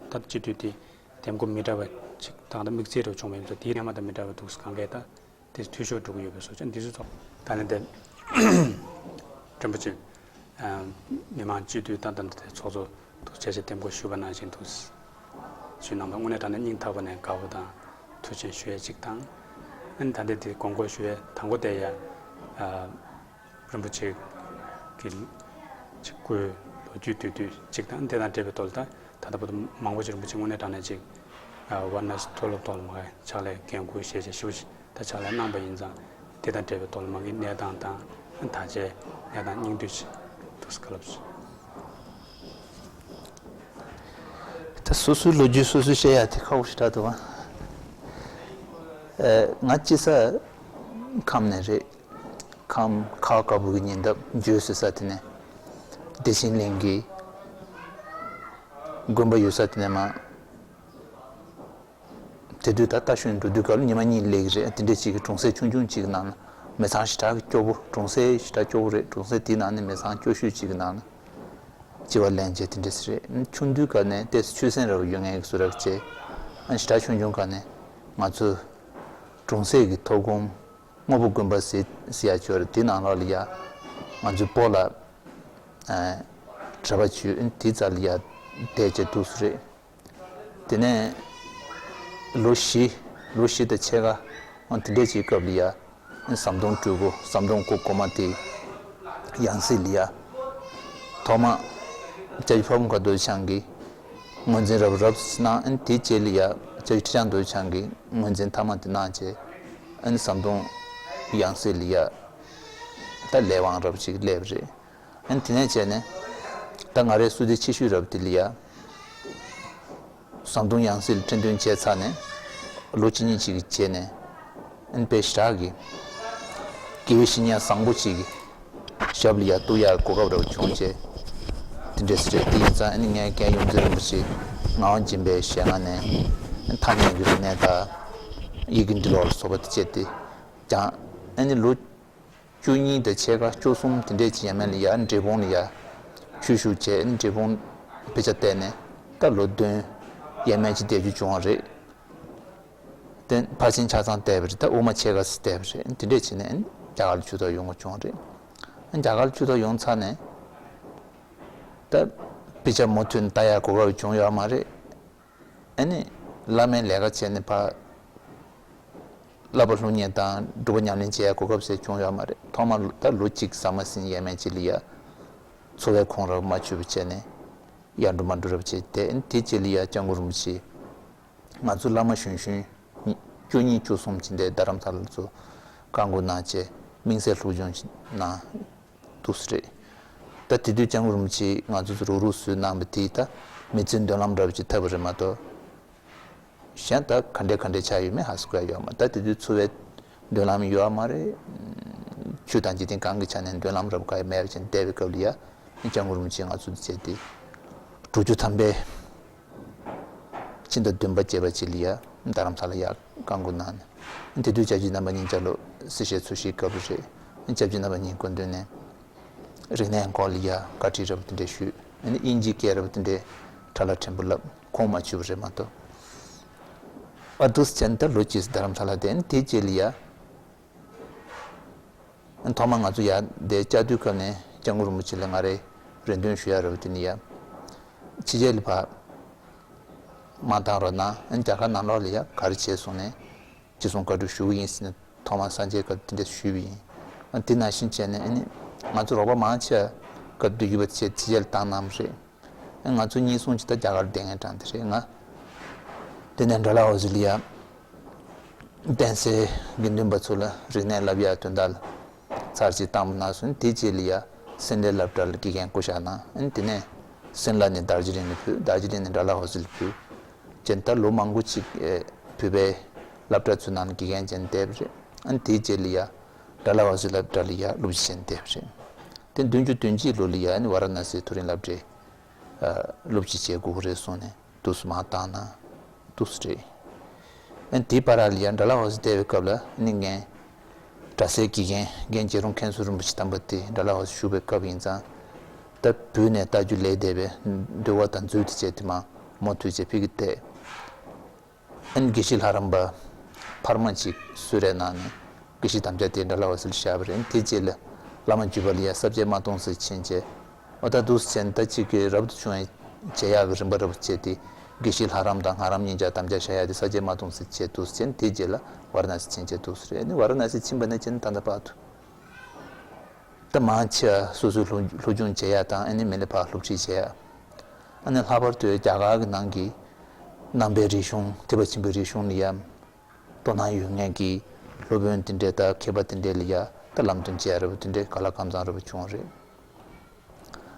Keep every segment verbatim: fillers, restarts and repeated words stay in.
ད་སྤྱི་འཐུས་དེ་འདེམས་བསྐོ་མི་འདྲ་བ་ཅིག་དང་། ད་དམིགས་བརྩེ་འདྲ་བ་བྱུང་བ་ཡིན་ཙང་དེའི་རྣལ་མ་དང་མི་འདྲ་བ་འདུག། གང་གས་ད་དེ་འཐུས་ཤོར་འགྲོ་གི་ཡོད་པའི་བཟོ་ཅན་འདི་ཚོ་ཚོགས། ད་ནི་དེ་རིན་པོ་ཆེ་མི་མང་སྤྱི་འཐུས་ཏན་ཏན་དེ་ཚོགས་གཙོ་འདུག་བྱས་བྱས་འདེམས་བསྐོ་ཞུས་པ་ནང་བཞིན་འདུག་ཞུས་གནང་བ་དངོས་གནས་དྲང་གནས་སྙིང་ཐག་པ་ནས་དགའ་པོ་དང་ཐུགས་ཆེན་ཞུ་ཡས་གཅིག་དང་། ཨ་ནི་ད་ལྟ་དེ་དགོངས་སྐོར་ཞུ་ཡས་དང་པོ་དེ་ཡ། རིན་པོ་ཆེ་གི་ཅིག་སྐུའི་ལོ་རྒྱུས་བསྡུས་བསྡུས་གཅིག་དང་། དེ་དང་འབྲེལ་བའི་ཐོག་ལ་ད་ད་ལྟ་བར་དུ་མང་པོ་ཞིག་རིན་པོ་ཆེ་དངོས་གནས་དྲང་གནས་ཅིག་ཝཱ་ར་ཎ་སི་མཐོ་སློབ་ཐོག་ལ་མ་གི་ཕྱག་ལས་འགན་འཁུར་ཞེས་བྱས་ཞུ་ཞིག་ད་ཕྱག་ལས་གནང་པ་ཡིན་ཙང་། དེ་དང་འབྲེལ་བའི་ཐོག་ལ་མ་གི་གནས་སྟངས་དང་ད་ཆའི་གནས་སྟངས་སྙིང་བསྡུས་ཤིག་འདུག་སེ་བཀའ་སློབ་ཞུ། ད་སོ་སོའི་ལོ་རྒྱུས་སོ་སོས་བཤད་ཡ་དེ་ཁག་པོ་ཞིག་རེད་འདུག་བ། ཨེ། ང་དཔྱིད་གསར་ཁམས་ནས་རེད། ཁམས་ཁ་དཀར་པོ་གི་ཉེ་འདབས་འཇོལ་ཟེར་ས་དེ་ནས་བདེ་ཆེན་གླིང་གི་དགོན་པ་ཡོད་ས་དེ་ནས་མར། དེ་དུས་ད་རྟ་ཞོན་འགྲོ་དུས་སྐབས་ལ་ཉི་མ་གཉིས་སླེབས་ཀྱི་རེད། དེ་འདྲ་ཅིག་གི་གྲོང་གསེབ་ཆུང་ཆུང་ཅིག་གི་ནང་ལ་མི་ཚང་ཞེ་དྲག་གི་སྐྱོ་པོ། གྲོང་གསེབ་ཞེ་དྲག་སྐྱོ་པོ་རེད། གྲོང་གསེབ་དེའི་ནང་ནས་མི་ཚང་སྐྱོ་ཤོས་ཅིག་གི་ནང་ལ་སྐྱེ་བ་ལེན་བྱས་དེ་འདྲ་ཞིག་རེད། ཆུང་དུས་སྐབས་ནས་ཏོག་ཙམ་ཆོས་སེམས་འདྲ་བོ་ཡོད་མཁན་གྱི་བཟོ་འདྲ་བྱས། ཨ། ཞེ་དྲག་ཆུང་ཆུང་སྐབས་ནས་ང་ཚོ་གྲོང་གསེབ་ཀྱི་མཐོ་སྒང་དངོས་པོ་དགོན་པ་ཟེར་ཟེར་ཡ་ཅིག་ཡོད་རེད། དེའི་ནང་ལོགས་ལ་ཡ་ང་ཚོའི་སྤོ་ལགས། ཨ། གྲྭ་པ་ཚོ་དེའི་རྩ་ལ་ཡ་བསྡད་བྱས་འདུག་སེ་རེད། དེ་ནས་ལོ་བཞི། ལོ་བཞི་དང་ཕྱེད་ཀ་འོ་དེ་འདྲས་ཀྱི་སྐབས་ལ་ཡ། ཟམ་གདོང་སྤྲུལ་སྐུ། ཟམ་གདོང་སྐུ་གོང་མ་དེའི་ཡང་སྲིད་ལ་ཡ། ཐོག་མ་སྐྱབས་རྗེ་ཕ་བོང་ཁ་རྡོ་རྗེ་འཆང་གིས་ངོས་འཛིན་རབ་རབ་གནང་། ཨ་ནི་དེའི་རྗེས་ལ་ཡ་སྐྱབས་རྗེ་ཁྲི་བྱང་རྡོ་རྗེ་འཆང་གིས་ངོས་འཛིན་མཐའ་མ་དེ་གནང་བྱས། ཨ་ནི་ཟམ་གདོང་ཡང་སྲིད་ལ་ཡ་ད་ལས་དབང་རབ་ཅིག་སླེབས་རེད། ཨ་ནི་དེ་ནས་བྱས་ནས་ད་ང་རའི་བསུ་གཏན་ཆེ་ཤོས་རབ་དེ་ལ་ཡ། ཟམ་གདོང་ཡང་སྲིད་ལ་ཁྲི་འདོན་བྱས་ཚར་ནས་ལོ་གཅིག་གཉིས་ཅིག་གི་རྗེས་ནས། ཨ་ནི་དཔེ་ཞེ་དྲག་གི་དགེ་བའི་བཤེས་གཉེན་བཟང་པོ་ཅིག་གི་ཞབས་ལ་ཡ་གཏུག་ཡ་གོ་སྐབས་རབ་བྱུང་བྱས། དེ་འདྲས་སེ་རེད། དེ་ཡིན་ཙང་ཨ་ནི་ངའི་རྒན་ཡོངས་འཛིན་རིན་པོ་ཆེ་ངག་དབང་སྦྱིན་པའི་ཞལ་སྔ་ནས་ཐ་སྙད་ཀྱི་རིག་གནས་དང་ཡི་གེ་འབྲི་ཀློག་ལ་སོགས་པ་དེ་བྱས་ཏེ་ཀྱང་། ཨ་ནི་ལོ་བཅུ་གཉིས་དང་ཕྱེད་ཀ་བཅུ་གསུམ་དེ་འདྲས་ཀྱི་ཡས་མས་ལ་ཡ་འབྲས་སྤུངས་ལ་ཡ་ཆོས་ཞུགས་བྱས། འབྲས་སྤུངས་དཔེ་ཆ་བལྟས་ནས་ད་ལོ་བདུན་ཡས་མས་ཀྱི་བསྡད་རྒྱུ་བྱུང་བ་རེད། དེ་ཕར་ཕྱིན་ཆ་ཚང་བལྟས་པ་རེད། ད་དབུ་མ་ཕྱེད་ཀ་ཙམ་བལྟས་པ་རེད། དེ་འདྲས་བྱས་ནས་རྒྱ་གར་ལ་ཆོས་ཐོག་ཡོང་དགོས་བྱུང་བ་རེད། རྒྱ་གར་ལ་ཆོས་ཐོག་ཡོང་ཚར་ནས་ད་དཔེ་ཆ་མུ་མཐུད་ལྟ་ཡ་གོ་སྐབས་བྱུང་ཡོད་མ་རེད། ཨ་ནི་བླ་མའི་ལས་ཀ་བྱས་ནས་ཕར་བསླབ་པ་སློབ་གཉེར་དང་སྒྲུབ་པ་ཉམས་ལེན་བྱེད་ཡ་གོ་སྐབས་ཟེར་བྱུང་ཡོད་མ་རེད། ཐོག་མར་ད་ལོ་གཅིག་ཟ་མ་ཟིན་ཡས་མས་ཅིག་ལ་ཡ་འཚོ་བའི་ཁོང་རབས་མ་ཆོད་པ་བྱས་ནས་ཡར་འགྲོ་མར་འགྲོ་རབས་བྱས་ཏེ། ཨ་ནི་དེའི་རྗེས་ལ་ཡ་སྐྱབས་མགོན་རིན་པོ་ཆེ་ང་ཚོ་བླ་མ་གཞོན་གཞོན་བཅུ་གཉིས་བཅུ་གསུམ་ཅིག་འདས་རྡ་རམ་ས་ལ་ཚུར་བཀའ་བསྒོ་གནང་བྱས་དམིགས་བསལ་སློབ་སྦྱོང་ཞིག་གནང་། འདུག་སེ་རེད། ད་དེ་དུས་སྐྱབས་མགོན་རིན་པོ་ཆེས་ང་ཚོ་ཚོ་རོགས་རོགས་བཟོས་གནང་བ་དེས་ད་མི་ཚེའི་མདུན་ལམ་འདྲ་བོ་ཅིག་ཐབས་རེད་མ་གཏོགས། གཞན་ད་ག་འདྲས་ག་འདྲས་ཆགས་ཡོད་མེད་ཧ་གོ་ཡ་ཡོད་མ་རེད། ད་དེ་དུས་འཚོ་བའི་མདུན་ལམ་ཡོད་མ་རེད། ཆོས་དང་འཇིག་རྟེན་གང་གི་ཆ་ནས་མདུན་ལམ་རབ་ག་ཡ་མེད་པ་ཅིག་བསྡད་པའི་སྐབས་ལ་ཡ་སྐྱབས་མགོན་རིན་པོ་ཆེས་ང་ཚོ་བྱས་ཏེ་དྲུག་ཅུ་ཐམ་པའི་ཕྱི་ཟླ་བདུན་པ་བཅས་པ་ཅིག་ལ་ཡ་རྡ་རམ་ས་ལ་ཡ་བཀའ་བསྒོ་གནང་ནས། དེ་དུས་སྐྱབས་རྗེ་རྣམ་པ་གཉིས་ཅ་ལག་གསལ་བཤད་ཚོས་གཞིའི་སྐབས་རེད། སྐྱབས་རྗེ་རྣམ་པ་གཉིས་སྐུ་མདུན་ནས་རིག་གནས་སྐོར་ལ་ཡ་བཀའ་ཁྲིད་འདྲ་བོ་དེ་འདྲ་ཞུས། ཨ་ནི་དབྱིན་ཇིའི་སྐད་འདྲ་བོ་དེ་འདྲ་ཁྲ་ལ་ཕྲན་བུ་བསླབས། ཁོང་མ་ཆུད་པ་རེད་མ་གཏོགས། ཨ། འདུག་སེ་བྱས་ནས་ད་ལོ་གཅིག་རྡ་རམ་ས་ལ་བསྡད། ཨ་ནི་དེའི་རྗེས་ལ་ཡ། ཐོག་མར་ང་ཚོ་ཡར་འདིར་བཅའ་སྡོད་སྐབས་ནས་སྐྱབས་མགོན་རིན་པོ་ཆེ་ལ་ང་རའི་རེ་འདུན་ཞུ་ཡ་རེད་པ། དེ་ནི་ཡ། ཕྱི་རྒྱལ་ལ་ཕར་མ་བཏང་རོགས་གནང་། ཨ་ནི་རྒྱ་གར་ནང་ལོགས་ལ་ཡ་ག་རེ་བྱས་སོང་ནས་ཅི་གསུང་བཀའ་འདྲི་ཞུ་གི་ཡིན་ཟེར་ནས་ཐོག་མར་སངས་རྒྱས་སྐབས་དེ་འདྲ་ཞུས་པ་ཡིན། ཨ་ནི་དེ་ནང་བཞིན་བྱས་ནས་ཨ་ནི་ང་ཚོ་རོགས་པ་མང་ཆེ་བ་སྐབས་དེ་དུས་ཡུལ་པ་ཆེ་ཕྱི་རྒྱལ་ལ་བཏང་གནང་བ་རེད། ང་ཚོ་གཉིས་གསུམ་ཅིག་ད་རྒྱ་གར་བསྡད་མཁན་གྲས་དེ་རེད། ང་དེ་ནས་ཌལ་ཧོ་སི་ལ་ཡ་བསྟན་སྲིད་དགེ་འདུན་པ་ཚོ་ལ་རིག་གནས་བསླབ་ཡ་དོན་དག་ལ་ཚར་གཅིག་བཏང་བ་ན་སོང་། དེའི་རྗེས་ལ་ཡ་སིམ་ལའི་སློབ་གྲྭ་ལ་དགེ་རྒན་བསྐོ་བཞག་གནང་། ཨ་ནི་དེ་ནས་སིམ་ལ་ནས་དར་ཇི་ལིང་ལ་བུད། དར་ཇི་ལིང་ནས་ཌལ་ཧོ་སི་ལ་བུད། བྱས་ད་ལོ་མང་པོ་ཅིག་ཨེ་བོད་པའི་སློབ་གྲྭ་ཚོའི་ནང་ལ་དགེ་རྒན་བྱས་ནས་བསྡད་པ་རེད། ཨ་ནི་དེའི་རྗེས་ལ་ཡ་ཌལ་ཧོ་སི་སློབ་གྲྭ་ལ་ཡ་སློབ་སྤྱི་བྱས་ནས་བསྡད་པ་རེད། དེ་བདུན་ཅུ་དོན་གཅིག་ལོ་ལ་ཡ་ཨ་ནི་ཝཱ་ར་ཎ་སིའི་མཐོ་རིམ་སློབ་གྲྭའི་ཨ་སློབ་སྤྱི་བྱེད་དགོས་ཀྱི་རེད་གསུངས་ནས་འདུག་སེ་མར་བཏང་གནང་། འདུག་སེ་རེད། ཨ་ནི་དེའི་བར་ལ་ཡ་ཌལ་ཧོ་སི་བསྡད་པའི་སྐབས་ལ་ཨ་ནི་ངས་གྲྭ་སའི་དགེ་རྒན་རྒན་གྱེར་རོང་མཁན་ཟུར་རིན་པོ་ཆེ་དམ་པ་དེ་ཌལ་ཧོ་སི་བཞུགས་པའི་སྐབས་ཡིན་ཙང་། ད་བོད་ནས་ལྟ་རྒྱུ་ལས་འདས་པའི་འདུལ་བ་དང་མཛོད་དེ་བྱས་དེ་མར་ མུ་མཐུད་བྱས་ཕ་གིར་བསྡད། ཨ་ནི་དགེ་བཤེས་ལྷ་རམས་པ་འཕར་མ་ཅིག་སུད་སིར་ནང་ནས་དགེ་བཤེས་དམ་བཅའ་དེ་འདྲ་ལ་བ་སིལ་བཞག་པ་རེད། དེ་རྗེས་ལ་བླ་མ་བརྒྱུད་པ་ལ་ཡ་ས་སྐྱའི་མ་སྟོང་ཟེར་ཕྱིན་བྱས། འོ་ད་འདུག་སེ་བྱས་ནས་ད་ཅིག་གི་རབ་ཏུ་བྱུང་བའི་མཇལ་ཡག་གི་རིམ་པ་རབ་བྱས་ཏེ། དགེ་བཤེས་ལྷ་རམས་དང་སྔགས་རམས་གཉིས་ཆ་དམ་བཅའ་བཞག་ཡག་དེ་ས་སྐྱའི་མ་སྟོང་ཟེར་བྱས་འདུག་སེ་བྱས་ནས་དེ་རྗེས་ལ་ཝཱ་ར་ཎ་སི་ཕྱིན་བྱས་འདུག་སེ་རེད། ཨ་ནི་ཝཱ་ར་ཎ་སི་ཕྱིན་པ་ནས་བྱས་ནས་ད་ལྟ་བར་དུ། ད་མང་ཆེ་བ་སོ་སོའི་སློབ་སློབ་སྦྱོང་བྱེད་ཡ་དང་། ཨ་ནི་མི་ལ་ཕར་སློབ་ཁྲིད་བྱེད་ཡ། ཨ་ནི་ལྷག་པར་དུ་རྒྱ་གར་གྱི་ནང་གི་ནང་པའི་རིག་གཞུང་། ཐེག་པ་ཆེན་པོའི་རིག་གཞུང་ལ་ཡ་དོ་སྣང་ཡོད་མཁན་གྱི་སློབ་དཔོན་དེ་འདྲས་དང་མཁས་པ་དེ་འདྲས་ལ་ཡ་ད་ལམ་སྟོན་བྱེད་ཡ་འདྲ་པོ་དེ་འདྲས་ག་ལ་གང་འཚམ་འདྲ་པོ་བྱུང་རེད།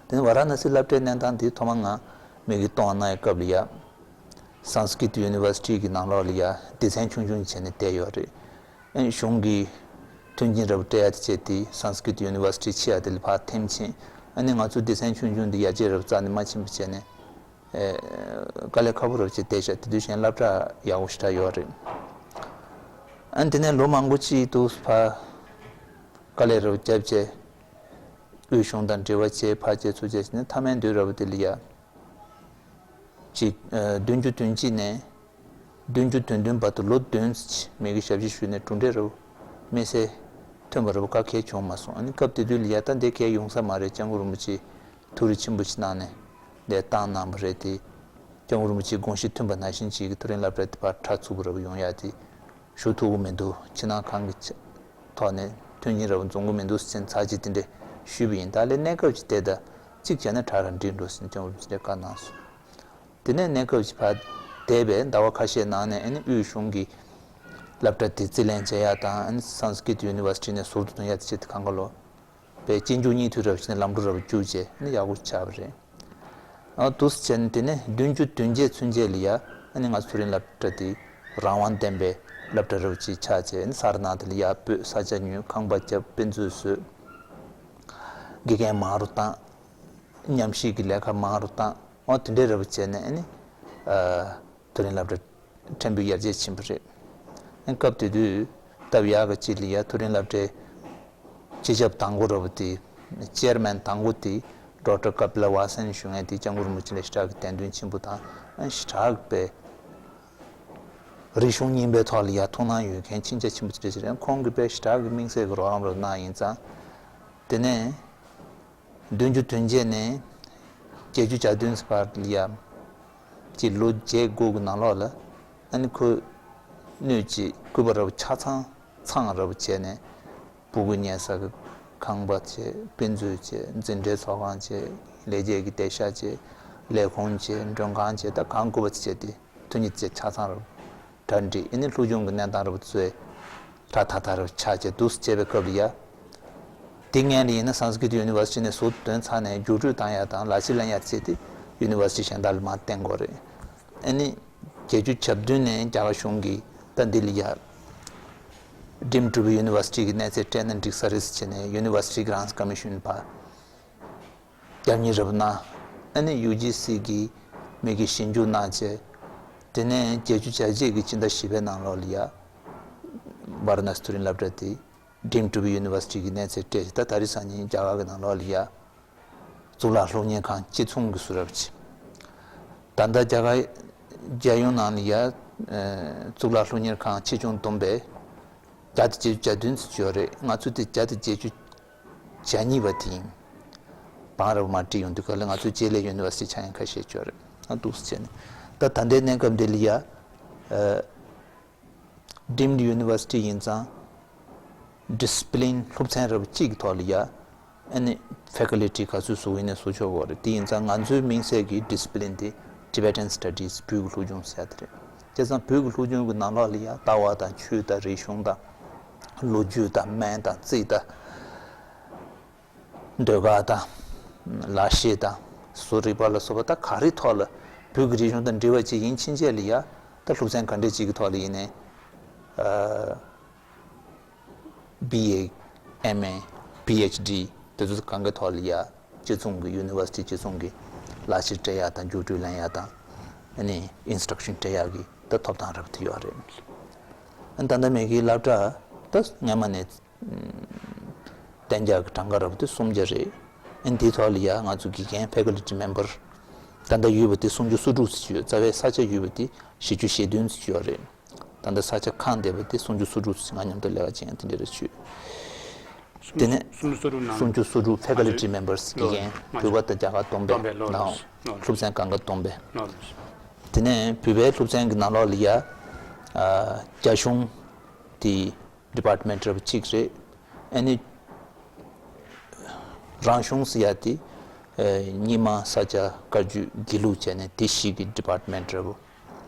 དེ་ནས་ཝཱ་ར་ཎ་སི་སློབ་གྲྭའི་གནས་སྟངས་འདི་ཐོག་མ་ང་མིག་གིས་མཐོང་གནང་བའི་སྐབས་ལ་ཡ། སཾ་སྐྲྀ་ཏ་ཡུ་ནི་ཝར་སི་ཊི་གི་ནང་ལོགས་ལ་ཡ་སྡེ་ཚན་ཆུང་ཆུང་བྱས་ནས་བསྡད་ཡོད་རེད། ཨ་ནི་གཞུང་གིས་མཐུན་རྐྱེན་འདྲ་པོ་སྤྲད་ཡ་དེ་བྱས་ཏེ་སཾ་སྐྲྀ་ཏ་ཡུ་ནི་ཝར་སི་ཊི་ཕྱི་ཡ་དེ་ལ་ཕར་འཐེན་ཕྱིན། ཨ་ནི་ང་ཚོ་སྡེ་ཚན་ཆུང་ཆུང་འདི་ཡར་རྒྱས་འདྲ་པོ་རྩ་ནས་མ་ཕྱིན་པ་བྱས་ནས། ཨེ། དཀའ་ལས་ཁག་པོ་འདྲ་པོ་བྱས་བསྡད་ཤག་དེ་དུས་གཞན་སློབ་གྲྭ་ཡག་པོ་ཞེ་དྲག་ཡོད་རེད། ཨ་ནི་དེ་ནས་ལོ་མང་པོ་ཅིག་འདུག་སེ་ཕར་དཀའ་ལས་འདྲ་པོ་བརྒྱབ་བྱས། དབུས་གཞུང་དང་འབྲེལ་བ་བྱས། ཕར་བྱས་ཚུར་བྱས་བྱས་ནས་མཐའ་མའི་དུས་རབས་དེ་ལ་ཡ། ཅིག་ཨ། བདུན་ཅུ་དོན་གཅིག་ནས་བདུན་ཅུ་དོན་བདུན་བར་དུ་ལོ་བདུན་ཙམ་ཅིག་མི་གི་ཞབས་ཕྱི་ཞུས་ནས་གྲུབ་འབྲས་འདྲ་པོ་དམིགས་བསལ་ཐོན་པ་འདྲ་པོ་ག་གེ་བྱུང་མ་སོང་། ཨ་ནི་སྐབས་དེ་དུས་ལ་ཡ་ད་འདི་ག་ཡོང་ས་མ་རེད། སྐྱབས་མགོན་རིན་པོ་ཆེས་ཐུགས་རེ་ཆེན་པོ་ཞིག་གནང་ནས་འདི་བཏང་གནང་བ་རེད་དེ། སྐྱབས་མགོན་རིན་པོ་ཆེའི་དགོངས་གཞི་མཐུན་པ་ནང་བཞིན་ཅིག་གི་མཐོ་རིམ་སློབ་གྲྭ་དེ་ཕར་ཁྲ་ཚུགས་པ་འདྲ་པོ་ཡོང་ཡ་དེ། ཞུ་ཐུབ་ཀྱི་མི་འདུག་ཕྱི་ནང་གང་གི་ཆ་ཐོག་ནས་མཐུན་རྐྱེན་འདྲ་པོ་འཛོམས་ཀྱི་མི་འདུག་ཟེར་ཚར་གཅིག་དེ་འདྲས་ཞུས་པ་ཡིན། ད་ལས་གནས་སྐབས་ཅིག་བསྡད་ད་གཅིག་བྱས་ན་དྲག་ར་འགྲིག་འགྲོ་ཟེར་ནས་སྐྱབས་མགོན་རིན་པོ་ཆེས་བཀའ་གནང་སོང་། དེ་ནས་གནས་སྐབས་ཅིག་ཕར་བསྡད་པའི་ཟླ་བ་ཁ་ཤས་ནང་ནས། ཨ་ནི་དབུས་གཞུང་གིས་སློབ་གྲྭ་དེ་རྩིས་ལེན་བྱེད་ཡ་དང་། ཨ་ནི་སཾ་སྐྲྀ་ཏ་ཡུ་ནི་ཝར་སི་ཊི་ནས་ཟུར་དུ་གཏོང་ཡ་དེ་བྱས་ཏེ་གང་ག་ལོ། པའི་གཅིག་མཇུག་གཉིས་མཐུད་རབ་བྱས་ནས་ལམ་འགྲོ་རབ་བཅུག་བྱས་ནས་ཡག་པོ་ཆགས་པ་རེད། ཨ། འདུག་སེ་བྱས་ནས་དེ་ནས་བདུན་ཅུ་དོན་བརྒྱད་ཚུན་ཆད་ལ་ཡ། ཨ་ནི་ང་ཚོ་མཐོ་རིམ་སློབ་གྲྭ་དེ་རང་དབང་ལྡན་པའི་སློབ་གྲྭ་རབ་ཅིག་ཆགས་བྱས། ཨ་ནི་ས་ར་ནག་དེ་ལ་ཡ་སྤོས། ས་ཆ་ཉོས། ཁང་པ་བརྒྱབ། དཔེ་མཛོད་བཟོས། དགེ་རྒན་མང་རུ་བཏང་། ཉམས་ཞིབ་ཀྱི་ལས་ཀ་མང་རུ་བཏང་། འོ་དེ་འདྲའི་རབ་བྱས་ནས། ཨ་ནི། ཨ། མཐོ་རིམ་སློབ་གྲྭ་ཕྲན་བུ་ཡར་རྒྱས་ཕྱིན་པ་རེད། སྐབས་དེ་དུས་སྟབས་ཡག་གི་ཅིག་ལ་ཡ་མཐོ་རིམ་སློབ་གྲྭའི་སྤྱི་ཁྱབ་དང་པོ་ར་བ་དེ། ཅེར་མེན་དང་པོ་དེ་ཌོག་ཊར་ཀ་པི་ལ་ཝ་སན་ཞུ་མཁན་དེ་སྐྱབས་མགོན་རིན་པོ་ཆེ་ལ་ཞེ་དྲག་གི་དད་འདུན་ཆེན་པོ་དང་། ཨ། ཞེ་དྲག་གི་དཔེ་རིག་གཞུང་རྙིང་པའི་ཐོག་ལ་ཡ་ཐུགས་སྣང་ཡོད་མཁན་ཆེན་ཆེ་ཆེན་པོ་དེ་འདྲ་ཞིག་རེད། ཁོང་གིས་དཔེ་ཞེ་དྲག་གི་དམིགས་བསལ་གྱི་རོགས་རམ་ར་གནང་ཡིན་ཙང་། དེ་ནས། བདུན་ཅུ་དོན་བརྒྱད་ནས་བརྒྱད་ཅུ་གྱ་བདུན་བར་ལ་ཡ། ཅིག་ལོ་བརྒྱད་དགུ་གི་ནང་ལོགས་ལ། ཨ་ནི་ཁོས་སྣོད་ཀྱི་སྐུད་པ་ར་བ་ཆ་ཚང་ཚང་ར་བ་བྱས་ནས། སྤུ་གུ་ཉལ་ས་གི་ཁང་པ་བྱས། དཔེ་མཛོད་བྱས། འཛིན་གྲྭའི་ཚོགས་ཁང་བྱས། ལས་བྱེད་ཀྱི་སྡེ་ཤག་བྱས། ལས་ཁུངས་བྱས། མགྲོན་ཁང་བྱས། ད་གང་དགོས་པ་བྱས་ཏེ། ཐོན་ཉིད་ཅེས་ཆ་ཚང་རུ་གྲ་འགྲིག་ཨ་ནི་སློབ་སྦྱོང་གི་གནས་སྟངས་རུ་ཚོས་ད་ད་ད་རུ་ཆ་ཆེ་འདུག་སེ་བྱས་པའི་སྐབས་ལ་ཡ། དེ་སྔོན་ལ་ཡིན་ན་སཾ་སྐྲྀ་ཏ་ཡུ་ནི་ཝར་སི་ཊི་ནས་ཟུར་དུ་ཐོན་ཚར་ནས་རྒྱུགས་སྤྲོད་བཏང་ཡ་དང་ལག་ཁྱེར་ལེན་ཡ་བྱས་ཏེ་ཡུ་ནི་ཝར་སི་ཊི་གཞན་དག་ལ་མར་བསྟན་དགོས་རེད། ཨ་ནི་བརྒྱད་ཅུ་གྱ་བདུན་ནས་རྒྱ་གར་གཞུང་གིས་ད་འདི་ལ་ཡ། Deemed to be University གི་གནས་ཚད་སྤྲད་ན་འགྲིག་ས་རེད་ཟེར་བྱས་ནས་ཡུ་ནི་ཝར་སི་ཊི་གི་རང་ཀོ་མི་ཤོན་ཕར། རྒྱབ་གཉེར་རབ་གནང་། ཨ་ནི་ཡུ་ཇི་སི་གིས་མི་གི་ཞིབ་འཇུག་གནང་བྱས། དེ་ནས་བརྒྱད་ཅུ་གྱ་བརྒྱད་ཀྱི་ཕྱི་ཟླ་བཞི་པའི་ནང་ལོགས་ལ་ཡ། ཝཱ་ར་ཎ་སི་མཐོ་རིམ་སློབ་གྲྭ་དེ་Deemed to be University གི་གནས་ཚད་སྤྲད་བྱས། ད་ད་རེས་སང་ཉིན་རྒྱ་གར་གྱི་ནང་ལོགས་ལ་ཡ། གཙུག་ལག་སློབ་གཉེར་ཁང་གཅིག་མཚུངས་ཀྱི་བཟོ་འདྲ་བྱས། ད་ལྟ་རྒྱ་གར་རྒྱལ་ཡོངས་ནང་ལ་ཡ། ཨ། གཙུག་ལག་སློབ་གཉེར་ཁང་ཆེ་ཆུང་བསྡོམས་པས་བརྒྱ་དང་བརྒྱད་ཅུ་གྱ་བདུན་ཙམ་ཡོད་རེད། ང་ཚོ་དེ་བརྒྱ་དང་བརྒྱད་ཅུ་གྱ་གཉིས་པ་དེ་ཡིན། བང་རབ་མ་བྲིས་ཡོང་དུས་ག་ལ་ང་ཚོའི་རྗེས་ལ་ཡུ་ནི་ཝར་སི་ཊི་ཆགས་མཁན་ཁ་ཤས་ཡོད་རེད། ཨ། འདུག་སེ་བྱས་ནས་ད་ད་ལྟའི་གནས་སྐབས་འདི་ལ་ཡ། ཨ། Deemed University ཡིན་ཙང་། Discipline སློབ་ཚན་རབ་གཅིག་གི་ཐོག་ལ་ཡ། ཨ་ནི་Faculty ག་ཚོད་བཟོ་ཡིན་ནའི་བཟོ་ཆོག་གི་རེད། དེ་ཡིན་ཙང་ང་ཚོའི་དམིགས་བསལ་གྱི་Discipline དེ་Tibetan Studies བོད་ཀྱི་སློབ་སྦྱོང་ཟེར་ཡ་དེ་རེད། བྱས་ཙང་བོད་ཀྱི་སློབ་སྦྱོང་གི་ནང་ལོགས་ལ་ཡ་ལྟ་བ་དང་ཆོས་དང་རིག་གཞུང་དང་། ལོ་རྒྱུས་དང་། སྨན་དང་། རྩིས་དང་། ཟློས་གར་དང་། ལག་ཤེས་དང་། བཟོ་རིག་པ་ལ་སོགས་པ་ད་ག་རེའི་ཐོག་ལ་བོད་ཀྱི་རིག་གཞུང་དང་འབྲེལ་བ་ཅིག་ཡིན་ཕྱིན་ཆད་ལ་ཡ། ད་སློབ་ཚན་ག་འདྲ་ཅིག་གི་ཐོག་ལ་ཡིན་ནའི། ཨ། བི་ཨེ། ཨེམ་ཨེ། པི་ཨེཆ་ཌི་དེ་ཚོ་གང་གའི་ཐོག་ལ་ཡ། སྤྱི་མཚུངས་ཀྱི་ཡུ་ནི་ཝར་སི་ཊི་སྤྱི་མཚུངས་ཀྱི་ལག་ཁྱེར་སྤྲད་ཡ་དང་། རྒྱུགས་སྤྲོད་ལེན་ཡ་དང་། ཨ་ནི་Instruction སྤྲད་ཡ་གི་ད་ཐོབ་ཐང་རབ་དེ་ཡོད་རེད། ཨ་ནི་ད་ལྟ་མི་གི་སློབ་གྲྭ་ད་སྔོན་མ་ནས་གཏན་འཇགས་ཀྱི་གྲངས་ཀ་རབ་དེ་སུམ་བརྒྱ་རེད། ཨ་ནི་དེའི་ཐོག་ལ་ཡ་ང་ཚོ་དགེ་རྒན་Faculty Member ད་ལྟ་ཡོད་པ་དེ་སུམ་ཅུ་སོ་དྲུག་ཙམ་ཅིག་ཡོད། རྩ་བའི་ས་ཆ་ཡོད་པ་དེ་བཞི་བཅུ་ཞེ་བདུན་ཙམ་ཅིག་ཡོད་རེད། ད་ལྟ་ས་ཆ་གང་བསྡད་པ་དེ་སུམ་ཅུ་སོ་དྲུག་ཙམ་ཅིག་ང་མཉམ་དུ་ལས་ཀ་བྱེད་མཁན་དེ་འདྲ་རེ་བྱོས། དེ་ནས་སུམ་ཅུ་སོ་དྲུག་ནང་སུམ་ཅུ་སོ་དྲུག་faculty members དགེ་རྒན་བོད་པ་དང་རྒྱ་གར་བསྡོམས་པས་བསྡོམས་པས་ལོ་ལོ་ནའང་ལོ་སློབ་ཚན་གང་ག་བསྡོམས་པས། ལོ་ལོ། དེ་ནས་བོད་པའི་སློབ་ཚན་གྱི་ནང་ལོགས་ལ་ཡ་ཨ་རྒྱ་གཞུང་དེ་department རབ་གཅིག་རེད། ཨ་ནི་རང་གཞུང་ཟེར་ཡ་དེ་ཨ་རྙིང་མ་ས་སྐྱ་བཀའ་བརྒྱུད་དགེ་ལུགས་བྱས་ནས་དེ་བཞི་གི་department རབ་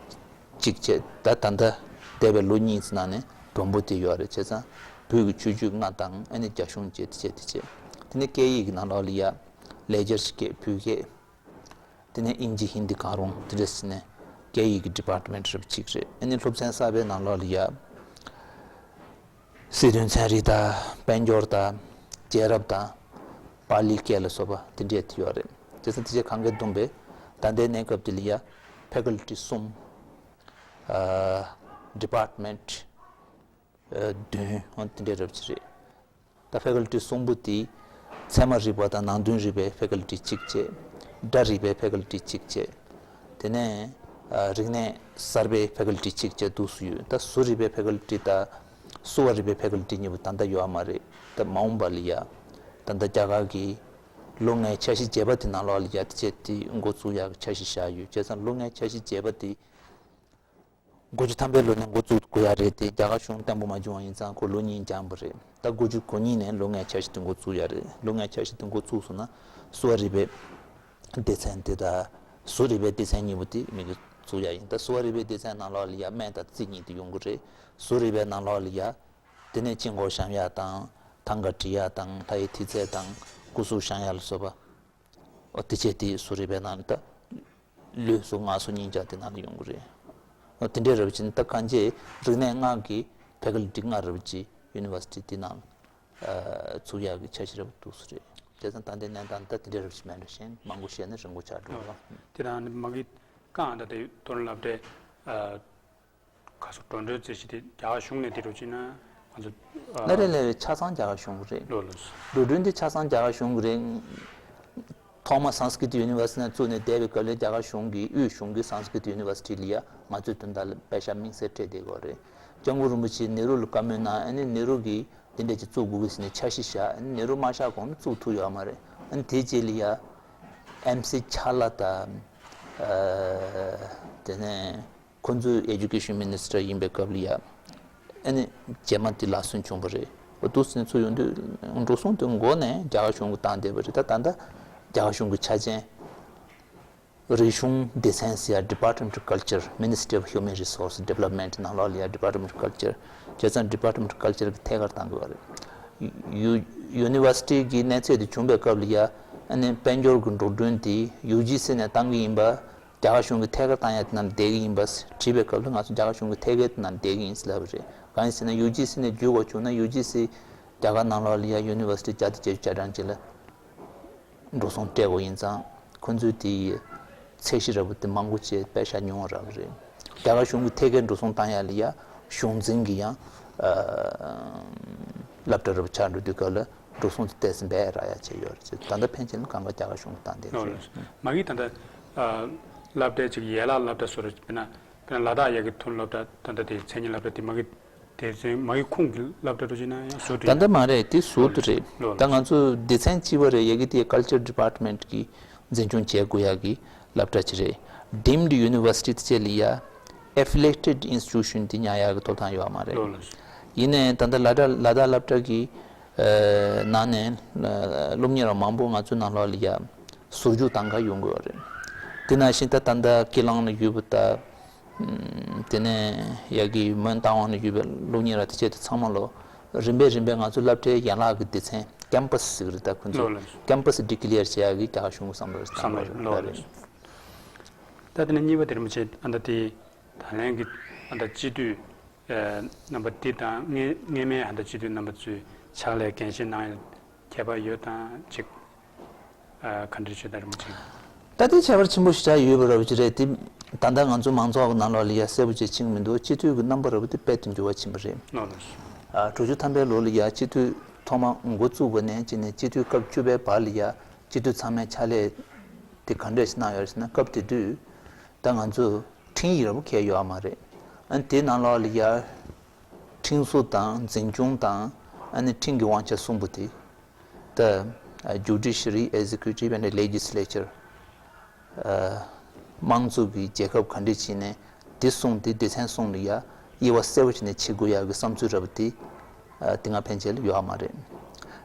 གཅིག་བྱས། ད་ད་ལྟ་འདས་པའི་ལོ་གཉིས་ཙམ་ནང་ནས་བོན་པོ་དེ་ཡོད་རེད། བྱས་ཙང་བོད་ཀྱི་ཆོས་བརྒྱུད་ལྔ་དང་ཨ་ནི་རྒྱ་གཞུང་བྱས་དེ་བྱས་དེ་བྱས། དེ་ནས་སྐད་ཡིག་གི་ནང་ལོགས་ལ་ཡ་ལེགས་སྦྱར་གྱི་སྐད། བོད་སྐད། དེ་ནས་དབྱིན་ཇི་ཧིན་དི་གང་རུང་དེ་འདྲ་ཟེར་ནས་སྐད་ཡིག་གི་department རབ་གཅིག་རེད། ཨ་ནི་སློབ་ཚན་གསར་པའི་ནང་ལོགས་ལ་ཡ་སྲིད་དོན་ཚན་རིག་དང་དཔལ་འབྱོར་དང་རྒྱལ་རབས་དང་པཱ་ལི་སྐད་ལ་སོགས་པ་དེ་འདྲས་དེ་ཡོད་རེད། བྱས་ཙང་དེ་ཆ་གང་ག་བསྡོམས་པས་ད་ལྟའི་གནས་སྐབས་དེ་ལ་ཡ་faculty གསུམ། ཨ་department ཨ་བདུན། འོ་དེ་འདྲའི་རབ་ཅིག་རེད། ད་faculty གསུམ་པོ་དེ་ཚད་མ་རིག་པ་དང་ནང་དོན་རིག་པའི་faculty གཅིག་བྱས། སྒྲ་རིག་པའི་faculty གཅིག་བྱས། དེ་ནས་ཨ་རིག་གནས་གསར་པའི་faculty གཅིག་བྱས་འདུག་སེ་ཡོད། ད་བཟོ་རིག་པའི་faculty དང་བཟོ་བ་རིག་པའི་faculty གཉིས་པོ་ད་ལྟ་ཡོད་མ་རེད། ད་མ་འོངས་པ་ལ་ཡ་ད་ལྟ་རྒྱ་གར་གྱི་ལོ་ལྔའི་འཆར་གཞི་བརྒྱད་པ་དེ་ནང་ལོགས་ལ་ཡ་དེ་བྱས་དེ་འགོ་བཙུགས་ཡག་གི་འཆར་གཞི་བཞག་ཡོད། བྱས་ཙང་ལོ་ལྔའི་འཆར་གཞི་བརྒྱད་པ་དེ་དགུ་བཅུ་ཐམ་པའི་ལོ་ནས་འགོ་བཙུགས་དགོས་ཡ་རེད་དེ། རྒྱ་གར་གཞུང་བརྟན་པོ་མ་བྱུང་བ་ཡིན་ཙང་ཁོ་ལོ་གཉིས་འགྱངས་པ་རེད། ད་དགུ་བཅུ་གོ་གཉིས་ནས་ལོ་ལྔའི་འཆར་གཞི་དེ་འགོ་བཙུགས་ཡ་རེད། ལོ་ལྔའི་འཆར་གཞི་དེ་འགོ་བཙུགས་སོང་ན་གསོ་བ་རིག་པའི་སྡེ་ཚན་དེ་དང་བཟོ་རིག་པའི་སྡེ་ཚན་གཉིས་པོ་དེ་མི་གི་བཙུགས་ཡ་ཡིན། ད་གསོ་བ་རིག་པའི་སྡེ་ཚན་ནང་ལོགས་ལ་ཡ་སྨན་དང་རྩིས་གཉིས་དེ་ཡོང་གི་རེད། བཟོ་རིག་པའི་ནང་ལོགས་ལ་ཡ་དེ་ནས་དཔྱད་འགོག་བཤམས་ཡ་དང་ཐང་ག་འབྲི་ཡ་དང་ལྷ་ཡི་ཐིག་ཚད་དང་སྐུ་གཟུགས་བཤམས་ཡ་ལ་སོགས་པ། ཨོ་དེ་བྱས་དེ་བཟོ་རིག་པའི་ནང་ནས་ད་ལུས་གཟུགས་ངག་གཟུགས་སྙིང་རྗེ་དེ་ནང་ལ་ཡོང་གི་རེད། ཨོ་དེ་འདྲའི་རབ་ཅིག་ད་གང་ཅི་རིག་གནས་ལྔ་གི་faculty ལྔ་རབ་ཅིག་university དེ་ནང་ཨ་ཚུགས་ཡག་གི་འཆར་གཞི་རབ་འདུག་སེ་རེད། བྱས་ཙང་ད་ལྟའི་གནས་སྟངས་ད་དེ་འདྲའི་རབ་ཅིག་མེད་འགྲོ། གཞན་མང་པོ་བཤད་ན་རིང་པོ་ཆགས་འགྲོ། ཨོ་དེ་དང་མ་གི་གང་ད་དེ་དོན་ལབ་འདྲེ་ཨ། ག་སོགས་འགྲོ་གྲོན་རྩིས་གཞི་དེ་རྒྱ་གར་གཞུང་ནས་དེ་འགྲོ་ཕྱིན་ན་ང་ཚོ་ལ་རེ་ལ་རེ་ཆ་ཚང་རྒྱ་གར་གཞུང་གི་རེད། ལོ་ལོ། འགྲོ་གྲོན་དེ་ཆ་ཚང་རྒྱ་གར་གཞུང་གི་རེད། ཐོག་མ་Sanskrit University ནས་བཙུགས་ནས་བསྡད་པའི་སྐབས་ལ་རྒྱ་གར་གཞུང་གི་དབུས་གཞུང་གི་Sanskrit University ལ་ཡ་ང་ཚོའི་དོན་དག་ལ་པེ་ཤ་དམིགས་བསལ་སྤྲད་བསྡད་ཡོད་རེད། སྐྱབས་མགོན་རིན་པོ་ཆེ་ནེ་རུ་ལ་བཀའ་མོལ་གནང་། ཨ་ནི་ནེ་རུ་གིས་དེ་འདྲ་ཅིག་བཙུགས་དགོས་ཀྱི་ཟེར་ནས་འཆར་གཞི་བཞག་ཨ་ནི་ནེ་རུ་མ་བཞག་གོང་ནས་བཙུགས་ཐུབ་ཡོད་མ་རེད། ཨ་ནི་དེ་རྗེས་ལ་ཡ་ཨེམ་སི་ཆ་ལ་དང་ཨ་དེ་ནས། ཁོ་ཚོའི་Education Minister ཡིན་པའི་སྐབས་ལ་ཡ། ཨ་ནི་རྗེས་མ་དེ་ལག་སོན་བྱུང་བ་རེད། འོ་འདུག་སེ་ཚུར་ཡོང་དུས་འགྲོ་སོང་དེ་མགོ་ནས་རྒྱ་གར་གཞུང་གིས་བཏང་བསྡད་པ་རེད། ད་ད་ལྟ་རྒྱ་གར་གཞུང་གི་ཆ་རྐྱེན། རིག་གཞུང་སྡེ་ཚན་ཟེར་ཡ་Department of Culture, Ministry of Human Resource Development ནང་ལོགས་ལ་ཡ་Department of Culture བྱས་ཙང་Department of Culture གི་ཐད་ཀར་བཏང་དགོས་པ་རེད། ཡུ- University གི་གནས་ཚད་དེ་བྱུང་བའི་སྐབས་ལ་ཡ། ཨ་ནི་དཔལ་འབྱོར་གྱི་འགྲོ་གྲོན་དེ་ཡུ་ཇི་སི་ནས་བཏང་གི་ཡིན་པ། རྒྱ་གར་གཞུང་གི་ཐད་ཀར་བཏང་ཡ་དེ་ནང་བསྡད་ཀྱི་ཡིན་པ་དྲིས་པའི་སྐབས་ལ་ང་ཚོ་རྒྱ་གར་གཞུང་གི་ཐད་ཀར་དེ་ནང་བསྡད་ཀྱི་ཡིན་ཟེར་ལབ་པ་རེད། གང་ཡིན་ཟེར་ན་ཡུ་ཇི་སི་ནས་བརྒྱུད་དགོས་བྱུང་ན་ཡུ་ཇི་སི་རྒྱ་གར་ནང་ལོགས་ལ་ཡ་University བརྒྱ་དང་བརྒྱད་ཅུ་གྱ་གྲངས་ཅིག་ལ་འགྲོ་སོང་སྤྲད་དགོས་ཡིན་ཙང་ཁོ་ཚོས་དེ་ཡི་ཚད་གཞི་འདྲ་པོ་དེ་མང་པོ་བྱས་པེ་ཤ་ཉུང་བ་རག་གི་རེད། རྒྱ་གར་གཞུང་གི་ཐད་ཀར་འགྲོ་སོང་བཏང་ཡ་ལ་ཡ་གཞུང་འཛིན་གྱི་ཡང་ཨ་སློབ་གྲྭ་འདྲ་པོ་ཆགས་འགྲོ་དུས་སྐབས་ལ། འགྲོ་སོང་དེ་ཏོག་ཙམ་སྦས་རག་ཡ་བྱས་ཡོད་རེད། ད་ལྟ་ཕན་ཆད་ནི་གང་ག་རྒྱ་གར་གཞུང་གིས་བཏང་བསྡད་ཡོད་རེད། མ་གི་ད་ལྟ་ཨ་སློབ་གྲྭ་ཅིག་ཡན་ལག་སློབ་གྲྭ་བཟོ་འདྲ་དཔེར་ན་དཔེར་ན་ལ་དྭགས་ཡ་གི་ཐོན་སློབ་གྲྭ་ད་ལྟ་དེ་མཚན་ཉིད་སློབ་གྲྭ་དེ་མ་གི་དེ་ཚོའི་མ་གི་ཁོངས་ཀྱི་སློབ་གྲྭ་འདྲ་ཅིག་ན་ཡང་བཟོ་འདྲ་ད་ལྟ་མ་རེད། དེ་བཟོ་འདྲ་རེད། ལོ་ལོ། ད་ང་ཚོ་སྡེ་ཚན་གཅིག་པ་རེད། ཡ་གི་དེ་Culture Department གིས་འཛིན་སྐྱོང་བྱེད་དགོས་ཡ་གི་སློབ་གྲྭ་ཅིག་རེད། Deemed University དེ་བྱས་ལ་ཡ་Affiliated Institution དེ་ཉར་ཡག་གི་ཐོབ་ཐང་ཡོད་མ་རེད། ལོ་ལོ། ཡིན་ནའི་ད་ལྟ་ལ་དྭགས་ལ་དྭགས་སློབ་གྲྭ་གི་ཨ་ནང་ནས་ཨ་སློབ་གཉེར་བ་མང་པོ་ང་ཚོའི་ནང་ལོགས་ལ་ཡ་ཟུར་འཇུག་གཏང་ག་ཡོང་གི་ཡོད་རེད། དེ་ནང་བཞིན་ད་ད་ལྟ་ཀི་ལང་ལ་ཡོད་པ་ད་ཨམ་དེ་ནས་ཡ་གི་མོན་རྟ་དབང་ལ་ཡོད་པའི་སློབ་གཉེར་བ་དེ་བྱས་དེ་ཚང་མ་ལོ་རིམ་པས་རིམ་པས་ང་ཚོ་སློབ་གྲྭའི་ཡན་ལག་གི་སྡེ་ཚན་Campus ཟེར་གི་རེད། ད་ཁོ་ཚོ་ལོ་ལོ། Campus declare བྱེད་ཡག་གི་རྒྱ་གར་གཞུང་གི་བསམ་བློ་རེད། བསམ་བློ་རེད། ལོ་ལོ། རེད། ད་དེ་ནས་གཉིས་པ་དེ་རིན་པོ་ཆེ་ཨ་ད་དེ་ད་ལན་གྱི་ཨ་ད་སྤྱི་འཐུས་ཨ་རྣམ་པ་འདི་དང་སྔས་སྔས་མའི་ཨ་ད་སྤྱི་འཐུས་རྣམ་པ་ཚོས་ཕྱག་ལས་འགན་བཞེས་གནང་ཡ་ཁྱད་པར་ཡོད་དང་ཅིག་ཨ་ག་འདྲ་ཞུ་ད་རིན་པོ་ཆེ། ད་དེ་ཁྱད་པར་ཆེན་པོ་ཞེ་དྲག་ཡོད་པ་འདྲ་པོ་ཅིག་རེད་དེ། ད་ལྟ་ང་ཚོ་མང་ཚོགས་ཀྱི་ནང་ལོགས་ལ་ཡ་གསལ་པོ་ཅིག་ཕྱིན་མི་འདུག་སྤྱི་འཐུས་ཀྱི་རྣམ་པ་འདྲ་པོ་དེ་དཔལ་དུ་འགྱུར་བ་ཕྱིན་པ་རེད། ལོ་ལོ། ཨ་དྲུག་ཅུ་ཐམ་པའི་ལོ་ལ་ཡ་སྤྱི་འཐུས་ཐོག་མ་འགོ་བཙུགས་པ་ནས་བྱས་ནས་སྤྱི་འཐུས་སྐབས་བཅུ་པའི་བར་ལ་ཡ་སྤྱི་འཐུས་ཚང་མས་ཕྱག་ལས་ དེ་ག་འདྲས་ཤིག་གནང་ཡོད་རེད་ཟེར་ན། སྐབས་དེ་དུས་ད་ང་ཚོ་ཁྲིམས་ཡིག་ར་བོ་གང་ཡང་ཡོད་མ་རེད། ཨ་ནི་དེའི་ནང་ལོགས་ལ་ཡ་ཁྲིམས་བཟོ་དང་འཛིན་སྐྱོང་དང་ཨ་ནི་ཁྲིམས་ཀྱི་དབང་ཆ་གསུམ་པོ་དེ། ད་Judiciary, Executive and Legislature དམངས་གཙོ་གི་རྒྱལ་ཁབ་ག་འདྲས་ཅིག་ནས་དེ་གསུམ་དེ་སྡེ་ཚན་གསུམ་ལ་ཡ་དབྱེ་བ་གསལ་པོ་བྱས་ནས་ཕྱེ་དགོས་ཡག་གི་བསམ་ཚུལ་ར་བོ་དེ་དེ་སྔ་ཕན་ཆད་ལ་ཡོད་མ་རེད།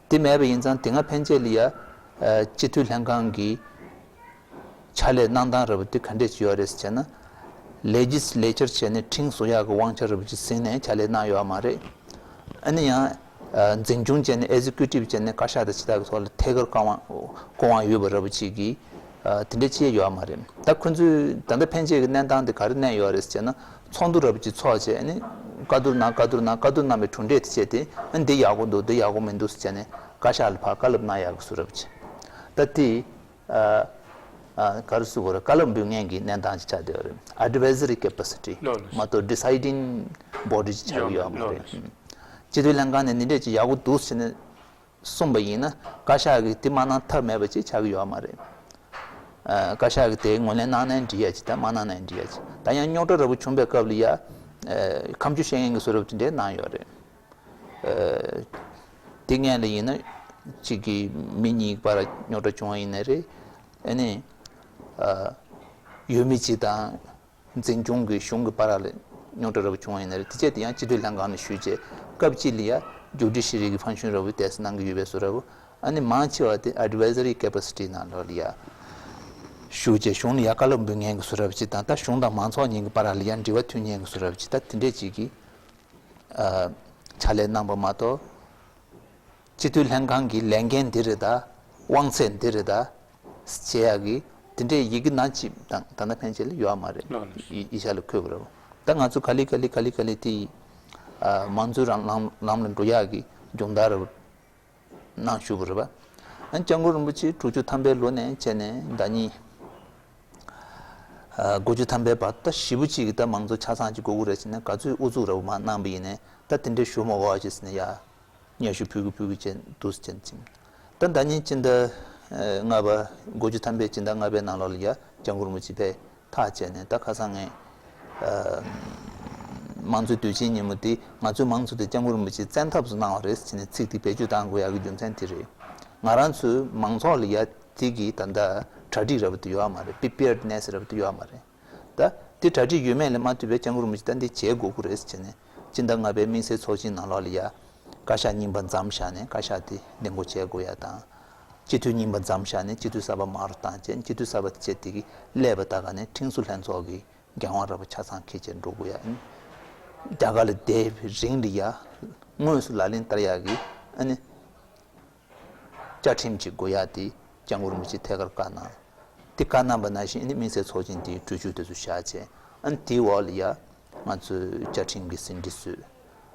དེ་མེད་པ་ཡིན་ཙང་དེ་སྔ་ཕན་ཆད་ལ་ཡ་སྤྱི་འཐུས་ལྷན་ཁང་གི་ཕྱག་ལས་གནང་སྟངས་ར་བོ་དེ་ག་འདྲས་ཅིག་ཡོད་རེད་ཟེར་ན། Legislature བྱས་ནས་ཁྲིམས་བཟོ་ཡག་གི་དབང་ཆ་ར་བོ་ཅིག་ཟིན་ནས་ཕྱག་ལས་གནང་ཡོད་མ་རེད། ཨ་ནི་ཡང་འཛིན་སྐྱོང་བྱས་ནས་Executive བྱས་ནས་བཀའ་ཤག་དང་ཅི་ལྟར་གྱི་ཐོག་ལ་ཐད་ཀར་བཀའ་དབང་སྐུ་དབང་ཡོད་པ་ར་བོ་ཅིག་གི་དེ་འདྲས་ཅིག་ཡོད་མ་རེད། ད་ཁོ་ཚོས་ད་ལྟ་ཕན་ཆད་ཀྱི་གནས་སྟངས་དེ་ག་རེ་གནས་ཡོད་རེད་ཟེར་ན། ཚོགས་འདུ་ར་བོ་ཅིག་ཚོགས་བྱས་ཨ་ནི་བཀའ་བསྡུར་གནང་བཀའ་བསྡུར་གནང་བཀའ་བསྡུར་གནང་བའི་གྲུབ་འབྲས་དེ་བྱས་ཏེ་ཨ་ནི་འདི་ཡག་པོ་འདུག་འདི་ཡག་པོ་མི་འདུག་ཟེར་བྱས་ནས་བཀའ་ཤག་ལ་ཕར་བཀའ་སློབ་གནང་ཡག་གི་བཟོ་འདྲ་བྱས། ད་དེ་ག་རེ་ཟེར་དགོས་རེད། བཀའ་སློབ་འབུལ་མཁན་གྱི་གནས་སྟངས་ཅིག་ཆགས་བསྡད་ཡོད་རེད། Advisory capacity མ་གཏོགས་Deciding Body ཅིག་ཆགས་ཀྱི་ཡོད་མ་རེད། སྤྱི་འཐུས་ལྷན་ཁང་ནས་འདི་འདྲས་ཅིག་ཡག་པོ་འདུག་ཟེར་ནས་གསུངས་པ་ཡིན་ན་བཀའ་ཤག་གིས་དེ་མ་གནང་ཐབས་མེད་པ་ཅིག་ཆགས་ཀྱི་ཡོད་མ་རེད། ཨ། བཀའ་ཤག་གིས་དེ་ངོས་ལེན་གནང་ནའི་འགྲིག་ཡ་ཅིག་དང་མ་གནང་ནའི་འགྲིག་ཡ་ཅིག་ད་ཡང་རྙོག་དྲ་ར་བོ་བྱུང་བའི་སྐབས་ལ་ཡ། ཨ། ཁ་མཆུ་བཤད་མཁན་གྱི་བཟོ་འདྲ་དེ་འདྲས་གནང་ཡོད་རེད། ཨ། དེ་སྔོན་ལ་ཡིན་ན་གཅིག་གིས་མི་གཉིས་བར་རྙོག་དྲ་བྱུང་བ་ཡིན་ནའི་རེད། ཨ་ནི། ཨ། འོས་མི་གཅིག་དང་། འཛིན་སྐྱོང་གི་གཞུང་གི་བར་ལ་རྙོག་དྲ་ར་བོ་བྱུང་བ་ཡིན་ན་རེད། དེ་བྱས་དེ་ཡང་སྤྱི་འཐུས་ལྷན་ཁང་ནས་ཞུས་བྱས་སྐབས་གཅིག་ལ་ཡ་Judiciary གི་function ར་བོ་དེ་གནང་གི་ཡོད་པའི་བཟོ་འདྲ་བོ། ཨ་ནི་མང་ཆེ་བ་དེ་Advisory capacity ནང་ལོགས་ལ་ཡ་ཞུས་བྱས་གཞུང་ལ་ཡ་བཀའ་སློབ་འབུལ་མཁན་གྱི་བཟོ་འདྲ་བོ་ཅིག་དང་། ད་གཞུང་དང་མང་ཚོགས་གཉིས་ཀྱི་བར་ལ་ཡ་འབྲེལ་བ་མཐུད་མཁན་གྱི་བཟོ་འདྲ་བོ་ཅིག་ད་དེ་འདྲས་ཅིག་གི་ཨ། ཕྱག་ལས་གནང་པ་མ་གཏོགས། སྤྱི་འཐུས་ལྷན་ཁང་གི་ལས་འགན་འདི་རེད་ད། དབང་ཚད་འདི་རེད་ད། བྱེད་ཡག་གི་དེ་འདྲའི་ཡི་གེ་ནང་ཅིག་དང་ད་ལྟ་ཕན་ཆད་ལ་ཡོད་མ་རེད། ཡི་ཡིག་ཆ་ལ་འཁོད་པ་རེད། ད་ང་ཚོ་ག་ལེ་ག་ལེ་ག་ལེ་ག་ལེ་དེ་ཡི་ཨ། མང་གཙོའི་རང་ལམ་ལམ་ལ་འགྲོ་ཡག་གི་སྦྱོང་བརྡར་རེད། གནང་བཞུགས་པ་རེད་པ། ཨ། སྐྱབས་མགོན་རིན་པོ་ཆེ་དྲུག་ཅུ་ཐམ་པའི་ལོ་ནས་བྱས་ནས་ཟླ་ཉིན་ཨ། དགུ་ཅུ་ཐམ་པའི་བར་ད་ཞེ་པོ་ཅིག་གི་ད་མང་གཙོ་ཆ་ཚང་ཅིག་དགོས་ཀྱི་རེད་ཟེར་ནས་ག་ཚོད་ཨུ་ཚུགས་ར་བོ་མར་གནང་པ་ཡིན་ནའི་ད་དེ་འདྲའི་ཞུ་མ་དགོས་པ་ཅིག་ཟེར་ནས་ཡ། སྙན་ཞུ་ཕུལ་གི་ཕུལ་གི་བྱས་འདུག་ཟེར་ཅིང་། ད་ཟླ་ཉིན་སྤྱི་ཟླ་ལྔ་པ་དགུ་ཅུ་ཐམ་པའི་སྤྱི་ཟླ་ལྔ་པའི་ནང་ལོགས་ལ་ཡ་སྐྱབས་མགོན་རིན་པོ་ཆེ་ཕེབས། ཐག་བཅད་ནས་ད་ཁ་སང་ངས་ཨ། དམངས་གཙོའི་དུས་ཆེན་ཉིན་མོ་དེ་ང་ཚོའི་དམངས་གཙོ་དེ་སྐྱབས་མགོན་རིན་པོ་ཆེས་བཙན་ཐབས་སུ་གནང་བ་རེད་ཟེར་ནས་ཚིག་དེ་བེད་སྤྱོད་གཏང་དགོས་ཡག་གི་རྒྱུ་མཚན་དེ་རེད། ང་རང་ཚོའི་མང་ཚོགས་ལ་ཡ་དེ་གི་ད་ལྟ་གྲ་སྒྲིག་ར་བ་དེ་ཡོད་མ་རེད། Preparedness ར་བ་དེ་ཡོད་མ་རེད། ད་དེ་གྲ་སྒྲིག་ཡོད་མེད་ལ་མ་ལྟོས་པའི་སྐྱབས་མགོན་རིན་པོ་ཆེ་ད་འདི་བྱེད་དགོས་ཀྱི་རེད་ཟེར་ནས་སྤྱི་ཟླ་ལྔ་པའི་དམིགས་བསལ་ཚོགས་ཆེན་ནང་ལོགས་ལ་ཡ་བཀའ་ཤག་རྙིང་པ་མཚམས་བཞག་ནས་བཀའ་ཤག་དེ་འདེམས་བསྐོ་བྱེད་དགོས་ཡ་དང་། སྤྱི་འཐུས་རྙིང་པ་མཚམས་བཞག་ནས་སྤྱི་འཐུས་གསར་པ་མར་བཏང་བྱས། སྤྱི་འཐུས་གསར་པ་བྱས་དེ་གི་སླེབས་པ་ད་ག་ནས་ཁྲིམས་བཟོ་ལྷན་ཚོགས་ཀྱི་འགན་དབང་ར་བ་ཆ་ཚང་འཁྱེར་བྱས་འགྲོ་དགོས་ཡ་ཨ་ནི། རྒྱ་གར་ལ་བསྡད་པའི་རིང་ལ་ཡ་དངོས་སུ་ལག་ལེན་བསྟར་ཡག་གི་ཨ་ནི། བཅའ་ཁྲིམས་ཅིག་དགོས་ཡ་དེ་སྐྱབས་མགོན་རིན་པོ་ཆེས་ཐད་ཀར་བཀའ་གནང་། དེ་བཀའ་གནང་པ་ནང་བཞིན་ཨ་ནི་དམིགས་བསལ་ཚོགས་ཆེན་དེའི་གྲོས་ཆོད་དེ་ཚོ་བཞག་བྱས་ཨ་ནི་དེའི་འོག་ལ་ཡ་ང་ཚོས་བཅའ་ཁྲིམས་ཀྱི་ཟིན་བྲིས་བཟོས།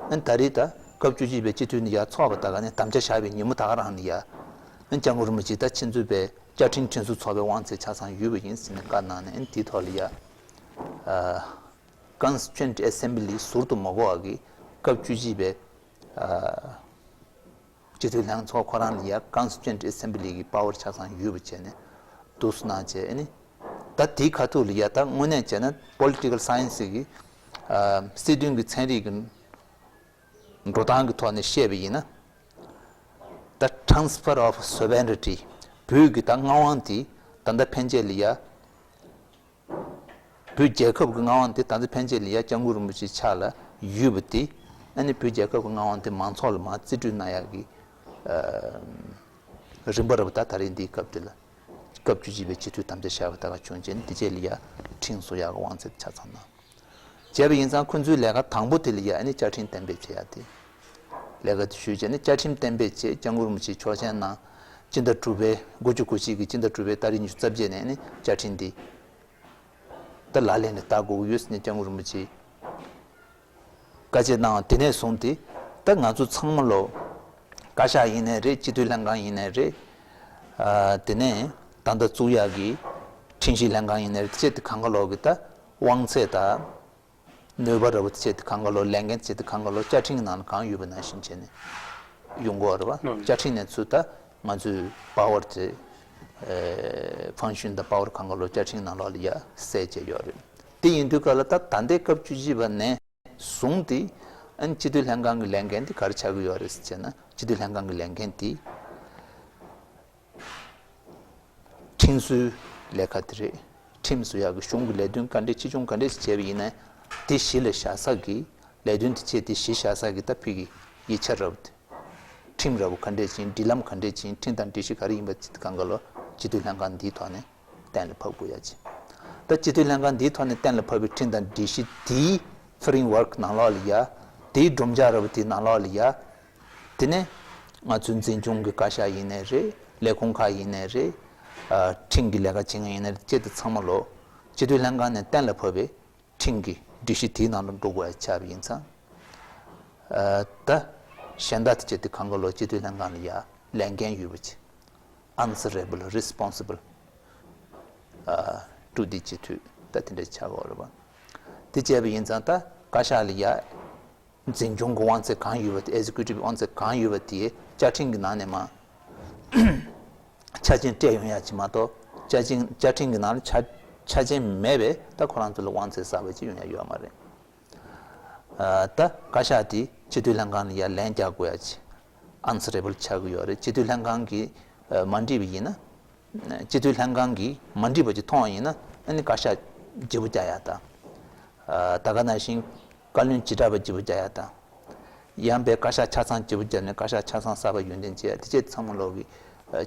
ཨ་ནི་ད་རེས་ད་སྐབས་བཅུ་གཅིག་པའི་སྤྱི་འཐུས་ནས་ཡར་ཚོགས་པ་ད་ག་ནས་དམ་བཅའ་བཞག་པའི་ཉིན་མོ་ད་ག་རང་ནས་ཡ། ཨ་ནི་སྐྱབས་མགོན་རིན་པོ་ཆེ་ད་ཁྱེད་ཚོའི་པའི་བཅའ་ཁྲིམས་ཁྲིམས་བཟོ་ཚོགས་པའི་དབང་ཚད་ཆ་ཚང་ཡོད་པ་ཡིན་ཟེར་ནས་བཀའ་གནང་ནས་ཨ་ནི་དེའི་ཐོག་ལ་ཡ། ཨ། Constituent Assembly ཟུར་དུ་མ་དགོས་པ་གི་སྐབས་བཅུ་གཅིག་པའི། ཨ། སྤྱི་འཐུས་ལྷན་ཚོགས་ཁོ་རང་ལ་ཡ་Constituent Assembly གི་པ་ཝར་ཆ་ཚང་ཡོད་པ་བྱས་ནས་འདུག་སེ་གནང་བྱས་ཨ་ནི། ད་དེའི་ཁ་ཐུག་ལ་ཡ་ད་དངོས་གནས་བྱས་ན་Political Science གི་ཨ། སྲིད་དོན་གྱི་ཚན་རིག་གི་འགྲོ་སྟངས་ཀྱི་ཐོག་ནས་བཤད་པ་ཡིན་ན། ད་Transfer of Sovereignty བོད་ཀྱི་ད་མངའ་དབང་དེ་ད་ལྟ་ཕན་ཆད་ལ་ཡ། བོད་རྒྱལ་ཁབ་ཀྱི་མངའ་དབང་དེ་ད་ལྟ་ཕན་ཆད་ལ་ཡ་སྐྱབས་མགོན་རིན་པོ་ཆེའི་ཕྱག་ལ་ཡོད་པ་དེ་ཨ་ནི་བོད་རྒྱལ་ཁབ་ཀྱི་མངའ་དབང་དེ་མང་ཚོགས་ལ་མར་རྩིས་སྤྲོད་གནང་ཡག་གི་ཨ། རིམ་པ་རེད་པ། ད་ད་རེས་འདིའི་སྐབས་དེ་ལ་སྐབས་བཅུ་གཅིག་པའི་སྤྱི་འཐུས་དམ་བཅའ་བཞག་པ་ད་ག་བྱུང་རྗེས་ནས་དེ་རྗེས་ལ་ཡ་ཁྲིམས་བཟོ་ཡག་གི་དབང་ཚད་ཆ་ཚང་གནང་། བྱས་པ་ཡིན་ཙང་ཁོ་ཚོའི་ལས་ཀ་དང་པོ་དེ་ལ་ཡ་ཨ་ནི་བཅའ་ཁྲིམས་གཏན་འབེབས་བྱེད་ཡག་དེ། ལས་ཀ་དེ་ཞུས་བྱས་ནས་བཅའ་ཁྲིམས་གཏན་འབེབས་བྱས། སྐྱབས་མགོན་རིན་པོ་ཆེ་ཆོག་མཆན་གནང་། སྤྱི་ཟླ་དྲུག་པའི་དགུ་བཅུ་གོ་གཅིག་གི་སྤྱི་ཟླ་དྲུག་པའི་ཏ་རིག་ཉི་ཤུ་རྩ་བརྒྱད་ནས་ཨ་ནི་བཅའ་ཁྲིམས་འདི་ད་ལག་ལེན་ལ་བསྟར་དགོས་ཀྱི་ཡོད་ཟེར་ནས་སྐྱབས་མགོན་རིན་པོ་ཆེས་བཀའ་ཆད་གནང་བ་དེ་ནས་བཟུང་སྟེ་ད་ང་ཚོ་ཚང་མ་ལོ་བཀའ་ཤག་ཡིན་ནའི་རེད། སྤྱི་འཐུས་ལྷན་ཁང་ཡིན་ནའི་རེད། ཨ། དེ་ནས་ད་ལྟ་བཙུགས་ཡག་གི་ཁྲིམས་ཞིབ་ལྷན་ཁང་ཡིན་ནའི་རེད། དེ་བྱས་དེ་གང་ག་ལོག་གི་ད་དབང་ཚད་དང་ནུས་པ་ར་བོ་དེ་བྱས་དེ་གང་ག་ལོག་ལས་འགན་དེ་བྱས་དེ་གང་ག་ལོག་བཅའ་ཁྲིམས་ནང་ལ་གང་ཡོད་པ་ནང་བཞིན་བྱས་ནས་ཡོང་དགོས་རེད་པ། ཨང་། བཅའ་ཁྲིམས་ནས་ཚུར་ད་ང་ཚོའི་པ་ཝར་དེ་ ཕང་ཤུན་དང་པ་ཝར་གང་ག་ལོ་བཅའ་ཁྲིམས་ནང་ལོགས་ལ་ཡ་གསལ་བྱས་ཡོད་རེད། དེ་ཡིན་དུས་ག་ལ་ད་ད་ལྟའི་སྐབས་བཅུ་བཞི་པ་ནས་བཟུང་སྟེ་ཨ་ནི་སྤྱི་འཐུས་ལྷན་ཁང་གི་ལས་འགན་དེ་ག་རེ་ཆགས་ཀྱི་ཡོད་རེད་ཟེར་ན། སྤྱི་འཐུས་ལྷན་ཁང་གི་ལས་འགན་དེ་ཁྲིམས་བཟོའི་ལས་ཀ་དེ་རེད། ཁྲིམས་བཟོ་ཡག་གི་གཞུང་གི་ལས་དོན་ག་འདྲས་ཆེ་ཆུང་ག་འདྲས་བྱས་པ་ཡིན་ན་དེ་གཞི་ལ་བཞག་ས་གི་ལས་དོན་དེ་བྱས་དེ་གཞི་བཞག་ས་གི་ད་ཕི་གི་ཡིག་ཆ་རབ་དེ། ཁྲིམས་རབ་ག་འདྲས་ཅིག་ཡིན། སྒྲིག་ལམ་ག་འདྲས་ཅིག་ཡིན། ཁྲིམས་དང་སྒྲིག་གཞི་ག་རེ་ཡིན་པ་ཅིག་གང་ག་ལོ་སྤྱི་འཐུས་ལྷན་ཁང་འདིའི་ཐོག་ནས་གཏན་ལ་ཕབ་དགོས་ཡ་ཅིག་ད་སྤྱི་འཐུས་ལྷན་ཁང་འདིའི་ཐོག་ནས་གཏན་ལ་ཕབ་པའི་ཁྲིམས་དང་སྒྲིག་གཞི་དེའི་framework་ནང་ལོགས་ལ་ཡ། དེའི་སྒྲོམ་ལྕག་རབ་དེའི་ནང་ལོགས་ལ་ཡ། དེ་ནས་ང་ཚོའི་འཛིན་སྐྱོང་གི་བཀའ་ཤག་ཡིན་ནའི་རེད། ལས་ཁུངས་ཁག་ཡིན་ནའི་རེད། ཨ། ཁྲིམས་ཀྱི་ལས་ཀ་བྱེད་མཁན་ཡིན་ནའི་རེད། ཅེས་དེ་ཚང་མ་ལོ་སྤྱི་འཐུས་ལྷན་ཁང་ནས་གཏན་ལ་ཕབ་པའི་ཁྲིམས་ཀྱི་སྒྲིག་གཞི་དེའི་ནང་ལ་འགྲོ་དགོས་ཡ་ཆགས་པ་ཡིན་ཙང་། ཨ། ད་གཞན་དག་དེ་ཅེས་དེ་གང་ག་ལོ་སྤྱི་འཐུས་ལྷན་ཁང་ལ་ཡ་ལས་འགན་ཡོད་པ་ཅིག answerable, responsible, ཨ། to the སྤྱི་འཐུས་ད་དེ་འདྲ་ཆགས་ཀྱི་ཡོད་རེད་པ། དེ་བྱས་པ་ཡིན་ཙང་ད་བཀའ་ཤག་ལ་ཡ། འཛིན་སྐྱོང་གི་དབང་ཚད་གང་ཡོད་པ་དེ། executive་དབང་ཚད་གང་ཡོད་པ་དེ་བཅའ་ཁྲིམས་ཀྱི་ནང་ནས་མར་ཆ་རྐྱེན་སྤྲད་ཡོང་ཡ་ཅིག་མ་གཏོགས། བཅའ་ཁྲིམས་བཅའ་ཁྲིམས་ཀྱི་ནང་ལ་ཆ་ཆ་རྐྱེན་མེད་པས་ད་ཁོ་རང་ཚོ་ལ་དབང་ཚད་གསར་པ་ཅིག་ཡོང་ཡ་ཡོད་མ་རེད། ཨ། ད་བཀའ་ཤག་དེ་སྤྱི་འཐུས་ལྷན་ཁང་ལ་ཡ་ལན་རྒྱག་དགོས་ཡ་ཅིག answerable་ཆགས་ཀྱི་ཡོད་རེད། སྤྱི་འཐུས་ལྷན་ཁང་གིས་ཨ། མ་འགྲིག་པ་ཡིན་ན། སྤྱི་འཐུས་ལྷན་ཁང་གིས་མ་འགྲིག་པ་ཅིག་མཐོང་བ་ཡིན་ན་ཨ་ནི་བཀའ་ཤག་བརྗེ་པོ་རྒྱག་ཡ་དང་། ཨ། ད་ག་ནང་བཞིན་བཀའ་བློན་བྱེ་བྲག་པ་བརྗེ་པོ་རྒྱག་ཡ་དང་། ཡང་པའི་བཀའ་ཤག་ཆ་ཚང་བརྗེ་པོ་བརྒྱབ་ནས་བཀའ་ཤག་ཆ་ཚང་གསར་པ་ཡོན་ཏན་བྱེད་ཡ་དེ་བཅས་ཚང་མ་ལོག་གི་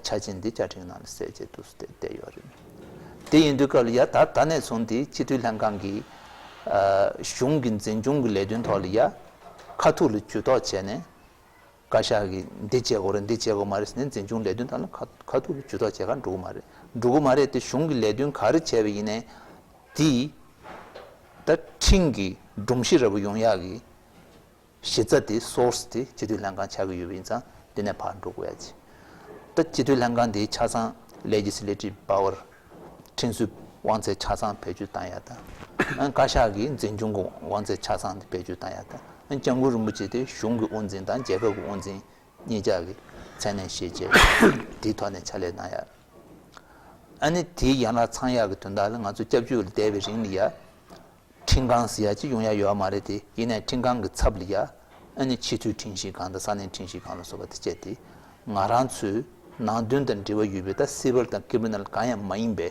ཆ་རྐྱེན་འདི་བཅའ་ཁྲིམས་ནང་ལ་གསལ་བྱས་འདུག་སེ་བསྡད་ཡོད་རེད། དེ་ཡིན་དུས་སྐབས་ལ་ཡ་ད་ད་ནས་བཟུང་སྟེ་སྤྱི་འཐུས་ལྷན་ཁང་གིས་ཨ། གཞུང་གི་འཛིན་སྐྱོང་གི་ལས་དོན་ཐོག་ལ་ཡ་ཁ་ཐུག་ལ་ཇུས་གཏོགས་བྱས་ནས། བཀའ་ཤག་གིས་འདི་བྱེད་དགོས་རེད། འདི་བྱེད་དགོས་མ་རེད་ཟེར་ནས་འཛིན་སྐྱོང་ལས་དོན་དག་ལ་ཁ་ཁ་ཐུག་ལ་ཇུས་གཏོགས་བྱེད་གར་འགྲོ་གི་མ་རེད། འགྲོ་གི་མ་རེད་དེ། གཞུང་གི་ལས་དོན་ག་རེ་བྱས་པ་ཡིན་ནའི་དེ་ད་ཁྲིམས་ཀྱི་སྒྲོམ་གཞི་འདྲ་པོ་ཡོང་ཡག་གི་གཞི་རྩ་དེ། source་དེ་སྤྱི་འཐུས་ལྷན་ཁང་ཆགས་ཀྱི་ཡོད་པ་ཡིན་ཙང་དེ་ནས་ཕར་འགྲོ་དགོས་ཡ་ཅིག་ད་སྤྱི་འཐུས་ལྷན་ཁང་དེའི་ཆ་ཚང་legislative power། ཁྲིམས་བཟོའི་དབང་ཚད་ཆ་ཚང་བེད་སྤྱོད་བཏང་ཡ་དང་། ཨ། བཀའ་ཤག་གི་འཛིན་སྐྱོང་གི་དབང་ཚད་ཆ་ཚང་དེ་བེད་སྤྱོད་བཏང་ཡ་དང་། ཨ། སྐྱབས་མགོན་རིན་པོ་ཆེ་དེ་གཞུང་གི་དབུ་འཛིན་དང་རྒྱལ་ཁབ་ཀྱི་དབུ་འཛིན་གཉིས་ཆ་གི་མཚན་གནས་བཞེས་བྱས་དེའི་ཐོག་ནས་ཕྱག་ལས་གནང་ཡ། ཨ་ནི་དེའི་ཡན་ལག་ཚང་ཡག་གི་དོན་དག་ལ་ང་ཚོ་སྐྱབས་བཅོལ་ལ་བསྡད་པའི་རིང་ལ་ཡ། ཁྲིམས་ཁང་ཟེར་ཡ་ཅིག་ཡོང་ཡ་ཡོད་མ་རེད་དེ། ཡིན་ནའི་ཁྲིམས་ཁང་གི་ཚབ་ལ་ཡ། ཨ་ནི་ཆེས་མཐོའི་ཁྲིམས་ཞིབ་ཁང་དང་ས་གནས་ཁྲིམས་ཞིབ་ཁང་ལ་སོགས་པ་དེ་བྱས་ཏེ། ང་རང་ཚོའི་ནང་དོན་དང་འབྲེལ་བ་ཡོད་པའི་ད་civil་དང་criminal་གང་ཡང་མ་ཡིན་པའི་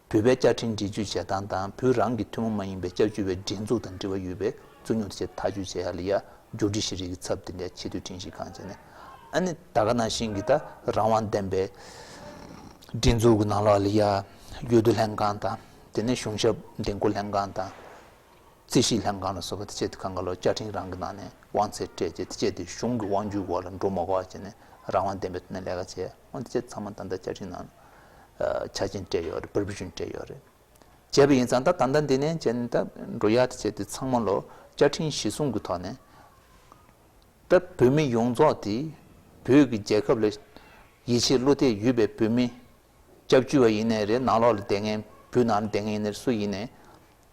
བོད་པའི་བཅའ་ཁྲིམས་འགྲེལ་བརྗོད་བྱེད་སྟངས་དང་། བོད་རང་གི་ཐུན་མོང་མ་ཡིན་པའི་སྐྱབས་བཅོལ་བའི་སྒྲིག་འཛུགས་དང་འབྲེལ་བ་ཡོད་པའི་བཙུགས་ཉོ་དེ་བྱས་ཐག་གཅོད་བྱེད་ཡ་ལ་ཡ། འགྱུར་འགྲོས་ཤེས་རིག་གི་ཚབ་དེ་འདྲའི་ཆེས་མཐོའི་ཁྲིམས་ཞིབ་ཁང་བྱས་ནས། ཨ་ནི་ད་ག་ནང་བཞིན་གྱི་ད་རང་དབང་ལྡན་པའི་སྒྲིག་འཛུགས་ཀྱི་ནང་ལོགས་ལ་ཡ། འོས་བསྡུ་ལྷན་ཁང་དང་། དེ་ནས་གཞུང་ཞབས་འདེམས་བསྐོ་ལྷན་ཁང་དང་། རྩིས་ཞིབ་ལྷན་ཁང་ལ་སོགས་པ་དེ་བྱས་ཏེ་གང་ག་ལོ་བཅའ་ཁྲིམས་རང་གི་ནང་ནས་དབང་ཚད་སྤྲད་རྗེས། དེ་བྱས་ཏེ་གཞུང་གི་དབང་སྒྱུར་འོག་ལ་འགྲོ་མ་དགོས་པ་བྱས་ནས་རང་དབང་ལྡན་པའི་ཐོག་ནས་ལས་ཀ་བྱས། འོ་དེ་བྱས་ཚང་མ་ད་ལྟ་བཅའ་ཁྲིམས་ནང་ཆ་རྐྱེན་སྤྲད་ཡོད་རེད། provision་སྤྲད་ཡོད་རེད། བྱས་པ་ཡིན་ཙང་ད་ད་ལྟ་འདི་ནས་བྱས་ནས་ད་འགྲོ་ཡ་དེ་བྱས་ཏེ་ཚང་མ་ལོ་བཅའ་ཁྲིམས་གཞི་བཟུང་གི་ཐོག་ནས། ད་བོད་མི་ཡོངས་རྫོགས་དེ་བོད་ཀྱི་རྒྱལ་ཁབ་ལ་ཡིད་ཆེས་བློ་གཏད་ཡོད་པའི་བོད་མི། སྐྱབས་བཅོལ་བ་ཡིན་ནའི་རེད། ནང་ལོགས་ལ་བསྡད་མཁན། བོད་ནང་ལ་བསྡད་མཁན་ཡིན་ནའི་རེད། སུ་ཡིན་ནའི།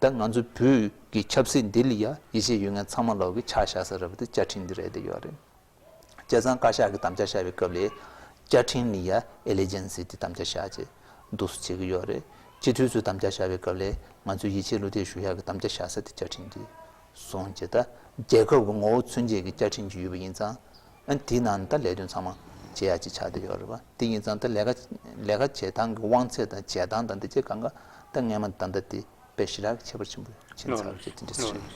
ད་ང་ཚོ་བོད་ཀྱི་ཆབ་སྲིད་འདི་ལ་ཡ་ཡིད་ཆེས་ཡོད་མཁན་ཚང་མ་ལོག་གི་ཆ་བཞག་ས་རེད་པ། དེ་བཅའ་ཁྲིམས་འདི་རེད་དེ་ཡོད་རེད། བྱས་ཙང་བཀའ་ཤག་གིས་དམ་བཅའ་བཞག་པའི་སྐབས་ལ་བཅའ་ཁྲིམས་ལ་ཡ་allegiance་དེ་དམ་བཅའ་བཞག་བྱས་འདུག་སེ་བྱེད་ཀྱི་ཡོད་རེད། སྤྱི་འཐུས་ཚོས་དམ་བཅའ་བཞག་པའི་སྐབས་ལ་ང་ཚོས་ཡིད་ཆེས་བློ་གཏད་ཞུ་ཡག་གི་དམ་བཅའ་བཞག་ས་དེ་བཅའ་ཁྲིམས་འདི་བཟུང་བྱས། ད་རྒྱལ་ཁབ་ཀྱི་ངོ་བོ་མཚོན་བྱེད་ཀྱི་བཅའ་ཁྲིམས་ཅིག་ཡོད་པ་ཡིན་ཙང་། ཨ་ནི་དེའི་ནང་ནས་ད་ལས་དོན་ཚང་མ་བྱེད་ཡག་ཅིག་ཆགས་བསྡད་ཡོད་རེད་པ། དེ་ཡིན་ཙང་ད་ལས་ཀ་ལས་ཀ་བྱེད་སྟངས་ཀྱི་དབང་ཚད་དང་བྱེད་སྟངས་དང་དེ་བཅས་གང་ག་ད་སྔས་མ་ད་ལྟ་དེ་དཔེ་ཞེ་དྲག་ཁྱད་པར་ཆེན་པོ་ཕྱིན་ཚར་བ་བྱས་དེ་འདྲ་ཞིག་རེད།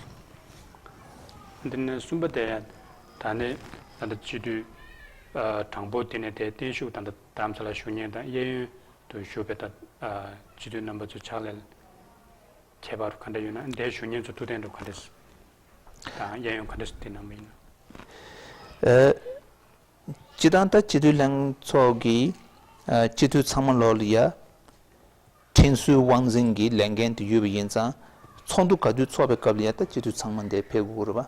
འདི་ནས་གསུམ་པ་དེ་ཡང་ད་ནི་ད་ལྟ་སྤྱི་འཐུས་ཨ་དང་པོ་དེ་ནས་དེ་བརྟན་བཞུགས་ད་ལྟ་རྡ་རམ་ས་ལ་བཞུགས་མཁན་དང་གཡས་གཡོན་དུ་བཞུགས་པའི་ད་ཨ་སྤྱི་འཐུས་རྣམ་པ་ཚོ་ཕྱག་ལས་ཁྱད་པར་ག་འདྲ་ཡོད་ན། འདིར་བཞུགས་མཁན་ཚོ་ཐུགས་གཏན་དུ་ག་འདྲ་དང་གཡས་གཡོན་ག་འདྲ་དེ་གནང་བ་ཡིན་ན། ཨ། སྤྱི་བཏང་ད་སྤྱི་འཐུས་ལྷན་ཚོགས་ཀྱི་ཨ་སྤྱི་འཐུས་ཚང་མ་ལོག་ལ་ཡ་ཁྲིམས་བཟོའི་དབང་འཛིན་གྱི་ལས་འགན་དེ་ཡོད་པ་ཡིན་ཙང་། ཚོགས་འདུ་ག་དུས་ཚོགས་པའི་སྐབས་ལ་ཡ་ད་སྤྱི་འཐུས་ཚང་མ་འདིར་ཕེབས་དགོས་རེད་པ།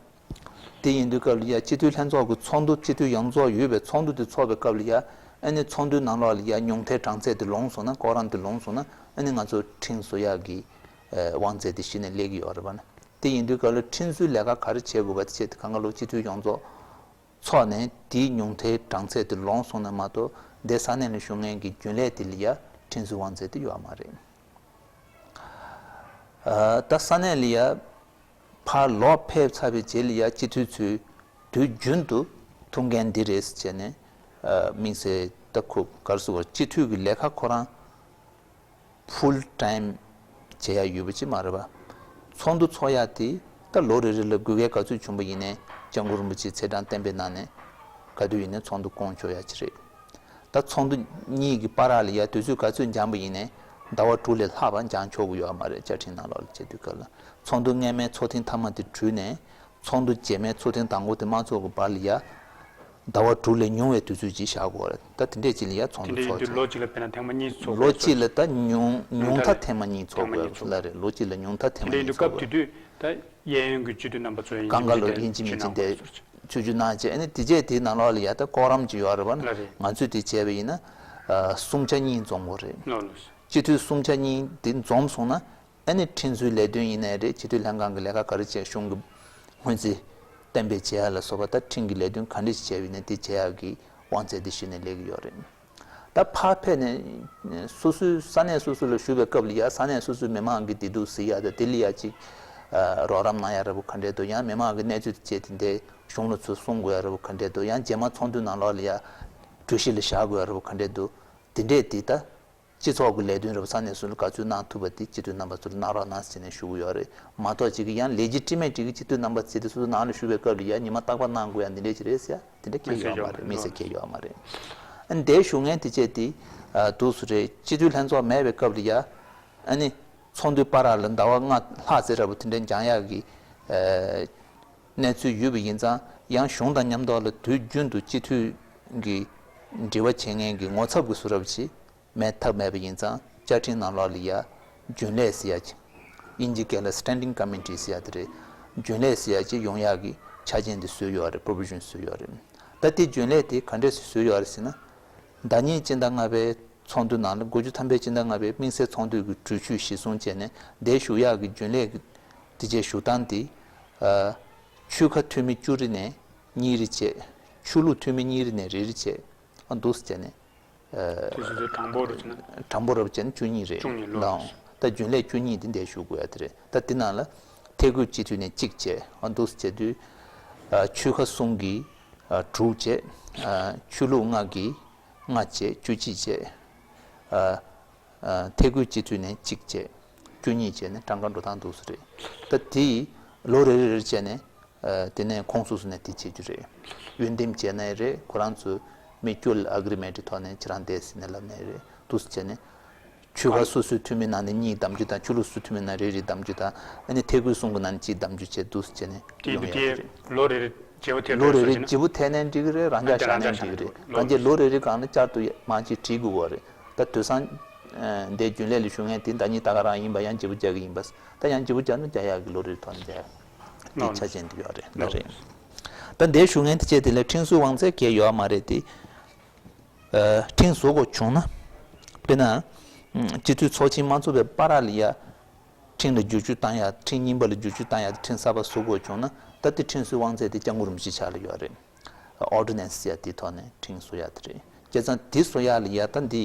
དེ་ཡིན་དུས་སྐབས་ལ་ཡ་སྤྱི་འཐུས་ལྷན་ཚོགས་ཀྱི་ཚོགས་འདུ། སྤྱི་འཐུས་ཡོངས་རྫོགས་ཡོད་པའི་ཚོགས་འདུ་དེ་ཚོགས་པའི་སྐབས་ལ་ཡ། ཨ་ནི་ཚོགས་འདུའི་ནང་ལོགས་ལ་ཡ་ཉུང་མཐའི་གྲངས་ཚད་དེ་ལོངས་སོང་ན། ཀོ་རམ་དེ་ལོངས་སོང་ན། ཨ་ནི་ང་ཚོ་ཁྲིམས་བཟོ་ཡག་གི་ཨ་དབང་ཚད་དེ་གཞི་ནས་སླེབས་ཀྱི་ཡོད་རེད་པ། ན་དེ་ཡིན་དུས་སྐབས་ལ་ཁྲིམས་བཟོའི་ལས་ཀ་ག་རེ་བྱེད་དགོས་པ་དེ་བྱས་ཏེ་གང་ག་ལོ་སྤྱི་འཐུས་ཡོངས་རྫོགས་ཚོགས་ནས་དེའི་ཉུང་མཐའི་གྲངས་ཚད་དེ་ལོངས་སོང་ན་མ་གཏོགས། འདི་ས་གནས་ལ་བཞུགས་མཁན་གྱི་རྒྱུན་ལས་དེ་ལ་ཡ་ཁྲིམས་སྲུང་དབང་ཚད་དེ་ཡོད་མ་རེད། ཨ། ད་ས་གནས་ལ་ཡ་ཕར་ལོག་ཕེབས་ཚར་བའི་རྗེས་ལ་ཡ་སྤྱི་འཐུས་ཚོས་དུས་རྒྱུན་དུ་ཐུགས་འགན་འདི་རེད་ཟེར་བྱས་ནས། ཨ། དམིགས་བསལ་ད་ཁོ་ག་རེ་ཟེར་དགོས་རེད། སྤྱི་འཐུས་ཀྱི་ལས་ཀ་ཁོ་རང་ཕུལ་ཊའིམ་བྱེད་ཡ་ཡོད་པ་ཅིག་མ་རེད་པ། ཚོགས་འདུ་ཚོགས་ཡ་དེ་ད་ལོ་རེ་རེ་ལ་དགོས་གལ་ག་ཚོད་བྱུང་པ་ཡིན་ནའི་སྐྱབས་མགོན་རིན་པོ་ཆེའི་ཚེས་གྲངས་གཏན་འབེབས་གནང་ནས་ག་དུས་ཡིན་ནའི་ཚོགས་འདུ་བསྐོང་ཆོག་ཡ་ཅིག་རེད། ད་ཚོགས་འདུ་གཉིས་ཀྱི་བར་ལ་ཡ་དུས་ཚོད་ག་ཚོད་འགྱངས་པ་ཡིན་ནའི་ཟླ་བ་དྲུག་ལས་ལྷག་པ་འགྱངས་ཆོག་གི་ཡོད་མ་རེད། བཅའ་ཁྲིམས་ནང་ལོགས་ལ་བྱེད་དུས་སྐབས་ལ་ཚོགས་འདུ་སྔ་མའི་ཚོགས་ཐེངས་མཐའ་མ་དེ་གྲུབ་ནས་ཚོགས་འདུ་རྗེས་མའི་ཚོགས་ཐེངས་དང་པོ་དེ་མ་ཚོགས་ཀྱི་བར་ལ་ཡ་ཟླ་བ་དྲུག་ལས་ཉུང་བའི་དུས་ཚོད་ཅིག་བཞག་དགོས་རེད། ད་དེ་འདྲས་ཅིག་ལ་ཡ་ཚོགས་འདུ་དེ་འདྲ་ཡིན་ཚོགས་དུས་ཆོག་ལོ་གཅིག་ལ་བེད་ན་ཐེངས་མ་གཉིས་ཚོགས་ལོ་དགོས་གཅིག་ལ་ད་ཉུང་ཉུང་ཉུང་མཐའ་མཐའ་ཐེངས་མ་གཉིས་ཚོགས་ཐེངས་མ་དགོས་གཉིས་ཚོགས་ལ་རེད། ལོ་གཅིག་ལ་ཉུང་མཐའ་ཐེངས་མ་དེ་འདྲ་ཡིན་གཉིས་དུས་ཚོགས་སྐབས་དགོས་དེ་རེད། དུས་ད་གཡས་གཡོན་གྱི་སྤྱི་འཐུས་རྣམ་པ་ཚོ་ཡིན་གང་ག་ལོ་ཡིན་གཅིག་མིན་གཅིག་འདས་ཆུ་རྒྱུ་གནང་བྱས། ཨ་ནི་དེ་རྗེས་དེའི་ནང་ལོགས་ལ་ཡ་ད་ཀོ་རམ་ཅིག་ཡོད་རེད་པ། ན་ལ་རེད། ང་ཚོས་དེ་བྱས་པ་ཡིན་ན་ཨ་སུམ་ཆ་གཉིས་འཛོམས་དགོས་རེད། ལོ་ལོ། སྤྱི་འཐུས་སུམ་ཆ་གཉིས་དེ་འཛོམས་སོང་ན་ཨ་ནི་ཁྲིམས་བཟོའི་ལས་དོན་ཡིན་ནའི་རེད། སྤྱི་འཐུས་ལྷན་ཁང་གི་ལས་ཀ་ག་རེ་བྱས། གཞུང་གི་སྔོན་རྩིས་གཏན་འབེབས་བྱེད་ཡ་ལ་སོགས་པ་ད་ཁྲིམས་ཀྱི་ལས་དོན་ག་འདྲ་ཞིག་བྱས་པ་ཡིན་ནའི་དེ་བྱེད་ཡ་གི་དབང་ཚད་དེ་གཞི་ནས་སླེབས་ཀྱི་ཡོད་རེད། ད་ཕར་ཕེབས་ནས་སོ་སོའི་ས་གནས་སོ་སོ་ལ་བཞུགས་པའི་སྐབས་ལ་ཡ་ས་གནས་སོ་སོའི་མི་མང་གི་བདེ་སྡུག་གཟིགས་ཡ་དང་དེ་ལ་ཡ་ཅིག་ཨ་རོགས་རམ་གནང་ཡ་འདྲ་པོ་ག་འདྲས་འདུག་ཡང་མི་མང་གི་གནས་ཚུལ་དེ་བྱས་དེ་འདྲའི་གཞུང་ལ་ཚུར་གསུང་དགོས་ཡ་འདྲ་པོ་ག་འདྲས་འདུག་ཡང་རྗེས་མ་ཚོགས་འདུའི་ནང་ལོགས་ལ་ཡ་གྲོས་གཞི་ལ་བཞག་དགོས་ཡ་འདྲ་པོ་ག་འདྲས་འདུག་དེ་འདྲས་དེ་ད་སྤྱི་ཚོགས་ཀྱི་ལས་དོན་འདྲ་པོ་ས་གནས་སོ་སོ་ལ་ག་ཚོད་གནང་ཐུབ་པ་དེ་སྤྱི་འཐུས་རྣམ་པ་ཚོ་ལ་གནང་རོགས་གནང་ཟེར་ནས་ཞུ་གི་ཡོད་རེད་མ་གཏོགས། ཅིག་གི་ཡང་ལེ་ཇི་ཊི་མེཊ་ཀྱི་སྤྱི་འཐུས་རྣམ་པ་ཟེར་དེ་སོ་སོ་ནང་ལ་བཞུགས་པའི་སྐབས་ལ་ཡ་ཉི་མ་རྟག་པར་གནང་དགོས་ཡ་འདི་འདྲས་ཅིག་རེད་ཟེར་ཡ་དེ་འདྲ་ཁེལ་ཡོད་མ་རེད། དམིགས་བསལ་ཁེལ་ཡོད་མ་རེད། ཨ་ནི་དེའི་ཞུ་མཁན་དེ་བྱས་དེ་ཨ་འདུག་སེ་རེད། སྤྱི་འཐུས་ལྷན་ཚོགས་མེད་པའི་སྐབས་ལ་ཡ་ཨ་ནི་ཚོགས་འདུའི་བར་ལ་ཟླ་བ་ལྔ་ལྷག་ཙམ་འདྲ་པོ་དེ་འདྲ་འགྱངས་ཡག་གི་ཨ་གནས་ཚུལ་ཡོད་པ་ཡིན་ཙང་། ཡང་གཞུང་དང་མཉམ་དུ་ལ་དུས་རྒྱུན་དུ་སྤྱི་འཐུས་ཀྱི་འབྲེལ་བ་བྱེད་མཁན་གྱི་ངོ་ཚབ་ཀྱི་བཟོ་འདྲ་པོ་ཅིག་མེད་ཐབས་མེད་པ་ཡིན་ཙང་། བཅའ་ཁྲིམས་ནང་ལོགས་ལ་ཡ་རྒྱུན་ལས་ཟེར་ཡ་ཅིག་དབྱིན་ཇི་སྐད་ལ་Standing Committee ཟེར་ཡ་དེ་རེད། རྒྱུན་ལས་ཟེར་ཡ་ཅིག་ཡོང་ཡག་གི་ཆ་རྐྱེན་དེ་བཟོས་ཡོད་རེད། པོ་རོ་བི་ཤན་བཟོས་ཡོད་རེད། ད་དེ་རྒྱུན་ལས་དེ་ག་འདྲས་སེ་བཟོས་ཡོད་རེད་ཟེར་ན། ཟླ་ཉིན་སྤྱི་ཟླ་ལྔ་པའི་ཚོགས་འདུ་ནང་ལ་དགུ་བཅུ་ཐམ་པའི་སྤྱི་ཟླ་ལྔ་པའི་དམིགས་བསལ་ཚོགས་འདུ་གི་གྲོས་ཆོད་གཞིར་བཟུང་བྱས་ནས་འདིར་བཞུགས་ཡག་གི་རྒྱུན་ལས་ཀྱི་དེ་བྱས་བཞུགས་སྟངས་དེ། ཨ་ཆོལ་ཁ་འཐུས་མི་བཅུ་རེ་ནས་གཉིས་རེ་བྱས། ཆོས་ལུགས་འཐུས་མི་གཉིས་རེ་ནས་རེ་རེ་བྱས། ཨ་འདུག་སེ་བྱས་ནས། ཨ་དེ་སོ་སོའི་གྲངས་འབོར་རུ་བྱས་ན། གྲངས་འབོར་རུ་བྱས་ན་བཅུ་གཉིས་རེད། བཅུ་གཉིས་ལོ། ལའང་ད་རྒྱུན་ལས་བཅུ་གཉིས་དེ་འདིར་བཞུགས་དགོས་ཡ་དེ་རེད། ད་དེ་ནང་ལ་ཐད་བསྐོས་སྤྱི་འཐུས་ནས་གཅིག་བྱས། ཨ་འདུག་སེ་བྱས་དུས། ཨ་ཆོལ་ཁ་གསུམ་གྱིས་ཨ་དྲུག་བྱས། ཨ་ཆོས་ལུགས་ལྔ་གིས་ལྔ་བྱས། བཅུ་གཅིག་བྱས། ཨ་ཨ་ཐད་བསྐོས་སྤྱི་འཐུས་ནས་གཅིག་བྱས། བཅུ་གཉིས་བྱས་ནས་གྲངས་ཀ་འགྲོ་སྟངས་འདུག་སེ་རེད། ད་དེ་ལོ་རེ་རེ་རེ་བྱས་ནས་ཨ་དེ་ནས་ཁོངས་སོ་སོ་ནས་དེ་བྱེད་རྒྱུ་རེད། འོས་འདེམས་བྱས་ནའི་རེད། ཁོ་རང་ཚོས་མི་བཅུ་ལ་ཨ་གི་རི་མེན་ཊི་ཐོག་ནས་ཁྱེད་རང་བསྡད་ཟེར་ནས་ལབ་ནའི་རེད། འདུག་སེ་བྱས་ནས་ཆོལ་ཁ་སོ་སོའི་འཐུས་མི་ནང་ནས་གཉིས་གདམ་རྒྱུ་དང་། ཆོས་ལུགས་སོ་སོའི་འཐུས་མི་ནང་རེ་རེ་གདམ་རྒྱུ་དང་། ཨ་ནི་ཐད་བསྐོས་གསུམ་གྱི་ནང་ནས་གཅིག་གདམ་རྒྱུ་བྱས་འདུག་སེ་བྱས་ནས་དེ་ཡོང་དུས་ཡག་དེ་གི་རེད། ལོ་རེ་རེ་བརྗེ་པོ་ཐེབས་ལོ་རེ་རེ་བརྗེ་པོ་ཐེབས་ནའི་འགྲིག་གི་རེད། རང་འཇགས་བཞག་ནའི་འགྲིག་གི་རེད། གང་ཅི་ལོ་རེ་རེ་སྒང་ལ་བསྐྱར་དུ་མར་ཅིག་བྲིས་དགོས་པ་རེད། ད་དེང་སང་ཨ་འདིར་རྒྱུན་ལས་ལ་བཞུགས་མཁན་དེ་ཟླ་ཉིན་ད་ག་རང་ཡིན་པ། ཡང་བརྗེ་པོ་རྒྱག་གི་ཡིན་པ། ད་ཡང་བརྗེ་པོ་རྒྱག་ན་རྒྱག་ཡག་གི་ལོ་རེའི་ཐོག་ནས་རྒྱག་ཡག་དེ་ཆ་རྐྱེན་དེ་ཡོད་རེད། ལགས་རེད། ད་འདིར་བཞུགས་མཁན་དེ་བྱས་དེ་ལ་ཁྲིམས་སྲུང་དབང་ཚད་གང་ཡང་ཡོད་མ་རེད་དེ། ཨ་ཁྲིམས་བཟོ་དགོས་བྱུང་ན། དཔེར་ན་ཨ་སྤྱི་འཐུས་ཚོགས་ཆེན་མ་ཚོགས་པའི་བར་ལ་ཡ་ཁྲིམས་ལ་བསྒྱུར་བཅོས་བཏང་ཡ། ཁྲིམས་རྙིང་པ་ལ་བསྒྱུར་བཅོས་བཏང་ཡ། ཁྲིམས་གསར་པ་བཟོ་དགོས་བྱུང་ན། ད་དེ་ཁྲིམས་སྲུང་དབང་ཚད་དེ་སྐྱབས་མགོན་རིན་པོ་ཆེ་ཕྱག་ལ་ཡོད་རེད། ཨོར་ཌི་ནན་སི་ཟེར་ཡ་དེའི་ཐོག་ནས་ཁྲིམས་བཟོ་ཡ་དེ་རེད། བྱས་ཙང་དེ་བཟོ་ཡ་ལ་ཡ་ད་འདི་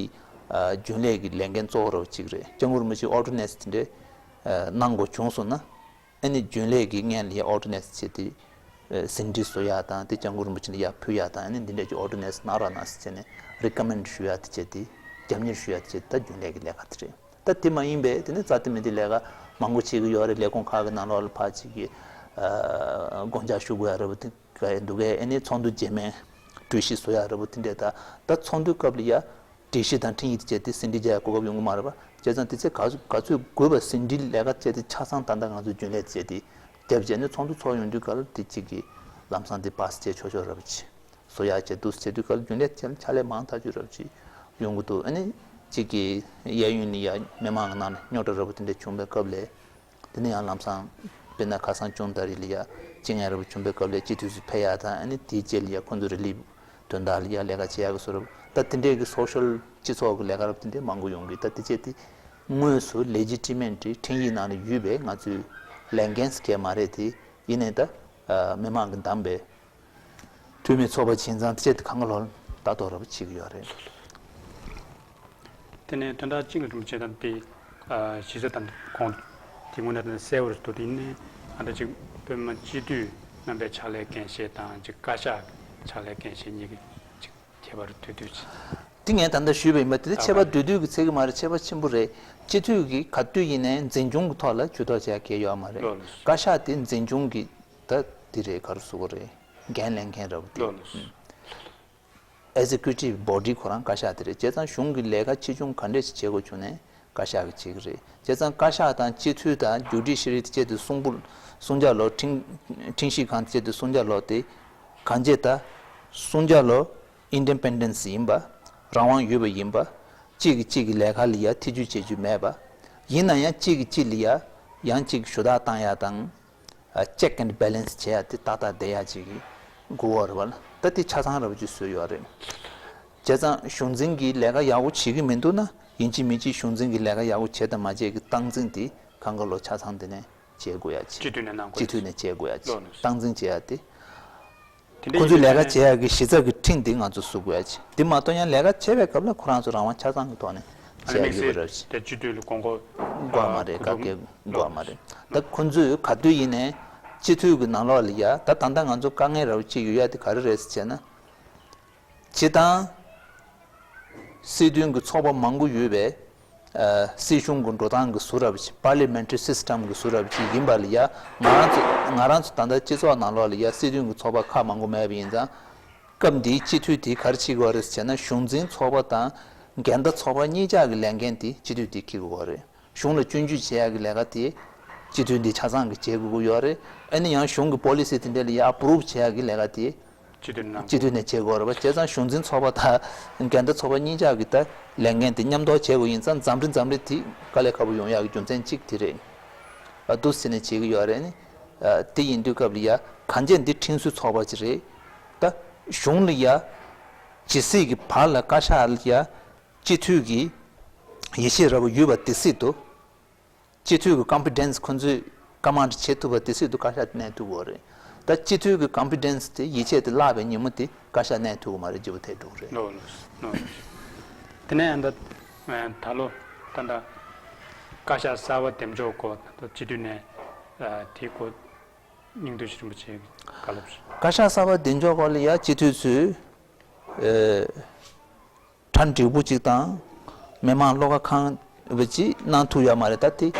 ཨ་རྒྱུན་ལས་ཀྱི་ལས་འགན་གཙོ་བོ་རུ་གཅིག་རེད། སྐྱབས་མགོན་རིན་པོ་ཆེས་ཨོར་ཌི་ནན་སི་དེ་འདྲའི་ཨ་གནང་དགོས་བྱུང་སོང་ན། ཨ་ནི་རྒྱུན་ལས་ཀྱི་སྔོན་ལ་ཡ་ཨོར་ཌི་ནན་སི་བྱས་ཏེ་ཨ་ཟིན་བྲིས་བཟོ་ཡ་དང་། དེ་སྐྱབས་མགོན་རིན་པོ་ཆེ་ལ་ཡ་ཕུལ་ཡ་དང་། ཨ་ནི་འདི་འདྲའི་ཨོར་ཌི་ནན་སི་གནང་རོགས་གནང་ཟེར་བྱས་ནས་རི་ཀོ་མེན་ཌི་ཞུ་ཡ་དེ་བྱས་ཏེ། རྒྱབ་གཉེར་ཞུ་ཡ་དེ་བྱས་ཏེ། ད་རྒྱུན་ལས་ཀྱི་ལས་ཀ་དེ་རེད། ད་དེ་མ་ཡིན་པའི་དེ་ནི་རྩ་དེ་མི་དེ་ལས་ཀ་མང་པོ་བྱེད་ཀྱི་ཡོད་རེད། ལས་ཁུངས་ཁག་གི་ནང་ལོགས་ལ་ཕར་ཅིག་གི་ཨ་དགོངས་འཆར་ཞུ་དགོས་ཡ་འདྲ་པོ་དེ་ག་ཡ་འདུག་གས། ཨ་ནི་ཚོགས་འདུ་རྗེས་མའི་གྲོས་གཞི་བཟོ་ཡ་འདྲ་པོ་དེ་འདྲས། ད་ད་ཚོགས་འདུའི་སྐབས་ལ་ཡ་སྒྲིག་གཞི་དང་ཁྲིམས་ཡིག་དེ་བྱས་ཏེ་ཟིན་བྲིས་རྒྱག་ཡ་གོ་སྐབས་ཡོང་གི་མ་རེད་པ། བྱས་ཙང་དེ་ཚེ་ག་ག་ཚོད་དགོས་པ་ཟིན་བྲིས་ལས་ཀ་བྱས་ཏེ་ཆ་ཚང་ད་ལྟ་ང་ཚོ་རྒྱུན་ལས་བྱས་ཏེ་རྒྱབ་བྱས་ནས་ཚོགས་འདུ་ཚོགས་ཡོང་དུས་ག་ལ་དེ་གཅིག་གི་ལམ་སང་དེ་པཱ་སི་བྱས་ཆོག་ཆོག་འདྲ་པོ་ཅིག་བཟོ་ཡ་བྱས། འདུག་སེ་བྱེད་དུས་ག་ལ་རྒྱུན་ལས་ཆེ་ཕྱག་ལས་མང་ཐག་ཆོད་འདྲ་པོ་ཅིག་ཡོང་གི་འདུག་ཨ་ནི་གཅིག་གི་གཡས་གཡོན་ལ་ཡ་མི་མང་གི་ནང་ནས་རྙོག་དྲ་འདྲ་པོ་དེ་འདྲ་བྱུང་བའི་སྐབས་ལ། དེ་ནས་ཡང་ལམ་སང་དཔེར་ན་ཁ་སང་ཆུང་ད་རེས་ལ་ཡ་སྤྱི་ངན་འདྲ་པོ་བྱུང་བའི་སྐབས་ལ་སྤྱི་འཐུས་ཚོ་ཕེབས་ཡ་དང་། ཨ་ནི་དེའི་རྗེས་ལ་ཡ་ཁོང་ཚོ་རི་ལི་ཕི་དོན་དག་ལ་ཡ་ལས་ཀ་བྱེད་ཡ་གི་བཟོ་འདྲ་པོ། ད་དེ་འདྲའི་གི་སོ་ཤལ་སྤྱི་ཚོགས་ཀྱི་ལས་ཀ་འདྲ་པོ་དེ་འདྲའི་མང་པོ་ཡོང་གི། ད་དེ་བྱས་ཏེ་དངོས་སུ་ལེ་ཇི་ཊི་མེན་ཊི་ཁྲིམས་ཡིག་ནང་ལ་ཡོད་པའི་ང་ཚོའི་ལས་འགན་ཟེར་མཁན་མ་རེད་དེ། ཡིན་ནའི་ད་ཨ་མི་མང་གིས་བདམས་པའི་འཐུས་མི་ཚོགས་པ་བྱས་ཙང་དེ་བྱས་ཏེ་གང་ག་ལོག་ལྟ་རྟོག་འདྲ་པོ་བྱེད་ཀྱི་ཡོད་རེད། དེ་ནས་དོན་དག་གཅིག་ལ་རིན་པོ་ཆེ་དང་དེ་གཞི་རྩ་དང་གོང་དེ་དངོས་གནས་དང་གསལ་བོར་འདུག་དེ་ནས་ཨ་འདྲ་ཅིག་དཔེ་མ་སྤྱི་འཐུས་རྣམ་པའི་ཕྱག་ལས་འགན་བཞེས་དང་ཅིག་བཀའ་ཤག་ཕྱག་ལས་འགན་བཞེས་གཉིས་ཀྱི་ཅིག་ཁྱད་པར་དོད་དོད་ཅིག་དེ་ངས་ད་ལྟ་ཞུས་པ་ཡིན་པ་དེ་ཁྱད་པར་དོད་དོད་ཀྱི་ཚད་ཀྱི་མ་རེད། ཁྱད་པར་ཆེན་པོ་རེད། སྤྱི་འཐུས་ཀྱི་ག་དུས་ཡིན་ནའི་འཛིན་སྐྱོང་གི་ཐོག་ལ་ཇུས་གཏོགས་བྱེད་ཡ་གལ་ཡོད་མ་རེད། བཀའ་ཤག་དེ་འཛིན་སྐྱོང་གི་ད་དེ་རེད། ག་རེ་ཟེར་དགོས་རེད། འགན་ལེན་མཁན་ར་བ་དེ། Executive Body ཁོ་རང་བཀའ་ཤག་དེ་རེད། བྱས་ཙང་གཞུང་གི་ལས་ཀ་ཆེ་ཆུང་ག་འདྲས་ཤིག་བྱེད་དགོས་བྱུང་ནས་བཀའ་ཤག་གིས་བྱེད་ཀྱི་རེད། བྱས་ཙང་བཀའ་ཤག་དང་སྤྱི་འཐུས་དང་ཇུ་ཌི་ཤི་རི་དེ་བཅས་དེ་གསུང་པོ་གསུང་བྱ་ལོ། ཁྲིམས་ཁྲིམས་ཞིབ་ཁང་དེ་བཅས་དེ་གསུང་བྱ་ལོ་དེ་གང་བྱས་ད་གསུང་བྱ་ལོ་ཨིན་ཌི་པེན་ཌེན་སི་ཡིན་པ། རང་དབང་ཡོད་པ་ཡིན་པ། གཅིག་གིས་གཅིག་གི་ལས་ཀ་ལ་ཡ་ཐེ་ཇུས་བྱེད་རྒྱུ་མེད་པ། ཡིན་ན་ཡང་གཅིག་གིས་གཅིག་ལ་ཡ་ཡང་གཅིག་ཞུ་དག་བཏང་ཡ་དང་། check and balance བྱེད་ཡ་དེ་ཏག་ཏག་བསྡད་ཡ་ཅིག་གི་དགོས་པ་རེད་བ་ལ། ད་དེ་ཆ་ཚང་ར་བ་ཅིག་བཟོས་ཡོད་རེད། བྱས་ཙང་གཞུང་འཛིན་གྱིས་ལས་ཀ་ཡག་པོ་བྱེད་ཀྱི་མི་འདུག་ན་ཡིན་གཅིག་མིན་གཅིག་གཞུང་འཛིན་གྱིས་ལས་ཀ་ཡག་པོ་བྱེད་དང་མ་བྱེད་ཀྱི་སྟངས་འཛིན་དེ་གང་ག་ལོ་ཆ་ཚང་དེ་ནས་བྱེད་དགོས་ཡ་ཅིག་སྤྱི་འཐུས་ནས་གནང་དགོས་སྤྱི་འཐུས་ནས་བྱེད་དགོས་ཡ་ཅིག་ལོ་ནས་སྟངས་འཛིན་བྱེད་ཡ་དེ། དེ་ཁོ་འདྲའི་ཚོས་ལས་ཀ་བྱེད་ཡ་གི་གཞི་རྩ་གི་ཁྲིམས་འདི་ང་ཚོ་བཟོ་དགོས་ཡ་ཅིག་དེ་མ་གཏོགས་ཡང་ལས་ཀ་བྱེད་པའི་སྐབས་ལ་ཁོ་རང་ཚོ་རང་དབང་ཆ་ཚང་གི་ཐོག་ནས་བྱེད་ཡ་ཡོད་པ་རེད་ཅིག་དེ་སྤྱི་འཐུས་ལ་དགོངས་སྐོར་དགོས་མ་རེད། ག་གེ་དགོས་མ་རེད། ད་ཁོ་ཚོས་ག་དུས་ཡིན་ནའི་སྤྱི་འཐུས་ཀྱི་ནང་ལོགས་ལ་ཡ་ད་ད་ལྟ་ང་ཚོ་དཀའ་ངལ་ར་བ་ཅིག་ཡོད་ཡ་དེ་ག་རེ་རེད་ཟེར་བྱས་ན། སྤྱིར་བཏང་། སྲིད་དོན་གྱི་ཚོགས་པ་མང་པོ་ཡོད་པའི་ཨ་སྲིད་གཞུང་གི་འགྲོ་སྟངས་ཀྱི་བཟོ་འདྲ་ཅིག Parliamentary System གྱི་བཟོ་འདྲ་ཅིག་ཡིན་པ་ལ་ཡ་ང་རང་ཚོ་ང་རང་ཚོ་ད་ལྟ་སྤྱི་ཚོགས་ནང་ལོགས་ལ་ཡ་སྲིད་དོན་གྱི་ཚོགས་པ་ཁག་མང་པོ་མེད་པ་ཡིན་ཙང་། སྐབས་འདིའི་སྤྱི་འཐུས་དེ་ག་རེ་བྱེད་དགོས་རེད་ཟེར་ན་གཞུང་འཛིན་ཚོགས་པ་དང་འགལ་ཟླ་ཚོགས་པ་གཉིས་ཆ་གི་ལས་འགན་དེ་སྤྱི་འཐུས་དེ་འཁྱེར་དགོས་རེད། གཞུང་ལ་སྐྱོན་བརྗོད་བྱེད་ཡག་གི་ལས་ཀ་དེ་སྤྱི་འཐུས་འདི་ཆ་ཚང་གིས་བྱེད་དགོས་ཀྱི་ཡོད་རེད། ཨ་ནི་ཡང་གཞུང་གི་པོ་ལི་སི་དེ་འདྲ་ལ་ཡ་ཨ་པུ་རུབ་བྱེད་ཡག་གི་ལས་ཀ་དེ་སྤྱི་འཐུས་ནས་གནང་དགོས། སྤྱི་འཐུས་ནས་བྱེད་དགོས་རེད་པ། བྱས་ཙང་གཞུང་འཛིན་ཚོགས་པ་དང་འགལ་ཟླ་ཚོགས་པ་གཉིས་ཆ་གི་ད་ལས་འགན་དེ་མཉམ་དུ་བྱེད་དགོས་ཡིན་ཙང་འཛམ་རི་འཛམ་རི་དེ་དཀའ་ལས་ཁག་པོ་ཡོང་ཡག་གི་རྒྱུ་མཚན་གཅིག་དེ་རེད། ཨ་འདུག་ཟེར་ནས་བྱེད་ཀྱི་ཡོད་རེད་ནི། ཨ་དེ་ཡིན་དུས་སྐབས་ལ་ཡ་གང་ཅི་འདི་ཁྲིམས་བཟོའི་ཚོགས་པ་ཅིག་རེད། ད་གཞུང་ལ་ཡ་ཇི་སྲིད་ཀྱི་བར་ལ་བཀའ་ཤག་ལ་ཡ་སྤྱི་འཐུས་ཀྱི་ཡིད་ཆེས་ར་བ་ཡོད་པ་དེ་སྲིད་དུ། སྤྱི་འཐུས་ཀྱི་ཀོན་ཕི་ཌེན་སི་ཁོ་ཚོས་ཀོ་མན་ཌི་བྱེད་ཐུབ་པ་དེ་སྲིད་དུ་བཀའ་ཤག་གནས་ཐུབ་ཀྱི་ཡོད་རེད། ད་སྤྱི་འཐུས་ཀྱི་ཀོན་ཕི་ཌེན་སི་དེ་ཡིད་ཆེས་དེ་བརླག་པའི་ཉིན་མོ་དེ་བཀའ་ཤག་གནས་ཐུབ་ཀྱི་མ་རེད། སྤྱི་པོ་ཐལ་འགྲོ་གི་རེད། ལོ་ལོ་ལོ། དེ་ནས་ཨ་ད་ད་ལོ་ད་ད་བཀའ་ཤག་གསར་པ་འདེམས་འཇོག་སྐོར་ད་སྤྱི་འཐུས་ནས་དེའི་སྐོར་སྙིང་དོན་ཞིག་རིན་པོ་ཆེ་བཀའ་སློབ་ཞུ། བཀའ་ཤག་གསར་པ་འདེམས་འཇོག་སྐོར་ལ་ཡ་སྤྱི་འཐུས་ཚོས་གྲ་འགྲིག་པོ་གཅིག་དང་། མི་མང་བློ་ཁ་ཁེངས་པ་ཅིག་གནང་ཐུབ་ཡོད་མ་རེད། ད་དེ་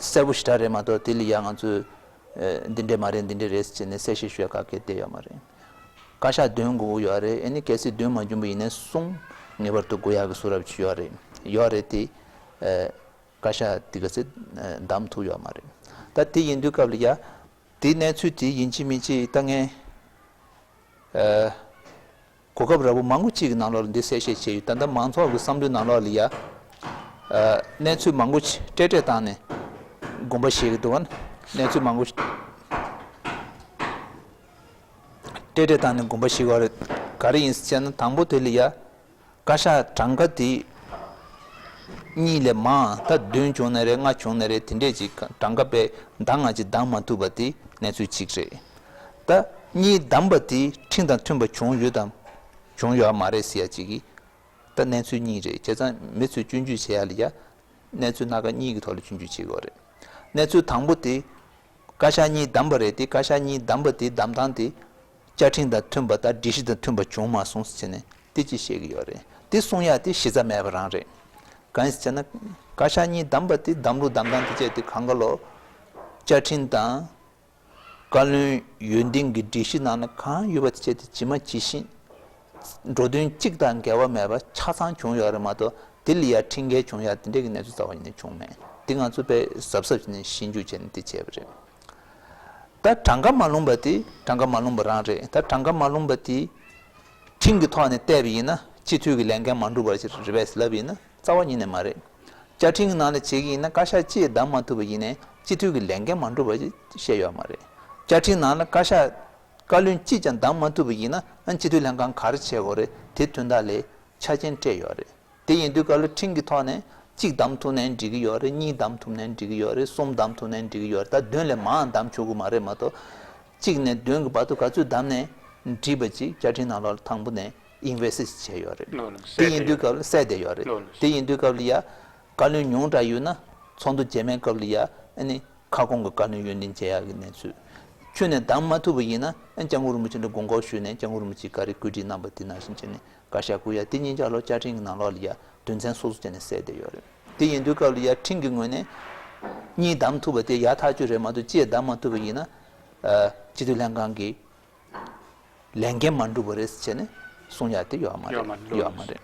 གསལ་པོ་ཞེ་དྲག་རེད་མ་གཏོགས་དེ་ལ་ཡ་ང་ཚོས་འདི་འདྲས་མ་རེད་འདི་འདྲས་རེད་ཟེར་ནས་གསལ་བཤད་ཞུ་ཡ་ག་གེ་བསྡད་ཡོད་མ་རེད། བཀའ་ཤག་འདོན་དགོས་ཀྱི་ཡོད་རེད། ཨ་ནི་གལ་སྲིད་འདོན་མ་བྱུང་པ་ཡིན་ན་གསུམ་ངེས་པར་དུ་དགོས་ཡག་གི་བཟོ་འདྲ་ཅིག་ཡོད་རེད། ཡོད་རེད་དེ། བཀའ་ཤག་དེ་ག་ཚོད་བདམས་ཐུབ་ཡོད་མ་རེད། ད་དེ་ཡིན་དུས་སྐབས་ལ་ཡ། དེའི་གནས་ཚུལ་དེ་ཡིན་གཅིག་མིན་གཅིག་ད་ངས་གོ་སྐབས་ར་བ་མང་པོ་གཅིག་གི་ནང་ལོགས་ལ་འདི་གསལ་བཤད་བྱས་ཡོད། ད་ལྟ་མང་ཚོགས་ཀྱི་བསམ་བློའི་ནང་ལོགས་ལ་ཡ། གནས་ཚུལ་མང་པོ་ཅིག་བཀྲལ་བཀྲལ་བཏང་ནས་དགོངས་པ་བཞེས་ཀྱི་འདུག་ག་གནས་ཚུལ་མང་པོ་ཅིག་བཀྲལ་བཀྲལ་བཏང་ནས་དགོངས་པ་བཞེས་ཀྱི་ཡོད་རེད། ག་རེ་ཡིན་ཟེར་ན་དང་པོ་དེ་ལ་ཡ། བཀའ་ཤག་གྲངས་ཀ་དེ་གཉིས་ལས་མང་ད་བདུན་བྱུང་ན་རེད། ལྔ་བྱུང་ན་རེད། དེ་འདྲས་ཅིག་གྲངས་ཀ་དཔེ་ཟླ་ལྔ་ཅིག་བདམས་མ་ཐུབ་པ་དེ་གནས་ཚུལ་གཅིག་རེད། ད་གཉིས་བདམས་པ་དེ་ཁྲིམས་དང་མཐུན་པ་བྱུང་ཡོད་དམ་བྱུང་ཡོད་མ་རེད་ཟེར་ཡ་ཅིག་གི་ད་གནས་ཚུལ་གཉིས་རེད། བྱས་ཙང་མི་ཚོས་སྐྱོན་བརྗོད་བྱེད་ཡ་ལ་ཡ་གནས་ཚུལ་སྣ་ཁ་གཉིས་ཀྱི་ཐོག་ལ་སྐྱོན་བརྗོད་བྱེད་དགོས་རེད། གནས་ཚུལ་དང་པོ་དེ། བཀའ་ཤག་གཉིས་བདམས་པ་རེད་དེ། བཀའ་ཤག་གཉིས་བདམས་པ་དེ་བདམས་སྟངས་དེ་བཅའ་ཁྲིམས་དང་མཐུན་པ་དང་སྒྲིག་གཞི་དང་མཐུན་པ་བྱུང་མ་སོང་ཟེར་ནས་དེ་ཅིག་བཤད་ཀྱི་ཡོད་རེད། དེ་གསུང་ཡག་དེ་གཞི་རྩ་མེད་པ་རང་རེད། གང་ཡིན་ཟེར་ན། བཀའ་ཤག་གཉིས་བདམས་པ་དེ་བདམས་ལུགས་བདམས་སྟངས་དེ་བཅས་དེ་གང་ག་ལོ། བཅའ་ཁྲིམས་དང་། བཀའ་བློན་འོས་འདེམས་ཀྱི་སྒྲིག་གཞི་ནང་ལ་གང་ཡོད་པ་དེ་བཅས་དེ་ཇི་མ་ཇི་བཞིན། འགྲོ་དོན་གཅིག་དང་འགལ་བ་མེད་པ་ཆ་ཚང་བྱུང་ཡོད་རེད་མ་གཏོགས་དེ་ལ་ཡ་ཁྲིམས་འགལ་བྱུང་ཡ་དེ་འདྲས་ཀྱི་གནས་ཚུལ་རྩ་བ་ཉིད་ནས་བྱུང་མེད། དེ་ང་ཚོ་དཔེ་གཟབ་གཟབ་བྱས་ནས་ཤེས་འཇུག་བྱས་ནས་དེ་བྱས་པ་རེད། ད་གྲངས་ཀ་མ་ལོངས་པ་དེ་གྲངས་ཀ་མ་ལོངས་པ་རང་རེད། ད་གྲངས་ཀ་མ་ལོངས་པ་དེ་ཁྲིམས་ཀྱི་ཐོག་ནས་བལྟས་པ་ཡིན་ན་སྤྱི་འཐུས་ཀྱི་ལས་འགན་མ་འགྲུབ་པ་ཞིག་རེད་པས་ལབ་ཡིན་ན་རྩ་བ་ཉིད་ནས་མ་རེད། བཅའ་ཁྲིམས་ཀྱི་ནང་ལ་བྱེད་ཀྱི་ཡིན་ན་བཀའ་ཤག་གཅིག་བདམས་མ་ཐུབ་པ་ཡིན་ནའི་སྤྱི་འཐུས་ཀྱི་ལས་འགན་མ་འགྲུབ་པ་ཞིག་བཤད་ཡོད་མ་རེད། བཅའ་ཁྲིམས་ནང་ལ་བཀའ་ཤག་བཀའ་བློན་གཅིག་ཀྱང་བདམས་མ་ཐུབ་པ་ཡིན་ན་ཨ་སྤྱི་འཐུས་ལྷན་ཁང་ག་རེ་བྱེད་དགོས་རེད། དེ་དོན་དག་ལས་ཆ་རྐྱེན་སྤྲད་ཡོད་རེད། དེ་ཡིན་དུས་སྐབས་ལ་ཁྲིམས་ཀྱི་ཐོག་ནས་གཅིག་བདམས་ཐུབ་ནའི་འགྲིག་གི་ཡོད་རེད། གཉིས་བདམས་ཐུབ་ནའི་འགྲིག་གི་ཡོད་རེད། གསུམ་བདམས་ཐུབ་ནའི་འགྲིག་གི་ཡོད་རེད། ད་བདུན་ལས་མང་བདམས་ཆོག་གི་མ་རེད་མ་གཏོགས། གཅིག་ནས་བདུན་གྱི་བར་དུ་ག་ཚོད་བདམས་ནའི་འགྲིག་པ་ཅིག་བཅའ་ཁྲིམས་ནང་ལོགས་ལ་དང་པོ་ནས་ ཨིན་ཝེ་སི་ཊི་བྱས་ཡོད་རེད། ལོ་ལོ། དེ་ཡིན་དུས་སྐབས་ལ་བསད་བསྡད་ཡོད་རེད། ལོ་ལོ། དེ་ཡིན་དུས་སྐབས་ལ་ཡ་བཀའ་བློན་ཉུང་དྲགས་ཡོད་ན་ཚོགས་འདུ་རྗེས་མའི་སྐབས་ལ་ཡ་ཨ་ནི་ཁ་སྐོང་གི་བཀའ་བློན་ཡོན་ཏན་བྱེད་ཡག་གི་གནས་ཚུལ། ཁྱོན་ནས་བདམས་མ་ཐུབ་པ་ཡིན་ན་ཨ་སྐྱབས་མགོན་རིན་པོ་ཆེ་ལ་དགོངས་སྐོར་ཞུས་ནས་སྐྱབས་མགོན་རིན་པོ་ཆེས་ག་རེ་བཀོད་སྒྲིག་གནང་པ་དེ་ནང་བཞིན་བྱས་ནས་བཀའ་ཤག་བསྐོ་ཡ་དེ་གཉིས་ཆ་ལོ་བཅའ་ཁྲིམས་ཀྱི་ནང་ལོགས་ལ་ཡ་དོན་ཚན་སོ་སོ་བྱས་ནས་བསད་བསྡད་ཡོད་རེད། དེ་ཡིན་དུས་སྐབས་ལ་ཡ་ཁྲིམས་ཀྱི་ངོས་ནས་གཉིས་བདམས་ཐུབ་པ་དེ་ཡག་ཐག་ཆོད་རེད་མ་གཏོགས་གཅིག་བདམས་མ་ཐུབ་པ་ཡིན་ན་ཨ་སྤྱི་འཐུས་ལྷན་ཁང་གི་ལས་འགན་མ་འགྲུབ་པ་རེད་ཟེར་བྱས་ནས་གསུང་ཡ་དེ་ཡོད་མ་རེད། ཡོད་མ་རེད། ཡོད་མ་རེད།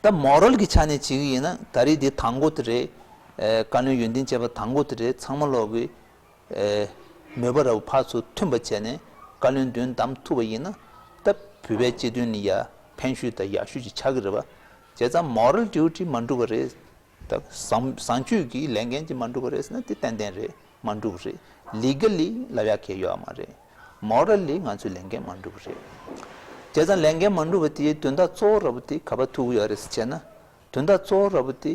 ད་མོ་རལ་གྱི་ཆ་ནས་བྱེད་ཀྱི་ཡིན་ན་ད་རེས་འདི་དང་པོ་དེ་རེད། ཨེ་བཀའ་བློན་ཡོན་ཏན་བྱས་པ་དང་པོ་དེ་རེད། ཚང་མ་ལོག་གི་ཨེ་མོས་པ་རབ་ཕར་ཚུར་མཐུན་པ་བྱས་ནས་བཀའ་བློན་བདུན་བདམས་ཐུབ་པ་ཡིན་ན་ད་བོད་པའི་སྤྱི་དོན་ནི་ཡ་ཕན་ཤོས་དང་ཡག་ཤོས་ཅིག་ཆགས་ཀྱི་རེད་པ། བྱས་ཙང་མོ་རལ་ཌིའུ་ཊི་མ་འགྲུབ་པ་རེད། ད་བཟང་བཟང་སྤྱོད་ཀྱི་ལས་འགན་ཅིག་མ་འགྲུབ་པ་རེད་ཟེར་ན་དེ་ཏན་ཏན་རེད། མ་འགྲུབ་པ་རེད། ལི་ག་ལི་ལབ་ཡག་གང་ཡང་ཡོད་མ་རེད། མོ་རལ་ལི་ང་ཚོའི་ལས་འགན་མ་འགྲུབ་པ་རེད། བྱས་ཙང་ལས་འགན་མ་འགྲུབ་པ་དེའི་དོན་དག་གཙོ་བོ་ར་བ་དེ་ག་པར་ཐུག་གི་ཡོད་རེད་ཟེར་བྱས་ན། དོན་དག་གཙོ་བོ་ར་བ་དེ་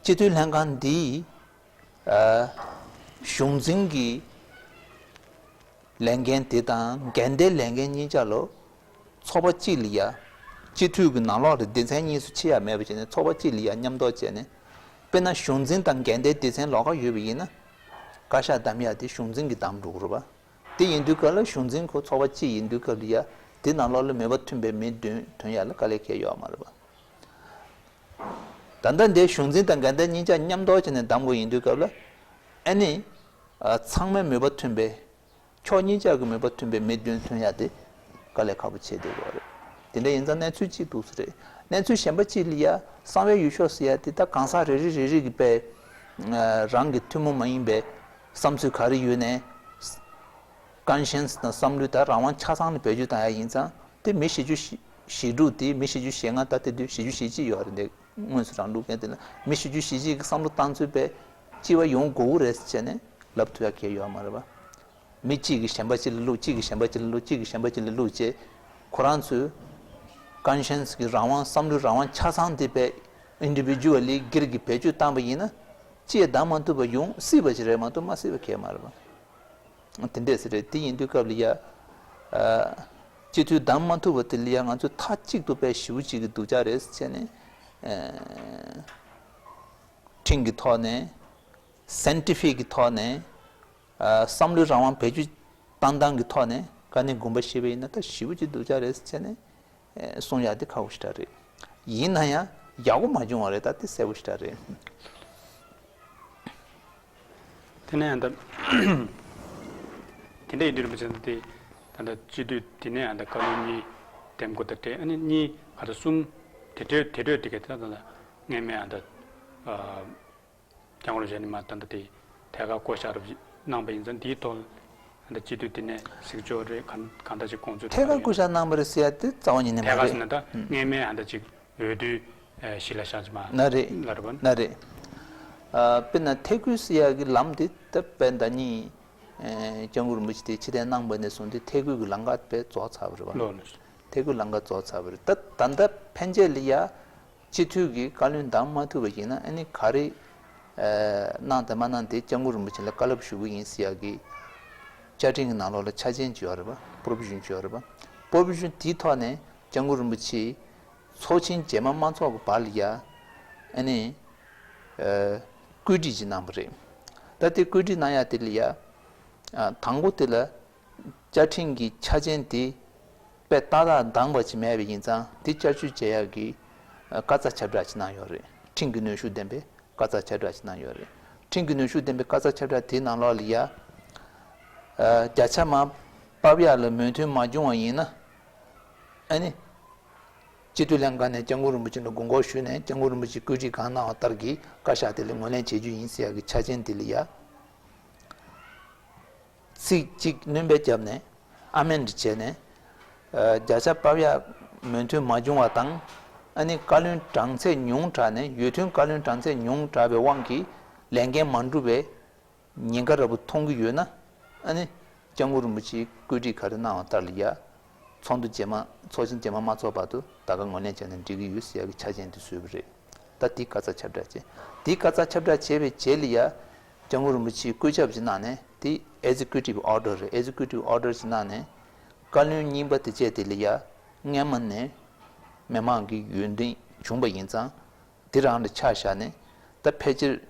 སྤྱི་འཐུས་ལྷན་ཁང་འདིའི་ཨ་གཞུང་འཛིན་གྱི་ལས་འགན་དེ་དང་འགལ་ཟླའི་ལས་འགན་གཉིས་ཆ་ལོ་ཚོགས་པ་གཅིག་ལ་ཡ། སྤྱི་འཐུས་ཀྱི་ནང་ལོགས་ལ་སྡེ་ཚན་གཉིས་སུ་ཕྱེ་ཡ་མེད་པ་བྱས་ནས་ཚོགས་པ་གཅིག་ལ་ཡ་མཉམ་འདོགས་བྱས་ནས། དཔེར་ན་གཞུང་འཛིན་དང་འགལ་ཟླའི་སྡེ་ཚན་ལོགས་ཀ་ཡོད་པ་ཡིན་ན། བཀའ་ཤག་བདམས་ཡ་དེ་གཞུང་འཛིན་གྱིས་བདམས་འགྲོ་གི་རེད་པ། དེ་ཡིན་དུས་སྐབས་ལ་གཞུང་འཛིན་ཁོ་ཚོགས་པ་གཅིག་ཡིན་དུས་སྐབས་ལ་ཡ། དེ་ནང་ལོགས་ལ་མོས་པ་མཐུན་པའི་མི་བདུན་ཐོན་ཡ་ལ་དཀའ་ལས་ཁག་ཡོད་མ་རེད་པ། ད་ལྟ་འདིར་གཞུང་འཛིན་དང་འགལ་ཟླ་གཉིས་ཆ་མཉམ་འདོགས་བྱས་ནས་བདམས་དགོས་ཡིན་དུས་སྐབས་ལ། ཨ་ནི། ཨ་ཚང་མས་མོས་པ་མཐུན་པའི། ཕྱོགས་གཉིས་ཆ་གི་མོས་པ་མཐུན་པའི་མི་བདུན་ཐོན་ཡ་དེ་དཀའ་ལས་ཁག་པོ་བྱས་བསྡད་ཡོད་རེད། དེ་འདྲ་ཡིན་ཙང་གནས་ཚུལ་གཅིག་འདུག་ས་རེད། གནས་ཚུལ་གཞན་པ་གཅིག་ལ་ཡ་གསང་བའི་ཡུལ་ཤོག་ཟེར་ཡ་དེ་ད་གང་ཟག་རེ་རེ་རེ་རེ་གི་པའི་ཨ་རང་གི་ཐུན་མོང་མ་ཡིན་པའི་བསམ་ཚུལ་ག་རེ་ཡོད་ནའི། ཀོན་ཤེན་སི་དང་བསམ་བློ་དང་རང་དབང་ཆ་ཚང་ལ་བེད་སྤྱོད་བཏང་ཡ་ཡིན་ཙང་དེ་མི་བཞི་བཅུ་ཞེ་དྲུག་དེ་མི་བཞི་བཅུ་ཞེ་ལྔ་ད་ལྟ་དུས་བཞི་བཅུ་ཞེ་གཅིག་ཡོད་རེད་འདུག་དངོས་སུ་རང་ལུགས་མཁན་དེ་ལ་མི་བཞི་བཅུ་ཞེ་གཅིག་གི་བསམ་བློ་བཏང་ཚུལ་པས་སྤྱི་བ་ཡོང་དགོས་རེད་ཟེར་ནས་ལབ་ཐུབ་ཡ་གང་ཡང་ཡོད་མ་རེད་པ། མི་གཅིག་གིས་གཞན་པ་གཅིག་ལ་བླུག་གཅིག་གིས་གཞན་པ་གཅིག་ལ་བླུག་གཅིག་གིས་གཞན་པ་གཅིག་ལ་བླུག་བྱས། ཁོ་རང་ཚོའི་ཀོན་ཤེན་སི་གི་རང་དབང་བསམ་བློའི་རང་དབང་ཆ་ཚང་དེ་པས་ཨིན་ཌི་བི་ཇུ་ཨལ་ལི་སྒེར་གྱིས་བེད་སྤྱོད་བཏང་པ་ཡིན་ན་ཅི་ཡང་བདམས་མ་ཐུབ་པ་ཡོང་སྲིད་པ་ཞིག་རེད་མ་གཏོགས་མ་སྲིད་པ་གང་ཡང་མ་རེད་པ། དེ་འདྲས་སེ་རེད། དེ་ཡིན་དུས་སྐབས་ལ་ཡ། ཨ་སྤྱི་འཐུས་བདམས་མ་ཐུབ་པ་དེ་ལ་ཡ་ང་ཚོས་མཐའ་གཅིག་ཏུ་དཔེ་ཞེ་པོ་ཅིག་གི་སྡུག་ཅག་རེད་ཟེར་བྱས་ནས། ཨ་ཁྲིམས་ཀྱི་ཐོག་ནས། སའེན་ཊི་ཕིག་གི་ཐོག་ནས། ཨ་བསམ་བློའི་རང་དབང་བེད་སྤྱོད་བཏང་སྟངས་ཀྱི་ཐོག་ནས་བཀའ་བསྟན་དགོངས་པ་བཞེས་པ་ཡིན་ན་ད་ཞེ་པོ་ཅིག་སྡུག་ཅག་རེད་ཟེར་བྱས་ནས། ཨེ་གསུང་ཡག་དེ་ཁག་པོ་ཞེ་དྲག་རེད། ཡིན་ན་ཡང་ཡག་པོ་མ་བྱུང་བ་རེད། ད་དེ་གསལ་པོ་ཞེ་དྲག་རེད། དེ་ནས་ཨ་ད། དེ་འདྲ་ཡིན་དུས་རིན་པོ་ཆེ་འདི་ད་ལྟ་སྤྱི་འཐུས་དེ་ནས་ཨ་ད་བཀའ་བློན་གཉིས་འདེམས་དགོས་ད་དེ་ཨ་ནི་གཉིས་ག་ད་གསུམ་དེ་འཕྲོས་དེ་འཕྲོས་དེ་ག་ད་ད་སྔས་མའི་ཨ་ད། སྐྱབས་མགོན་རིན་པོ་ཆེ་ནས་མར་ད་ལྟ་དེ་ཐད་ཀར་བསྐོ་བཞག་རབ་གནང་པ་ཡིན་ཙང་དེའི་ཐོག་ཨ་ད་སྤྱི་འཐུས་དེ་ནས་གཟིགས་སྐྱོར་རེད་གང་གང་ལྟར་ཅིག་དགོངས་ཚུལ་ཐད་ཀར་བསྐོ་བཞག་གནང་པ་རེད་ཟེར་ཡ་དེ་རྩ་བ་ཉིད་ནས་མ་ཐད་ཀར་རེད། ཟེར་ན་ད་སྔས་མའི་ཨ་ད་ཅིག་འོས་བསྡུ་གཞི་ལ་བཞག་ཅིག་མ་ན་རེད། ལ་རེད་པ། ན་རེད། ཨ་དཔེར་ན་ཐད་ཀར་ཟེར་ཡ་གི་ལམ་དེ་ད་དཔེ་ཟླ་གཉིས་སྐྱབས་མགོན་རིན་པོ་ཆེ་དེ་ཕྱིར་འཐེན་གནང་པ་ནས་བཟུང་སྟེ་ཐད་ཀར་གི་ལམ་ཁ་དཔེ་རྫོགས་ཚར་བ་རེད་པ། ལོ་ལོ། ཐད་ཀར་ལམ་ཁ་རྫོགས་ཚར་བ་རེད། ད་ད་ལྟ་ཕན་ཆད་ལ་ཡ། སྤྱི་འཐུས་ཀྱིས་བཀའ་བློན་བདམས་མ་ཐུབ་པ་ཡིན་ན་ཨ་ནི་ག་རེ་ཨ་གནང་དང་མ་གནང་དེ་སྐྱབས་མགོན་རིན་པོ་ཆེ་ལ་བཀའ་སློབ་ཞུ་གི་ཡིན་ཟེར་ཡག་གི་བཅའ་ཁྲིམས་ཀྱི་ནང་ལོགས་ལ་ཆ་རྐྱེན་ཅིག་ཡོད་རེད་པ། པོ་རོ་བི་ཤན་ཅིག་ཡོད་རེད་པ། པོ་རོ་བི་ཤན་དེའི་ཐོག་ནས་སྐྱབས་མགོན་རིན་པོ་ཆེ་ཚོགས་ཆེན་རྗེས་མ་མ་ཚོགས་ཀྱི་བར་ལ་ཡ་ཨ་ནི་ཨ་བཀོད་སྒྲིག་ཅིག་གནང་བ་རེད། ད་དེ་བཀོད་སྒྲིག་གནང་ཡག་དེ་ལ་ཡ་ཨ་དང་པོ་དེ་ལ། བཅའ་ཁྲིམས་ཀྱི་ཆ་རྐྱེན་དེ་དཔེ་ཏག་ཏག་འདང་བ་ཅིག་མེད་པ་ཡིན་ཙང་དེ་བསྐྱར་བཅོས་བྱེད་ཡག་གི་བཀའ་རྩ་ཁྱབ་བསྒྲགས་ཅིག་གནང་ཡོད་རེད། ཁྲིམས་ཀྱི་གནོན་ཤུགས་ལྡན་པའི་བཀའ་རྩ་ཁྱབ་བསྒྲགས་ཅིག་གནང་ཡོད་རེད། ཁྲིམས་ཀྱི་གནོན་ཤུགས་ལྡན་པའི་བཀའ་རྩ་ཁྱབ་བསྒྲགས་དེའི་ནང་ལོགས་ལ་ཡ། བརྒྱ་ཆ་མ་ཕབ་ཡག་ལ་མོས་མཐུན་མ་བྱུང་བ་ཡིན་ན། ཨ་ནི། སྤྱི་འཐུས་ལྷན་ཁང་ནས་སྐྱབས་མགོན་རིན་པོ་ཆེ་ལ་དགོངས་སྐོར་ཞུས་ནས་སྐྱབས་མགོན་རིན་པོ་ཆེས་བཀོད་སྒྲིག་གང་གནང་བ་ལྟར་གྱི་བཀའ་ཤག་དེ་ལ་ངོས་ལེན་བྱེད་རྒྱུ་ཡིན་ཟེར་ཡག་གི་ཆ་རྐྱེན་དེ་ལ་ཡ། ཚིག་གཅིག་སྣོན་པ་བརྒྱབ་ནས་ཨ་མེན་ཌི་བྱས་ནས། ཨ་བརྒྱ་ཆ་ཕབ་ཡག་མོས་མཐུན་མ་བྱུང་བ་དང་། ཨ་ནི་བཀའ་བློན་གྲངས་ཚད་ཉུང་དྲགས་ནས་ཡོད་དོན་བཀའ་བློན་གྲངས་ཚད་ཉུང་དྲགས་པའི་དབང་གིས་ལས་འགན་མ་འགྲུབ་པའི་ཉེན་ཁ་འདྲ་པོ་མཐོང་གི་ཡོད་ན། ཨ་ནི་སྐྱབས་མགོན་རིན་པོ་ཆེས་བཀོད་སྒྲིག་ག་རེ་གནང་བ་ལྟར་ལ་ཡ། ཚོགས་འདུ་རྗེས་མ་ཚོགས་ཆེན་རྗེས་མ་མ་ཚོགས་བར་དུ་ད་ག་ངོས་ལེན་བྱས་ན་འགྲིག་གི་ཡོད་ཟེར་ཡག་གི་ཆ་རྐྱེན་དེ་བཟོས་པ་རེད། ད་དེ་བཀའ་རྩ་ཁྱབ་བསྒྲགས་བྱས། དེ་བཀའ་རྩ་ཁྱབ་བསྒྲགས་བྱས་པའི་རྗེས་ལ་ཡ། སྐྱབས་མགོན་རིན་པོ་ཆེས་བཀོད་ཁྱབ་ཅིག་གནང་ནས་དེ་ཨེག་ཛི་ཀུ་ཊིབ་ཨོར་ཌར་རེད། ཨེག་ཛི་ཀུ་ཊིབ་ཨོར་ཌར་ཅིག་གནང་ནས། བཀའ་བློན་རྙིང་པ་དེ་བཅས་དེ་ལ་ཡ། སྔོན་མ་ནས་མི་མང་གི་ཡོན་ཏན་བྱུང་པ་ཡིན་ཙང་། དེ་རང་ལ་ཆ་བཞག་ནས་ད་ཕལ་ཆེར་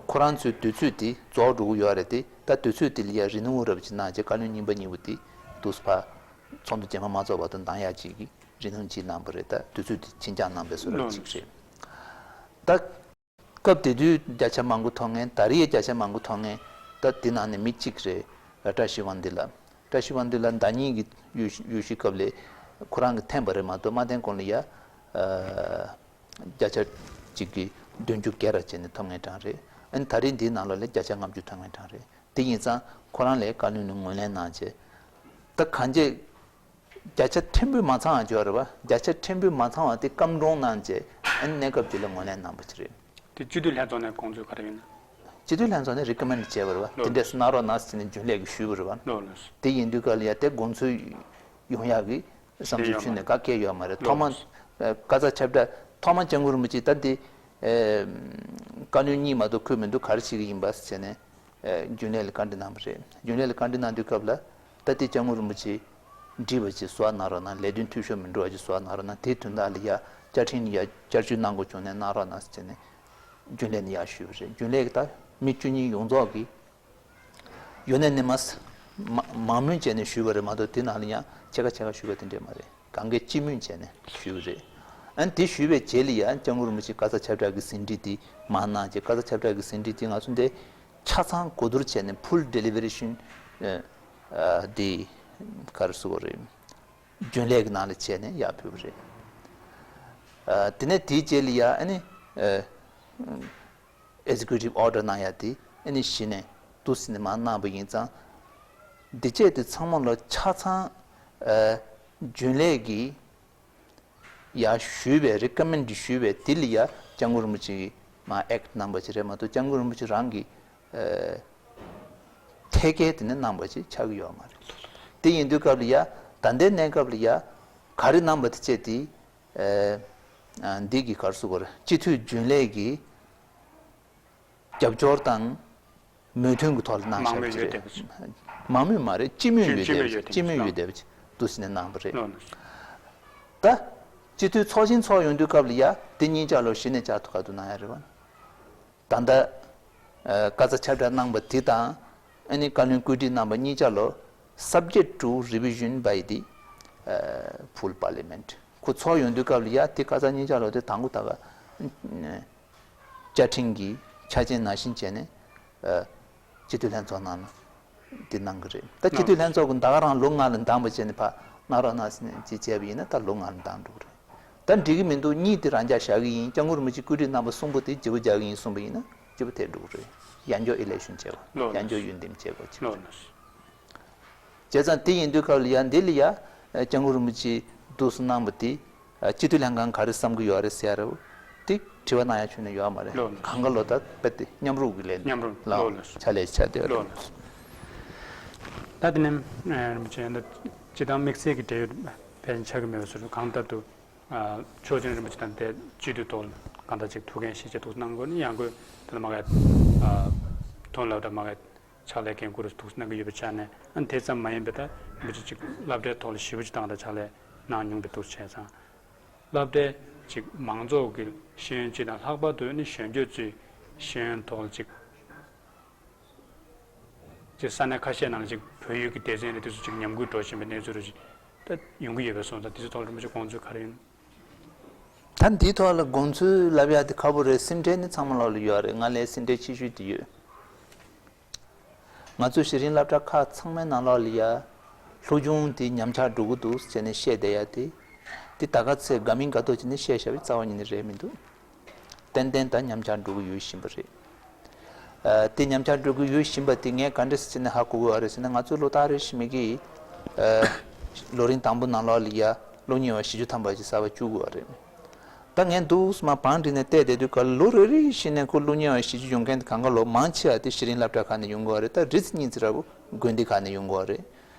ཁོ་རང་ཚོའི་དུས་ཚོད་དེ་རྫོགས་འགྲོ་གི་ཡོད་རེད་དེ། ད་དུས་ཚོད་དེ་ལ་ཡ་རེ་ནུ་ཝལ་རབ་ཅིག་གནང་བྱས། བཀའ་བློན་རྙིང་པ་གཉིས་པོ་དེ་དུས་ཕར་ཚོགས་འདུ་རྗེས་མ་མ་ཚོགས་བར་དུ་འདང་ཡག་ཅིག་གི་རེ་ནུ་ཅིག་གནང་པ་རེད། ད་དུས་ཚོད་དེ་ཕྱིན་རྐྱང་གནང་པའི་བཟོ་འདྲ་ཅིག་རེད། ད་སྐབས་དེ་དུས་བརྒྱ་ཆ་མང་པོ་ཐོབ་མཁན། ད་རེས་བརྒྱ་ཆ་མང་པོ་ཐོབ་མཁན་ད་དེ་ནང་ནས་མི་གཅིག་རེད། བཀྲ་ཤིས་དབང་འདུས་ལགས། བཀྲ་ཤིས་དབང་འདུས་ལགས་ཟླ་གཉིས་ཀྱི་ཡུལ་ཡུལ་ཤུལ་སྐབས་ལ་ཁོ་རང་གིས་འཐེན་པ་རེད་མ་གཏོགས། མ་འཐེན་གོང་ལ་ཡ་ཨ་བརྒྱ་ཆ་གཅིག་གི་བདུན་ཅུ་བརྒྱ་ར་བྱས་ནས་ཐོབ་མཁན་གྲངས་རེད། ཨ་ནི་ད་རེས་འདིའི་ནང་ལོགས་ལ་བརྒྱ་ཆ་ལྔ་བཅུ་ཐོབ་མཁན་གྲངས་རེད། དེ་ཡིན་ཙང་ཁོ་རང་ལ་བཀའ་བློན་ནས་ངོས་ལེན་གནང་བྱས། ད་གང་ཅི་བརྒྱ་ཆ་ཕྲན་བུ་མ་ཚང་བ་ཅིག་ཡོད་རེད་པ། བརྒྱ་ཆ་ཕྲན་བུ་མ་ཚང་བ་དེ་སྐམ་གྲོང་གནང་བྱས། ཨ་ནི་གནས་སྐབས་དེ་ལ་ངོས་ལེན་གནང་པ་ཅིག་རེད། དེ་སྤྱི་འཐུས་ལྷན་ཚོགས་ནས་དགོངས་ཚུལ་ག་རེ་ཡོད་ན། སྤྱི་འཐུས་ལྷན་ཚོགས་ནས་རི་ཀོ་མེན་ཌི་བྱས་པ་རེད་པ། ལགས། དེ་འདྲས་སུ་གནང་རོགས་གནང་ཟེར་ནས་རྒྱུན་ལས་ཀྱིས་ཞུས་པ་རེད་པ། ལགས་ལགས། དེ་ཡིན་དུས་སྐབས་ལ་ཡ་དེ་དགོངས་ཚུལ་ཡོང་ཡག་གི་བསམ་ཚུལ་ཁྱོན་ནས་ག་གེ་ཡོད་མ་རེད། ཐོག་མ་ལགས་ལགས། ཨ་ཀ་ས་ཁྱབ་བསྒྲགས་ཐོག་མ་སྐྱབས་མགོན་རིན་པོ་ཆེ་ད་འདི་ཨ་བཀའ་བློན་གཉིས་མ་གཏོགས་འཁོད་མི་འདུག་ག་རེ་བྱེད་ཀྱི་ཡིན་པ་ཟེར་ནས། ཨ་རྒྱུན་ལས་ལ་བཀའ་འདྲི་གནང་བ་རེད། རྒྱུན་ལས་ལ་བཀའ་འདྲི་གནང་དུས་སྐབས་ལ་ད་ལྟའི་སྐྱབས་མགོན་རིན་པོ་ཆེ་འདྲི་བ་ཅིག་བཟོ་བ་གནང་རོགས་གནང་། ལས་དོན་འཐུས་ཤོར་མི་འགྲོ་བ་ཅིག་བཟོ་བ་གནང་རོགས་གནང་། དེའི་དོན་དག་ལ་ཡ་བཅའ་ཁྲིམས་ལ་ཡ་བསྐྱར་བཅོས་གནང་དགོས་བྱུང་ན་གནང་རོགས་གནང་ཟེར་ནས་རྒྱུན་ལས་ནས་ཡར་ཞུས་པ་རེད། རྒྱུན་ལས་ཀྱིས་ད་མི་བཅུ་གཉིས་ཡོངས་རྫོགས་ཀྱིས་ཡོ་ནན་ནི་མ་སི་མ་མང་མོས་བྱས་ནས་ཞུས་པ་རེད་མ་གཏོགས། དེ་ནང་ལ་ཡང་ཕྱེད་ཀ་ཕྱེད་ཀ་ཞུས་པ་དེ་འདྲས་མ་རེད། གང་གས་སྤྱི་མོས་བྱས་ནས་ཞུས་པ་རེད། ཨ་ནི་དེ་ཞུས་པའི་རྗེས་ལ་ཡང་སྐྱབས་མགོན་རིན་པོ་ཆེས་ཀ་ས་ཁྱབ་བསྒྲགས་ཀྱི་ཟིན་བྲིས་དེ་མར་གནང་རྗེས། ཀ་ས་ཁྱབ་བསྒྲགས་ཀྱི་ཟིན་བྲིས་དེ་ང་ཚོ་འདི་ཆ་ཚང་གོ་བསྡུར་བྱས་ནས་ཕུལ་ཌེ་ལི་བ་རེ་ཤན་ཨ་ཨ་དེ་ག་རེ་ཟེར་དགོས་རེད། རྒྱུན་ལས་ཀྱི་ནང་ལ་བྱས་ནས་ཡར་ཕུལ་བ་རེད། ཨ་དེ་ནས་དེའི་རྗེས་ལ་ཡ་ཨ་ནི་ཨ་ཨེག་ཛི་ཀུ་ཊིབ་ཨོར་ཌར་གནང་ཡ་དེ་ཨ་ནི་གཞི་ནས་འདུག་སེ་ནས་མར་གནང་པ་ཡིན་ཙང་། འདི་བཅས་དེ་ཚང་མ་ལ་ཆ་ཚང་ཨ་རྒྱུན་ལས་ཀྱིས་ཡར་ཞུས་པའི་རི་ཀོ་མེན་ཌི་ཞུས་པའི་དེ་ལ་ཡ་སྐྱབས་མགོན་རིན་པོ་ཆེ་གིས་མར་ཨེག་ཊི་གནང་པ་ཅིག་རེད་མ་གཏོགས། སྐྱབས་མགོན་རིན་པོ་ཆེ་རང་གི་ཨ་ཐད་ཀའི་དེ་ནས་གནང་པ་ཅིག་ཆགས་ཀྱི་ཡོད་མ་རེད། དེ་ཡིན་དུས་སྐབས་ལ་ཡ་ད་ལྟའི་གནས་སྐབས་ལ་ཡ་ག་རེ་གནང་པ་དེ་བཅས་དེ་ཨ་ཨ་འདི་གི་ག་རེ་ཟེར་དགོས་རེད། སྤྱི་འཐུས་རྒྱུན་ལས་ཀྱི་རྒྱབ་སྐྱོར་དང་མོས་མཐུན་གྱི་ཐོག་ལ་གནང་མང་མོས་བཞག་པ་ཡོད་བསྡད་པ་ཅིག་རེད། མང་མོས་མ་རེད། སྤྱི་མོས་ཡོད་བསྡད་པ་ཅིག་སྤྱི་མོས་ཡོད་བསྡད་པ་ཅིག་འདུག་སེ་ནས་གནང་བ་རེད། ལགས་ལགས། ད་སྤྱི་འཐུས་ཚོགས་ཆེན་ཚོགས་ཡོང་དུས་སྐབས་ལ་ཡ་དེ་གཉིས་ཆ་ལོ་གཞི་ནས་བཅའ་ཐུབ་ག་འདུག་གནང་ཡ་རེད་བ། ད་ལྟ་ཨ་ཀ་ས་ཁྱབ་བསྒྲགས་གནང་པ་དེ་དང་ཨ་ནི་བཀའ་བློན་བཀོད་སྒྲིག་གནང་པ་གཉིས་ཆ་ལོ་subject to revision by the ཨ་full parliament ཁོ་ཚོགས་ཡོང་དུས་སྐབས་ལ་ཡ་དེ་ཀ་ས་གཉིས་ཆ་ལོ་དེ་དང་པོ་ད་ག་བཅའ་ཁྲིམས་ཀྱི་ཆ་རྐྱེན་ནང་བཞིན་བྱས་ནས་ཨ་སྤྱི་འཐུས་ལྷན་ཚོགས་ནང་ལ་དེ་གནང་གི་རེད། ད་སྤྱི་འཐུས་ལྷན་ཚོགས་ཀྱིས་ད་ག་རང་ལོ་ལྔ་ལ་འདང་བ་བྱས་ནས་ཕར་གནང་རོགས་གནང་ཟེར་ནས་ཅིག་བྱས་པ་ཡིན་ན་ད་ལོ་ལྔ་ལ་འདང་འགྲོ་གི་རེད། ད་འགྲིག་གི་མི་འདུག་གཉིས་དེ་རང་འཇགས་བཞག་གི་ཡིན། སྐྱབས་མགོན་རིན་པོ་ཆེས་བཀོད་སྒྲིག་གནང་པ་གསུམ་པོ་དེ་བརྗེ་པོ་རྒྱག་གི་ཡིན་གསུངས་པ་ཡིན་ན་བརྗེ་པོ་དེ་འགྲོ་གི་རེད། ཡང་བསྐྱར་ཨི་ལེག་ཤན་བྱེད་དགོས། ལགས་ཡང་བསྐྱར་ཡུན་འདེམས་བྱེད་དགོས་ཅིག་ལགས་ལགས། བྱས་ཙང་དེ་ཡིན་དུས་སྐབས་ལ་ཡ་འདི་ལ་ཡ་སྐྱབས་མགོན་རིན་པོ་ཆེས་འདུག་སེ་གནང་པ་དེ་སྤྱི་འཐུས་ལྷན་ཁང་ག་རེ་བསམ་གྱི་ཡོད་རེད་ཟེར་ཡ་རེད། དེ་དྲི་བ་གནང་ཡ་ཁྱོན་ནས་ཡོད་མ་རེད། ལགས་ལགས། གང་ག་ལོ་ད་རྦད་དེ་མཉམ་རུབ་ཀྱི་ལས་ནི་མཉམ་རུབ། ལགས་ལགས། ཕྱག་ལས་ཆགས་བསྡད་ཡོད་རེད། ལགས་ལགས། ད་དེ་ནས་རིན་པོ་ཆེ་ད་དམིགས་བསལ་གྱི་འབྲེལ་ཡོད་ཕལ་ཆེར་ཆགས་ཀྱི་མེད་པ་བཟོ་འདུག་གང་ལྟར་དུ། ཨ་ཆོས་རྒྱལ་རིན་པོ་ཆེ་དང་དེ་སྤྱི་འཐུས་ཐོག་ལ་གང་ལྟར་ཅིག་ཐུགས་འགན་བཞེས་བྱས་འདུག་གནང་དགོས་ནི། ཡང་སྒོས་དེ་ལ་མ་ག་ཨ་ཐོན་ལབ་དང་མ་ག་ཕྱག་ལས་འགན་འཁུར་འདུག་གནང་གི་ཡོད་པའི་ཆ་ནས། ཨ་དེ་ཙམ་མ་ཡིན་པའི་ད་རིན་པོ་ཆེ་ཅིག་སློབ་གྲྭའི་ཐོག་ལ་ཞེ་པོ་ཅིག་ཏང་དང་ཕྱག་ལས་གནང་མྱོང་པའི་འདུག་བྱས་ཙང་། སློབ་གྲྭའི་ཅིག་མང་ཚོགས་ཀྱི་ཤེས་ཡོན་སྤྱི་དང་ལྷག་པར་དུ་ནི་གཞོན་སྐྱེས་ཚོའི་ཤེས་ཡོན་ཐོག་ལ་ཅིག་ཅིག་ས་གནས་ཁ་ཤས་ནང་ལ་ཅིག་བོད་ཡིག་གི་སྡེ་ཚན་རེ་དེ་ཚོ་ཅིག་ཉམས་རྒུད་འགྲོ་བཞིན་པའི་གནས་ཚུལ་རེ་ཅིག་ད་ཡོང་གི་ཡོད་པས་སོང་ཙང་། དེ་ཚོའི་ཐོག་ལ་རིན་པོ་ཆེ་དགོངས་ཚུལ་ག་རེ་ཡིན། ད་འདིའི་ཐོག་ལ་དགོངས་ཚུལ་ལབ་ཡ་དེ་ཁག་པོ་རེད། སེམས་ཁྲལ་ནི་ཚང་མ་ལོག་ལ་ཡོད་རེད། ང་ལས་སེམས་ཁྲལ་ཆེ་ཤོས་དེ་ཡོད། ང་ཚོའི་གཞི་རིམ་སློབ་གྲྭ་ཁག་ཚང་མའི་ནང་ལོགས་ལ་ཡ་སློབ་སྦྱོང་དེ་ཉམས་ཆག་འགྲོ་གི་འདུག་ཟེར་ནས་བཤད་བསྡད་ཡ་དེ། དེ་ད་ག་ཚོད་དགའ་མིན་དགའ་མདོག་བྱས་ནས་བཤད་བཞག་པའི་རྩ་བ་ཉིད་ནས་རེད་མི་འདུག་ཏན་ཏན་ད་ཉམས་ཆག་འགྲོ་གི་ཡོད་བཞིན་པ་རེད། ཨ་དེ་ཉམས་ཆག་འགྲོ་གི་ཡོད་བཞིན་པ་དེ་ངས་ག་འདྲ་ཟེར་ནས་ཧ་གོ་གི་ཡོད་རེད་ཟེར་ན། ང་ཚོ་ལོ་ལྟར་རེ་བཞིན་མི་གི་ཨ་ལོ་རིམ་དང་པོ་ནང་ལོགས་ལ་ཡ་སློབ་གཉེར་བ་བཞི་བཅུ་ཐམ་པ་ཅིག་གསར་པ་བཅུག་གི་ཡོད་རེད། ད་ངས་འདུག་སེ་མར་བང་བསྒྲིགས་ནས་བལྟས་བསྡད་དུས་ག་ལོ་རེ་རེ་བཞིན་ནས་ཁོ་སློབ་གཉེར་བ་བཞི་བཅུ་ཡོང་མཁན་དེ་གང་ག་ལོ་མང་ཆེ་བ་དེ་གཞི་རིམ་སློབ་གྲྭ་ཁག་ནས་ཡོང་གི་ཡོད་རེད། ད་རེ་ཚེ་གཉིས་ཚེ་ར་བོ་དགོན་སྡེ་ཁག་ནས་ཡོང་གི་ཡོད་རེད།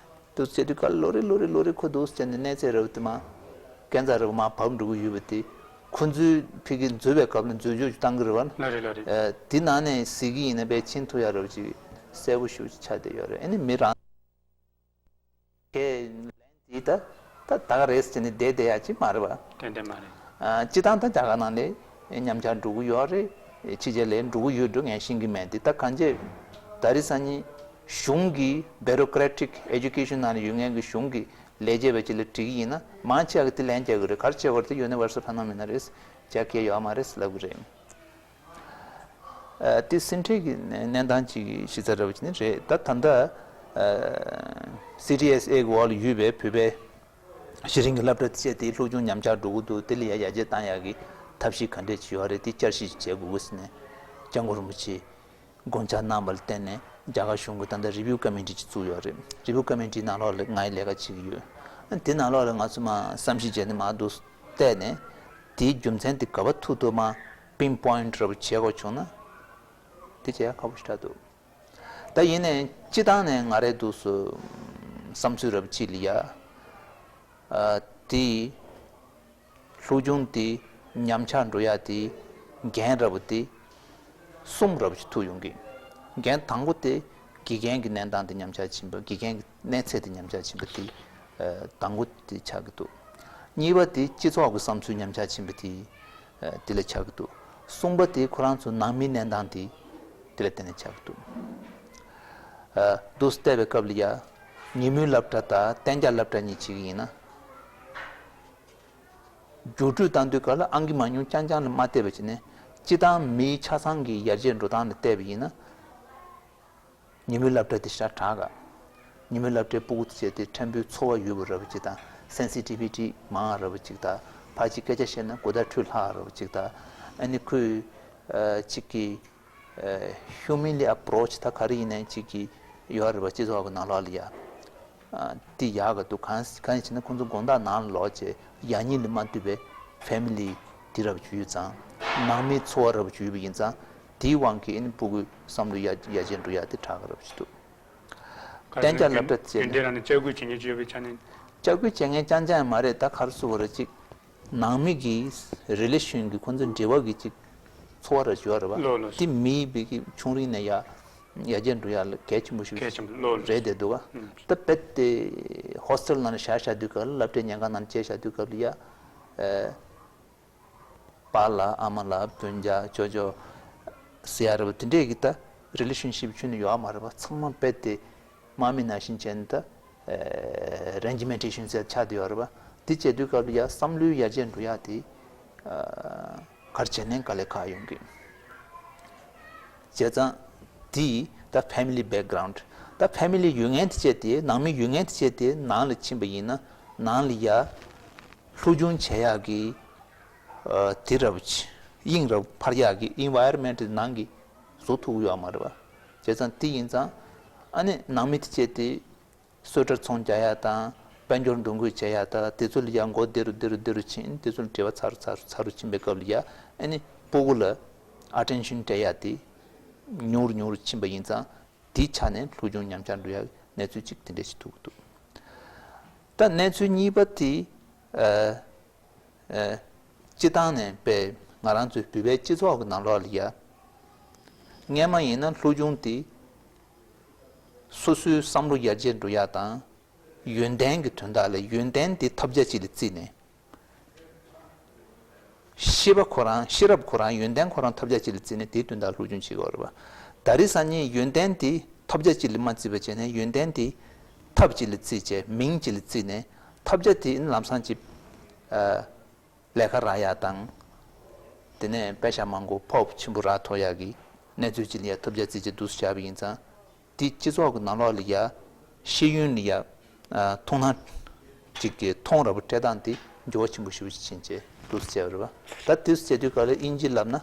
འདུག་ཟེར་དུས་ག་ལོ་རེ་ལོ་རེ་ལོ་རེ་ཁོ་འདུག་ཟེར་ནས་གནས་ཚད་རབ་དེ་མ་སྐས་འཛེག་རབ་མ་བབས་འགྲོ་གི་ཡོད་པ་དེ། ཁོ་ཚོའི་ཕ་གི་འཛུལ་བའི་སྐབས་ལ་འཛུལ་ཞུགས་ཅིག་བཏང་གི་རེད་བ། ལོ་རེ་ལོ་རེ། ཨ་དེ་ནང་ནས་གཟིགས་ཀྱི་ཡིན་ན་དཔེ་ཕྱིན་ཐུབ་ཡ་རབ་ཅིག་གསལ་པོ་ཞེ་པོ་ཅིག་ཆགས་བསྡད་ཡོད་རེད། ཨ་ནི་མི་རང་གི་ལན་དེ་ད་ ད་ད་ག་རེད་ཟེར་ནས་བསྡད་བསྡད་ཡ་ཅིག་མ་རེད་པ། ཏན་ཏན་མ་རེད། ཨ། སྤྱི་བཏང་ད་རྒྱ་གར་ནང་ལ་ཉམས་ཆག་འགྲོ་གི་ཡོད་རེད། ཕྱི་རྒྱལ་ལ་འགྲོ་གི་ཡོད་འགྲོ་ངས་ཤེས་ཀྱི་མེད་དེ། ད་གང་ཅི་ད་རེས་སང་ཉིན་གཞུང་གི་bureaucratic education ནང་ལ་ཡོད་མཁན་གྱི་གཞུང་གི་ལས་བྱེད་པ་ཅིག་ལ་དྲིས་ཀྱི་ཡིན་ན། མང་ཆེ་བ་གི་དེ་ལན་རྒྱག་གི་རེད། ག་རེ་བྱེད་དགོས་རེད། དེ་universal phenomenon རེད། རྒྱག་གི་ཡོད་མ་རེད་ལབ་གི་རེད། ཨ། དེ་སེམས་ཁྲལ་གྱི་གནས་སྟངས་ཅིག་གཞི་རྩ་འདྲ་བོ་ཅིག་ནི་རེད། ད་ད་ལྟ་ཨ། སི་ཌི་ཨེས་ཨེ་གི་འོག་ལ་ཡོད་པའི་བོད་པའི་གཞི་རིམ་གྱི་སློབ་གྲྭ་བཅས་དེ་སློབ་སྦྱོང་ཉམས་ཆག་འགྲོ་གི་འདུག་དེ་ལ་ཡ་ཡར་རྒྱས་བཏང་ཡག་གི་ཐབས་ཤེས་ག་འདྲས་ཅིག་ཡོད་རེད། དེ་བསྐྱར་ཞིབ་བྱེད་དགོས་ཀྱི་ཟེར་ནས་སྐྱབས་མགོན་རིན་པོ་ཆེས་དགོངས་འཆར་གནང་བ་ལ་བརྟེན་ནས་རྒྱ་གར་གཞུང་གིས་ད་ལྟ་review committee ཅིག་བཙུགས་ཡོད་རེད། review committee ནང་ལོགས་ལ་ང་ཡི་ལས་ཀ་བྱེད་ཀྱི་ཡོད། དེ་ནང་ལོགས་ལ་ང་ཚོ་མར་བསམ་གཞིག་བྱས་ནས་མར་འདུག་བལྟས་ནས་དེའི་རྒྱུ་མཚན་དེ་ག་པར་ཐུག་འདུག་མར་pinpoint ར་བོ་བྱེད་དགོས་བྱུང་ན་དེ་བྱེད་ཡག་ཁག་པོ་ཞེ་དྲག་འདུག་ད་ཡིན་ནའི་སྤྱི་བཏང་ནས་ང་རའི་འདུག་སེ་བསམ་ཚུལ་ར་བོ་ཅིག་ལ་ཡ། ཨ། དེ་སློབ་སྦྱོང་དེ་ཉམས་ཆག་འགྲོ་ཡ་དེ་འགན་ར་བོ་དེ་གསུམ་ར་བོ་ཅིག་ཐུག་ཡོང་གི། འགན་དང་པོ་དེ་དགེ་རྒན་གྱི་གནས་སྟངས་དེ་ཉམས་ཆག་ཕྱིན་པ། དགེ་རྒན་གྱི་གནས་ཚད་དེ་ཉམས་ཆག་ཕྱིན་པ་དེ་ཨ། དང་པོ་དེ་ཆགས་ཀྱི་འདུག་གཉིས་པ་དེ་སྤྱི་ཚོགས་ཀྱི་བསམ་ཚུལ་ཉམས་ཆག་ཕྱིན་པ་དེ་ཨ། དེ་ལ་ཆགས་ཀྱི་འདུག་གསུམ་པ་དེ་ཁོ་རང་ཚོ་ནང་མིའི་གནས་སྟངས་དེ་དེ་ལ་བརྟེན་ནས་ཆགས་ཀྱི་འདུག་ཨ། འདུག་སེ་བལྟས་པའི་སྐབས་ལ་ཡ། ཉིན་མོའི་སློབ་གྲྭ་དང་གཏན་འཇགས་སློབ་གྲྭ་གཉིས་བྱེད་ཀྱི་ཡིན་ན། བསྒྱུར་སྤྲོད་བཏང་དུས་སྐབས་ལ་ཨང་ཀི་མང་ཉུང་རྐྱང་རྐྱང་ལ་མ་བལྟས་པ་བྱས་ནས་སྤྱི་བཏང་མིའི་ཆ་ཚང་གི་ཡར་རྒྱས་འགྲོ་སྟངས་ལ་བལྟས་པ་ཡིན་ན། ཉིན་མོའི་སློབ་གྲྭ་དེ་ཞེ་དྲག་དྲག་ག་ཉིན་མོའི་སློབ་གྲྭའི་སྤུ་གུ་དེ་བྱས་ཏེ་ཕྲན་བུ་ཚོར་བ་ཡོད་པ་ར་བོ་ཅིག་དང་། sensitivity མང་བ་ར་བོ་ཅིག་དང་། ཕར་ཅིག་སྐད་ཆ་བཤད་ན་གོ་བརྡ་འཕྲོད་སླ་བ་ར་བོ་ཅིག་དང་། ཨ་ནི་ཁོས་ཨ། ཅིག་གི་ཨ། humanly approach ད་ག་རེ་ཡིན་ནའི་ཅིག་གི་ཡོད་རེད་པ། སྤྱི་ཚོགས་ཀྱི་ནང་ལོགས་ལ་ཡ། ཨ། དེ་ཡག་ག་འདུག་གང་གང་ཡིན་ཟེར་ན་ཁོང་ཚོ་དགོང་དག་ནང་ལ་ལོག་བྱས་ཡག་ཉིད་ལ་མ་ལྟོས་པའི་family དེ་ར་བོ་ཅིག་ཡོད་ཙང་། ནང་མིའི་ཚོར་བ་ར་བོ་ཅིག་ཡོད་པ་ཡིན་ཙང་། དེའི་དབང་གིས་ཨ་ནི་སྤུ་གུའི་བསམ་བློ་ཡར་ཡར་རྒྱས་འགྲོ་ཡ་དེ་དྲག་ག་ར་བོ་ཅིག་འདུག་གཏན་འཇགས་སློབ་གྲྭ་བྱས་ན། རྒྱུན་ལྡན་རང་ནས་ལྕག་སྐུལ་བྱེད་མཁན་ཅིག་ཡོད་པའི་ཆ་ནས། ལྕག་སྐུལ་བྱེད་མཁན་རྐྱང་རྐྱང་ཡང་མ་རེད། ད་ག་རེ་ཟེར་དགོས་རེད། ཅིག་ནང་མི་གི་relation གི་ཁོང་ཚོའི་འབྲེལ་བ་གི་ཅིག་ཚོར་བ་ར་ཅིག་ཡོད་རེད་པ། ལོ་ལོ། དེ་མི་བི་གི་ཆུང་རིང་ནས་ཡ་ཡར་རྒྱས་འགྲོ་ཡ་ལ་གལ་ཆེན་པོ་ཞིག་གལ་ཆེན་པོ་ལོ་ལོ། རེད་བསྡད་འདུག་ག་ཨུམ། ད་རྦད་དེ་hostel ནང་ལ་བཞག་བཞག་དུས་སྐབས་ལ། སློབ་གྲྭའི་ཉལ་ཁང་ནང་ལ་བསྐྱལ་བཞག་དུས་སྐབས་ལ་ཡ། ཨ། པཱ་ལགས་ཨ་མ་ལགས་སྤུན་ཀྱག་ཅོ་ཅོ་ཟེར་ཡ་ར་བོ་དེ་འདྲས་ཀྱི་ད་relationship ཁྱོན་ནས་ཡོད་མ་རེད་པ། ཚང་མ་རྦད་དེ་དམག་མི་ནང་བཞིན་བྱས་ནས་ད་regimentation ཟེར་ཆགས་བསྡད་ཡོད་རེད་པ། དེ་བྱས་དུས་སྐབས་ལ་ཡ་བསམ་བློའི་ཡར་རྒྱས་འགྲོ་ཡ་དེ་ཨ། ག་རེ་བྱས་ནའི་དཀའ་ལས་ཁག་ཡོང་གི། བྱས་ཙང་དེ་ད་family background ད་family ཡོད་མཁན་དེ་བྱས་ཏེ། ནང་མི་ཡོད་མཁན་དེ་བྱས་ཏེ་ནང་ལ་ཕྱིན་པ་ཡིན་ན། ནང་ལ་ཡ་སློབ་སྦྱོང་བྱེད་ཡག་གི་ཨ། དེ་ར་བོ་ཅིག་དབྱིངས་ར་བོ་འཕར་ཡག་གི་environment དེ་ནང་གི་བཟོ་ཐུབ་ཀྱི་ཡོད་མ་རེད་པ། བྱས་ཙང་དེ་ཡིན་ཙང་ཨ་ནི་ནང་མི་དེ་བྱས་ཏེ་གསོལ་ཁྲིར་ཚོང་རྒྱག་ཡ་དང་། དཔལ་འབྱོར་འདུ་འགོད་བྱེད་ཡ་དང་། དེ་ཚོ་ལ་ཡ་མགོ་བདེ་རུ་བདེ་རུ་བདེ་རུ་ཕྱིན། དེ་ཚོ་ལ་འབྲེལ་བ་ཚ་རུ་ཚ་རུ་ཚ་རུ་ཕྱིན་པའི་སྐབས་ལ་ཡ། ཨ་ནི་སྤུ་གུ་ལ་attention སྤྲད་ཡ་དེ་ཉུང་རུ་ཉུང་རུ་ཕྱིན་པ་ཡིན་ཙང་། དེའི་ཆ་ནས་སློབ་སྦྱོང་ཉམས་ཆག་འགྲོ་ཡ་གནས་ཚུལ་གཅིག་དེ་འདྲ་ཞིག་ཐུག་འདུག་ད་གནས་ཚུལ་གཉིས་པ་དེ། ཨ། ཨ། སྤྱི་བཏང་ནས་པས་ང་རང་ཚོའི་བོད་པའི་སྤྱི་ཚོགས་ཀྱི་ནང་ལོགས་ལ་ཡ། སྔན་མ་ཡིན་ན་སློབ་སྦྱོང་དེ་སོ་སོའི་བསམ་བློ་ཡར་རྒྱས་འགྲོ་ཡ་དང་། ཡོན་ཏན་གྱི་དོན་དག་ལ། ཡོན་ཏན་དེ་ཐབས་བརྒྱ་ཅིག་ལ་བརྩིས་ནས། ཤེས་པ་ཁོ་རང་། ཤེས་རབ་ཁོ་རང་། ཡོན་ཏན་ཁོ་རང་ཐབས་བརྒྱ་ཅིག་ལ་བརྩིས་ནས་དེའི་དོན་དག་སློབ་སྦྱོང་བྱེད་དགོས་རེད་པ། ད་རེས་སང་ཉིན་ཡོན་ཏན་དེ་ཐབས་བརྒྱ་ཅིག་ལ་མ་བརྩིས་པ་བྱས་ནས། ཡོན་ཏན་དེ་ཐབས་ཅིག་ལ་བརྩིས་བྱས། མིང་ཅིག་ལ་བརྩིས་ནས། ཐབས་བརྒྱ་དེ་ལམ་སང་ཅིག་ཨ། ལས་ཀ་རག་ཡག་དང་། དེ་ནས་པེ་ཤ་མང་པོ་ཕོབ་ཆེན་པོ་རག་ཐུབ་ཡག་གི་གནས་ཚུལ་ཅིག་ལ་ཡ་ཐབས་བརྒྱ་བརྩིས་བྱས་འདུག་སེ་བཞག་པ་ཡིན་ཙང་། དེ་སྤྱི་ཚོགས་ཀྱི་ནང་ལོགས་ལ་ཡ་ཤེས་ཡོན་ལ་ཡ། ཨ། མཐོང་སྣང་ཅིག་གི་མཐོང་ར་བོ་སྤྲད་སྟངས་དེ་འགྱུར་བ་ཆེན་པོ་ཞེ་པོ་ཅིག་ཕྱིན་བྱས་འདུག་སེ་བྱས་པ་རེད་པ། ད་འདུག་སེ་བྱས་དུས་སྐབས་ལ་དབྱིན་ཇི་བསླབ་ན་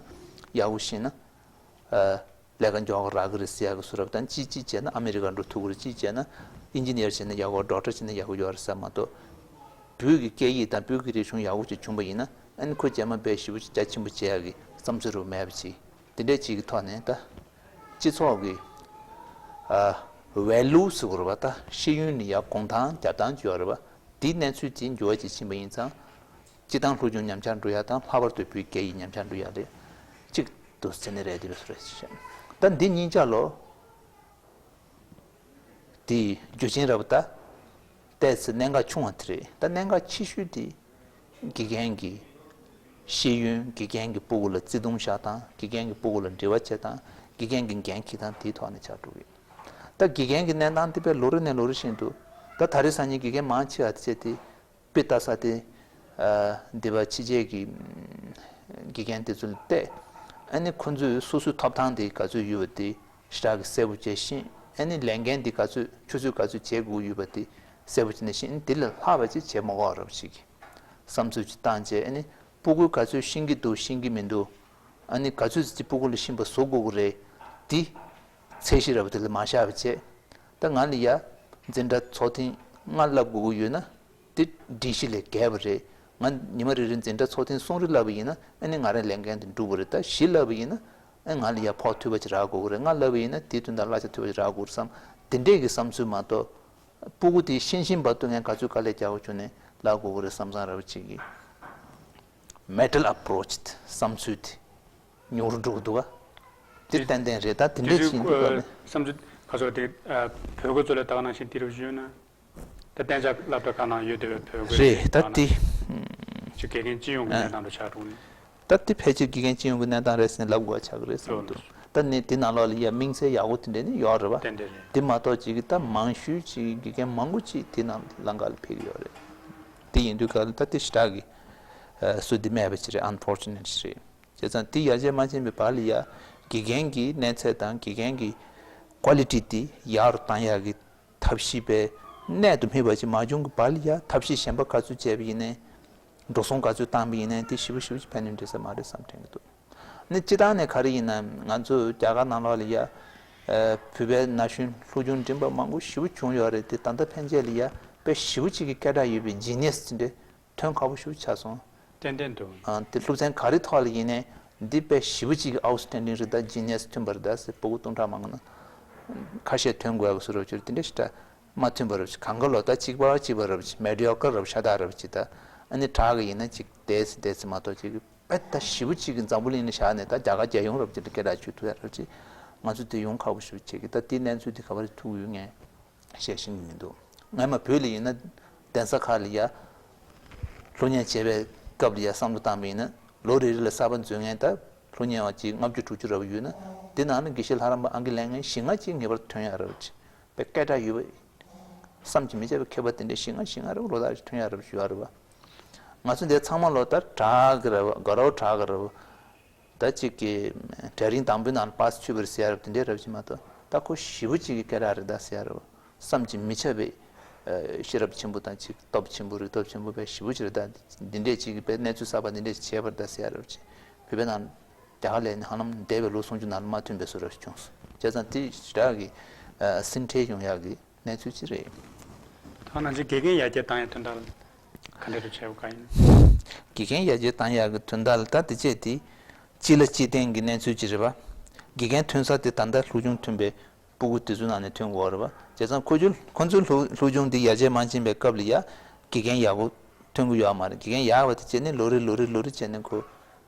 ཡག་པོ་ཤེས་ན། ཨ། ལས་ཀ་མགྱོགས་པོ་རག་གི་རེད་ཟེར་ཡག་གི་བཟོ་འདྲ་དང་། གཅིག་གཅིག་བྱས་ན་ཨ་མི་རི་ཀ་འགྲོ་ཐུབ་ཀྱི་རེད། གཅིག་བྱས་ན་ཨིན་ཇི་ནི་ཡར་བྱས་ན་ཡག་པོ། ཌོག་ཊར་བྱས་ན་ཡག་པོ་ཡོད་རེད་ཟེར་མ་གཏོགས། བོད་ཀྱི་སྐད་ཡིག་དང་བོད་ཀྱི་རིག་གཞུང་ཡག་པོ་ཅིག་བྱུང་པ་ཡིན་ན། ཨ་ནི་ཁོ་རྗེས་མ་དཔེ་ཞེ་པོ་ཅིག་རྒྱ་ཆེན་པོ་བྱེད་ཡག་གི་བསམ་ཚུལ་རུ་མེད་པ་ཅིག་དེ་འདྲས་ཅིག་གི་ཐོག་ནས། ད་སྤྱི་ཚོགས་ཀྱི་ཨ། ཝེ་ལུ་ཟེར་དགོས་རེད་པ། ད་ཤེས་ཡོན་ནི་ཡ་གོང་ཐང་རྒྱབ་ཐང་ཅིག་ཡོད་རེད་པ། དེའི་གནས་ཚུལ་དེ་འགྱུར་བ་ཅིག་ཕྱིན་པ་ཡིན་ཙང་། སྤྱི་བཏང་སློབ་སྦྱོང་ཉམས་ཆག་འགྲོ་ཡ་དང་། ལྷག་པར་དུ་བོད་སྐད་ཡིག་ཉམས་ཆག་འགྲོ་ཡ་རེད། གཅིག་འདུག་ཟེར་ནི་རེད། དེ་བས་སུ་རེད་ཤག་ད་འདི་གཉིས་ཆ་ལོ། དེའི་རྒྱུ་རྐྱེན་ར་བོ་ད་ ཏོག་ཙམ་གནད་འགག་ཆུང་བ་དེ་རེད། ད་གནད་འགག་ཆེ་ཤོས་དེ་དགེ་རྒན་གྱི་ཤེས་ཡོན། དགེ་རྒན་གྱི་སྤུ་གུ་ལ་བརྩེ་དུང་བཞག་སྟངས། དགེ་རྒན་གྱི་སྤུ་གུ་ལ་འབྲེལ་བ་བྱེད་སྟངས། དགེ་རྒན་གྱི་འགན་འཁྱེར་སྟངས་དེའི་ཐོག་ནས་ཆགས་འགྲོ་གི། ད་དགེ་རྒན་གྱི་གནས་སྟངས་དེ་དཔེ་ལོ་རེ་ནས་ལོ་རེ་བཞིན་དུ། ད་ད་རེས་སང་ཉིན་དགེ་རྒན་མང་ཆེ་བ་དེ་བྱས་ཏེ། དཔེ་ལྟ་ས་དེ། ཨ། འདི་པ་ཕྱི་རྒྱལ་གྱི་དགེ་རྒན་དེ་ཚོ་ལ་བལྟས། ཨ་ནི་ཁོ་ཚོས་སོ་སོའི་ཐོབ་ཐང་དེ་ག་ཚོད་ཡོད་པ་དེ་ཞེ་དྲག་གི་གསལ་པོ་བྱས་ཤིང་། ཨ་ནི་ལས་འགན་དེ་ག་ཚོད་ཆུ་ཚོད་ག་ཚོད་བྱེད་དགོས་ཡོད་པ་དེ་གསལ་པོ་བྱས་ནས་ཤིང་། ཨ་ནི་དེ་ལས་ལྷག་པ་ཅིག་བྱེད་མ་དགོས་པ་འདྲ་པོ་ཅིག་གི་བསམ་ཚུལ་ཅིག་བཏང་བྱས། ཨ་ནི་སྤུ་གུས་ག་ཚོད་ཤེས་ཀྱི་འདུག་ཤེས་ཀྱི་མི་འདུག་ཨ་ནི་ག་ཚོད་ཅིག་སྤུ་གུ་ལ་ཤེས་པ་བཟོ་དགོས་ཀྱི་རེད། དེ་ཚད་གཞི་འདྲ་པོ་དེ་ལ་མ་བཞག་པ་བྱས། ད་ང་ལ་ཡ་འཛིན་གྲྭ་ཚོགས་ཐེངས་ལྔ་བསླབ་དགོས་ཀྱི་ཡོད་ན། དེ་སྒྲིག་གཞི་ལས་འགལ་བ་རེད། ང་ཉི་མ་རེ་རེ་འཛིན་གྲྭ་ཚོགས་ཐེངས་གསུམ་རེ་བསླབ་པ་ཡིན་ན། ཨ་ནི་ང་རང་ལས་འགན་དེ་འགྲུབ་པ་རེད། ད་བཞི་བསླབ་པ་ཡིན་ན། ཨ། ང་ལ་ཡ་ཕོགས་འཐུས་པ་ཅིག་རག་དགོས་ཀྱི་རེད། ལྔ་བསླབ་པ་ཡིན་ན་དེའི་དོན་དག་གླ་ཆ་འཐུས་པ་ཅིག་རག་དགོས་རེད་བསམ། དེ་འདྲས་ཀྱི་བསམ་ཚུལ་མ་གཏོགས། སྤུ་གུ་དེ་ཤེས་བཞིན་པ་དུ་ངས་ག་ཚོད་དཀའ་ལས་རྒྱག་དགོས་བྱུང་ནས་བསླབ་དགོས་ཀྱི་རེད་བསམ་བསམ་འདྲ་པོ་ཅིག་གི་མེ་ཊལ་ཨེ་པོ་རོ་ཆི་བསམ་ཚུལ་དེ་ཉུང་རུ་འགྲོ་གི་འདུག་ག་དེ་དེ་ཏན་ཏན་རེད། ད་དེ་འདྲས་དེ་བྱེད་ཀྱི་འདུག་ག་ཨ། བསམ་ཚུལ་ག་ཚོད་དེ། ཨ། བོད་སྐད་ཚོ་ལས་ད་ག་ནང་བཞིན་དེ་རུ་བཞུགས་ན། ད་གཏན་འཇགས་སློབ་གྲྭ་ཁག་ནང་ཡོད་བསྡད་པའི་བོད་སྐད་རེད། ད་དེ་ཅིག་དགེ་རྒན་སྤྱི་ཡོངས་ཀྱི་ཨ་གནས་སྟངས་དུ་ཆགས་འགྲོ་ནས། ད་དེ་ཕལ་ཆེར་དགེ་རྒན་སྤྱི་ཡོངས་ཀྱི་གནས་སྟངས་རེད་ཟེར་ནས་ལབ་དགོས་པ་ཆགས་ཀྱི་རེད་བསམ་འདུག་ད་ནི་དེ་ནང་ལོགས་ལ་ཡ་དམིགས་བསལ་ཡག་པོ་དེ་འདྲས་ནི་ཡོད་རེད་པ། ཏན་ཏན་རེད། དེ་མ་གཏོགས་ཅིག་གི་ད་མང་ཤོས་ཅིག་དགེ་རྒན་མང་པོ་ཅིག་དེ་ནང་ལམ་ཁ་ལ་ཕེབས་ཀྱི་ཡོད་རེད། དེ་ཡིན་དུས་ག་ལ་ད་དེ་ཞེ་དྲག་གི་ཨ་སུ་དེ་སྨད་པ་ཅིག་རེད། ཨན་ཕོར་ཅུ་ནེཊ་རེད། བྱས་ཙང་དེ་ཡར་རྒྱས་མ་ཕྱིན་པའི་བར་ལ་ཡ་དགེ་རྒན་གྱི་གནས་ཚད་དང་དགེ་རྒན་གྱི་ཀོ་ལི་ཊི་དེ་ཡག་རུ་བཏང་ཡག་གི་ཐབས་ཤེས་པའི་གནད་དུ་སྨིན་པ་ཅིག་མ་བྱུང་གི་བར་ལ་ཡ་ཐབས་ཤེས་གཞན་པ་ག་ཚོད་བྱས་པ་ཡིན་ནའི། འགྲོ་སོང་ག་ཚོད་བཏང་པ་ཡིན་ནའི་དེ་ཞེ་པོ་ཞེ་པོ་ཅིག་ཕན་ནུས་འདྲ་ས་མ་རེད་བསམ་དྲན་གྱི་འདུག་ནི་སྤྱི་བཏང་ནས་ག་རེ་ཡིན་ན། ང་ཚོ་རྒྱ་གར་ནང་ལོགས་ལ་ཡ་ཨ་བོད་པའི་ན་གཞོན་སློབ་སྦྱོང་འགྲིམ་པ་མང་པོ་ཞེ་པོ་བྱུང་ཡོད་རེད། དེ་ད་ལྟ་ཕན་ཆད་ལ་ཡ་དཔེ་ཞེ་པོ་ཅིག་གི་སྐད་གྲགས་ཡོད་པའི་ཇི་ནི་ཡ་སི་དེ་འདྲ་ཐོན་ཁག་པོ་ཞེ་པོ་ཆགས་སོང་། ཏན་ཏན་འདུག་ཨ། དེ་སློབ་ཚན་ག་རེ་ཐོག་ལ་ཡིན་ནའི་འདི་དཔེ་ཞེ་པོ་ཅིག་གི་ཨའུཊ་སི་ཊེན་ཌིང་རེད། ད་ཇི་ནི་ཡ་སི་ཐོན་པ་རེད་ད་ཟེར་སྤུ་གུ་སྟོང་ཕྲག་མང་པོ་ནང་ཁ་ཤས་ཐོན་དགོས་ཡག་བཟོ་འདྲ་པོ་ཅིག་རེད། དེ་འདྲ་ཞེ་དྲག་མ་མཐུན་པ་འདྲ་པོ་ཅིག་གང་ག་ལོ་ད་གཅིག་པ་གཅིག་པ་འདྲ་པོ་ཅིག་མེ་ཌི་ཡོ་ཀར་འདྲ་པོ་ཤ་སྟག་འདྲ་པོ་ཅིག་ད་ཨ་ནི་དྲག་གི་ཡིན་ན་ཅིག་འདས་ཟེར་འདས་ཟེར་མ་གཏོགས་ཅིག་གི་དཔེ་ད་ཞེ་པོ་ཅིག་གི་འཛམ་བུ་གླིང་ནས་བཞག་ནས་ད་རྒྱ་གར་རྒྱལ་ཡོངས་འདྲ་པོ་ཅིག་ལ་སྐད་གྲགས་ཆོད་ཐུབ་ཡག་འདྲ་པོ་ཅིག་ང་ཚོ་དེ་ཡོང་ཁག་པོ་ཞེ་པོ་ཅིག་གི་ད་དེའི་གནས་ཚུལ་དེ་ག་པར་ཐུག་ཡོད་ངས་བཤད་ཤེས་ཀྱི་མི་འདུག་སྔོན་མ་བོད་ལ་ཡིན་ན་གདན་ས་ཁག་ལ་ཡ་སློབ་གཉེར་བྱེད་པའི་སྐབས་ལ་ཡ་བསམ་བློ་བཏང་པ་ཡིན་ན་ལོ་རེ་རེ་ལ་གསར་པ་འཛུལ་མཁན་ད་སློབ་གཉེར་བ་ཅིག་ལྔ་བཅུ་དྲུག་ཅུ་འདྲ་པོ་ཡོད་ན། དེ་ནང་ལ་དགེ་བཤེས་ལྷ་རམས་པ་ཨང་ཀི་ལེན་མཁན་བཞི་ལྔ་ཅིག་ངེས་པར་ཐོན་ཡག་རེད་པ། ཅིག་དཔེ་སྐད་གྲགས་ཡོད་པ། བསམ་གྱིས་མི་ཁྱབ་པའི་མཁས་པ་དེ་འདྲའི་བཞི་ལྔ་བཞི་ལྔ་རེ་ལོ་ལྟར་ཐོན་ཡག་རེད་པ། ཞུ་ཡག་རེད་པ། ང་ཚོ་འདིར་ཚང་མ་ལོ་ལྟར་དྲག་གི་རེད་པ། དགའ་རབ་དྲག་གི་རེད་པ། ད་ཅིག་གི་གྲལ་རིམ་དང་པོའི་ནང་ལ་པཱ་སི་ཆོད་པ་རེད་ཟེར་ཡག་རེད་པ། དེ་འདྲའི་རེད་པ་ཅིག་མ་གཏོགས་ད་ཁོ་ཞེ་པོ་ཅིག་གི་སྐད་གྲགས་རེད་ད་ཟེར་ཡག་རེད་པ། བསམ་གྱིས་མི་ཁྱབ་པའི་ཨ་ཤེས་རབ་ཆེན་པོ་དང་ཅིག་སྟོབས་ཆེན་པོ་རིག་སྟོབས་ཆེན་པོ་དཔེ་ཞེ་པོ་ཅིག་རེད་ད། འདི་འདྲས་ཅིག་གི་དཔེ་གནས་ཚུལ་གསར་པ་འདི་འདྲས་ཅིག་བྱས་པ་རེད་ད་ཟེར་ཡག་རེད་པ་ཅིག་བོད་པའི་ནང་རྒྱ་གར་ལ་ནི་ཧ་ལམ་འདས་པའི་ལོ་སུམ་ཅུ་ནང་ལ་མ་མཐུན་པའི་བཟོ་འདྲ་ཞིག་བྱུང་སོང་། བྱས་ཙང་དེ་ཞེ་དྲག་གི་ཨ་ཟིན་བྲིས་ཡོང་ཡག་གི་གནས་ཚུལ་ཅིག་རེད། ད་ནང་བཞིན་དགེ་རྒན་ཡར་རྒྱས་བཏང་ཡག་དོན་དག་ལ་ག་འདྲ་རེ་བྱས་པ་ག་ཡིན། དགེ་རྒན་ཡར་རྒྱས་བཏང་ཡག་གི་དོན་དག་ལ་ད་དེ་བྱས་དེ་སྤྱི་ལ་སྤྱི་བརྟན་གྱི་གནས་ཚུལ་ཅིག་རེད་པ། དགེ་རྒན་ཐོན་ས་དེ་ད་ལྟ་སློབ་སྦྱོང་ཐོན་པའི་སྤུ་གུ་དེ་ཚོའི་ནང་ནས་ཐོན་དགོས་པ་རེད་པ། བྱས་ཙང་ཁོ་ཚོ་ཁོ་ཚོའི་སློབ་སློབ་སྦྱོང་དེ་ཡར་རྒྱས་མ་ཕྱིན་པའི་སྐབས་ལ་ཡ་དགེ་རྒན་ཡག་པོ་ཐོན་གི་ཡོད་མ་རེད། དགེ་རྒན་ཡག་པ་དེ་བྱས་ནས་ལོ་རེ་ལོ་རེ་ལོ་རེ་བྱས་ནས་ཁོ་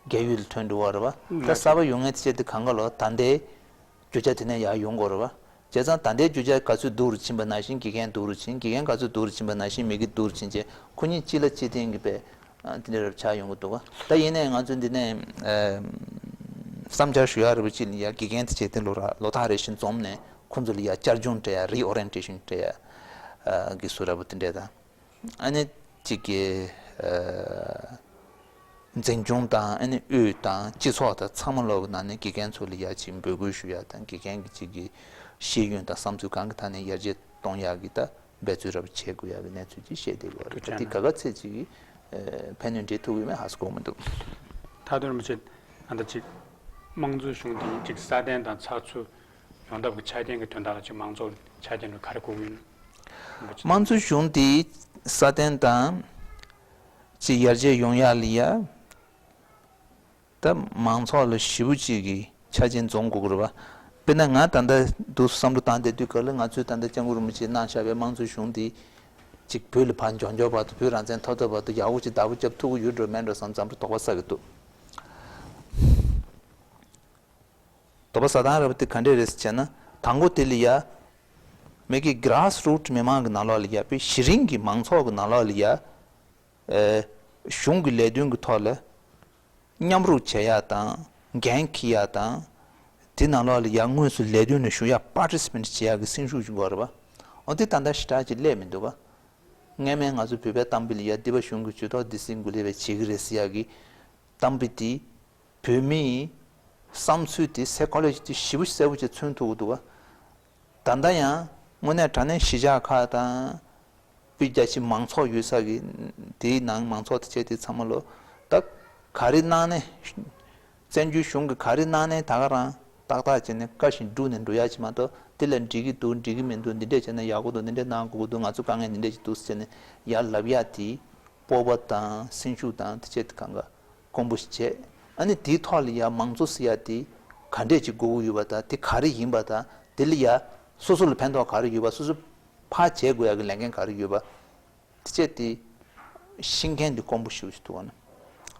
རྒས་ཡོལ་ལ་ཐོན་འགྲོ་བ་རེད་པ། ད་གསར་པ་ཡོང་མཁན་དེ་བྱས་དེ་གང་ག་ལོ་ད་ལྟའི་རྒྱུ་ཆ་དེ་ནས་ཡར་ཡོང་དགོས་རེད་པ། བྱས་ཙང་ད་ལྟའི་རྒྱུ་ཆ་ག་ཚོད་སྡུག་རུ་ཕྱིན་པ་ནང་བཞིན་དགེ་རྒན་སྡུག་རུ་ཕྱིན། དགེ་རྒན་ག་ཚོད་སྡུག་རུ་ཕྱིན་པ་ནང་བཞིན་མི་སྒེར་སྡུག་རུ་ཕྱིན་བྱས་ཁོ་གཉིས་སྤྱི་ལ་སྤྱི་བརྟན་གྱི་དཔེ་ཨ་དེ་འདྲ་རབ་ཆགས་ཡོང་གི་འདུག་ག་ད་ཡིན་ནའི་ང་ཚོ་འདི་ནས་ཨ་བསམ་འཆར་ཞུ་ཡག་རེད་པ། ཅིག་ལ་ཡ་དགེ་རྒན་དེ་བྱས་ཏེ་ལོ་ར་ལོ་ཐག་རེ་བཞིན་འཛོམས་ནས་ཁོ་ཚོ་ལ་ཡ་བསྐྱར་སྦྱོང་སྤྲད་ཡག་རི་ཨོ་རི་ཡེན་ཊེ་ཤན་སྤྲད་ཡག་ཨ་གི་བཟོ་འདྲ་པོ་དེ་འདྲས་དང་། ཨ་ནི་གཅིག་གི་ཨ་འཛིན་སྐྱོང་དང་ཨ་ནི་དབུས་དང་སྤྱི་ཚོགས་དང་ཚང་མ་ལོག་གི་ནང་ནས་དགེ་རྒན་ཚོ་ལ་ཡ་གཅིག་འབོད་སྐུལ་ཞུ་ཡ་དང་། དགེ་རྒན་གྱི་གཅིག་གི་ཤེས་ཡོན་དང་བསམ་ཚུལ་གང་གི་ཐད་ནས་ཡར་རྒྱས་གཏོང་ཡག་གི་ད་འབད་རྩོལ་རབ་བྱེད་དགོས་ཡག་གི་གནས་ཚུལ་ཅིག་བཤད་བསྡད་ཡོད་རེད། ད་དེ་ག་ག་ཚད་ཅིག་གི་ཨ་ཕན་ནུས་འདྲེན་ཐུབ་ཀྱི་མེད་ཧ་གོ་མི་འདུག་མཐའ་དོན་རིན་པོ་ཆེ། ཨ་ད་ཅིག་དམངས་གཙོའི་གཞུང་འདི་ཅིག་སྲ་བརྟན་དང་ཚགས་ཚུད་ཡོང་ཐབས་ཀྱི་ཆ་རྐྱེན་གྱི་དོན་དག་ལ་ཅིག་མང་ཚོགས་ཆ་རྐྱེན་ལ་ག་རེ་དགོས་ཀྱི་ཡོད་ན། དམངས་གཙོའི་གཞུང་འདི་སྲ་བརྟན་དང་ཅིག་ཡར་རྒྱས་ཡོང་ཡག་ལ་ཡ་ད་མང་ཚོགས་ལ་ཞེ་པོ་ཅིག་གི་ཆ་རྐྱེན་འཛོམས་དགོས་ཀྱི་རེད་པ། དཔེར་ན་ང་ད་ལྟ་འདུག་བསམ་བློ་བཏང་བསྡད་དུས་སྐབས་ལ་ང་ཚོས་ད་ལྟ་སྐྱབས་མགོན་རིན་པོ་ཆེས་གནང་བཞག་པའི་དམངས་གཙོའི་གཞུང་འདི་ཅིག་བོད་ལ་ཕར་མགྱོགས་མགྱོགས་བར་དུ་བོད་རང་བཙན་ཐོབ་ཐོབ་བར་དུ་ཡག་པོ་ཅིག་བདག་པོ་རྒྱབ་ཐུབ་ཀྱི་ཡོད་འགྲོ་མེད་འགྲོ་བསམ་བསམ་བློ་དོགས་པ་ཟ་གི་འདུག་དོགས་པ་ཟ་སྟངས་ར་བ་དེ་ག་འདྲས་རེད་ཟེར་བྱས་ན། དང་པོ་དེ་ལ་ཡ་ མི་གི་གྷི་རཱ་སི་རུ་ཊི་མི་མང་གི་ནང་ལོགས་ལ་ཡ་དཔེ་གཞི་རིམ་གྱི་མང་ཚོགས་ཀྱི་ནང་ལོགས་ལ་ཡ། ཨེ། གཞུང་གི་ལས་དོན་གྱི་ཐོག་ལ་མཉམ་རུབ་བྱེད་ཡ་དང་འགན་འཁྱེར་ཡ་དང་། དེ་ནང་ལོགས་ལ་ཡ་དངོས་སུ་ལས་དོན་ལ་ཞུགས་ཡ་པར་ཊི་སི་པེན་ཊི་བྱེད་ཡ་གི་སེམས་ཤུགས་ཅིག་དགོས་རེད་པ། འོ་དེ་ད་ལྟ་ཞེ་དྲག་ཅིག་སླེབས་མི་འདུག་ག་སྔོན་མའི་ང་ཚོ་བོད་པའི་གཏམ་དཔེ་ལ་ཡ་སྡེ་པ་གཞུང་གི་ཇུས་གཏོགས་སྡེ་སྲིད་འགོ་ལས་པས་བྱེད་ཀྱི་རེད་ཟེར་ཡ་གི་གཏམ་དཔེ་དེ། བོད་མིའི་བསམ་ཚུལ་དེ་སའི་ཀོ་ལོ་ཇི་དེ་ཞེ་པོ་གསལ་པོ་ཅིག་མཚོན་ཐུབ་ཀྱི་འདུག་ག་ད་ལྟ་ཡང་དངོས་གནས་དྲང་གནས་གཞིས་ཆགས་ཁག་དང་། དཔེ་རྒྱ་ཆེ་མང་ཚོགས་ཡོད་ས་གི་དེའི་ནང་མང་ཚོགས་དེ་བྱས་དེ་ཚང་མ་ལོ། ད་ག་རེ་གནང་ནས། བཙན་བྱོལ་གཞུང་གི་ག་རེ་གནང་ནས་ད་ག་རང་ཏག་ཏག་བྱས་ནས་བཀའ་བཞིན་སྒྲུབ་ནས་འགྲོ་ཡ་ཅིག་མ་གཏོགས། དེ་ལ་འགྲིག་གི་འདུག་འགྲིག་གི་མི་འདུག་འདི་འདྲས་བྱས་ན་ཡག་པོ་འདུག་འདི་འདྲས་གནང་དགོས་ཀྱི་འདུག་ང་ཚོ་དཀའ་ངལ་འདི་འདྲས་ཅིག་འདུག་ཟེར་ནས་ཡར་ལབ་ཡ་དེ་སྤོབས་པ་དང་སེམས་ཤུགས་དང་དེ་བྱས་དེ་གང་ག་དཀོན་པོ་ཞིག་བྱས། ཨ་ནི་དེའི་ཐོག་ལ་ཡ་མང་གཙོ་ཟེར་ཡ་དེ་ག་འདྲས་ཅིག་དགོས་ཀྱི་ཡོད་པ་དང་། དེ་ག་རེ་ཡིན་པ་དང་། དེ་ལ་ཡ་སོ་སོ་ལ་ཕན་ཐོགས་ག་རེ་ཡོད་པ། སོ་སོ་ཕར་བྱེད་དགོས་ཡ་གི་ལས་འགན་ག་རེ་ཡོད་པ། དེ་བྱས་དེ་ཤེས་མཁན་དེ་དཀོན་པོ་ཞེ་པོ་ཞིག་འདུག་ག་ན།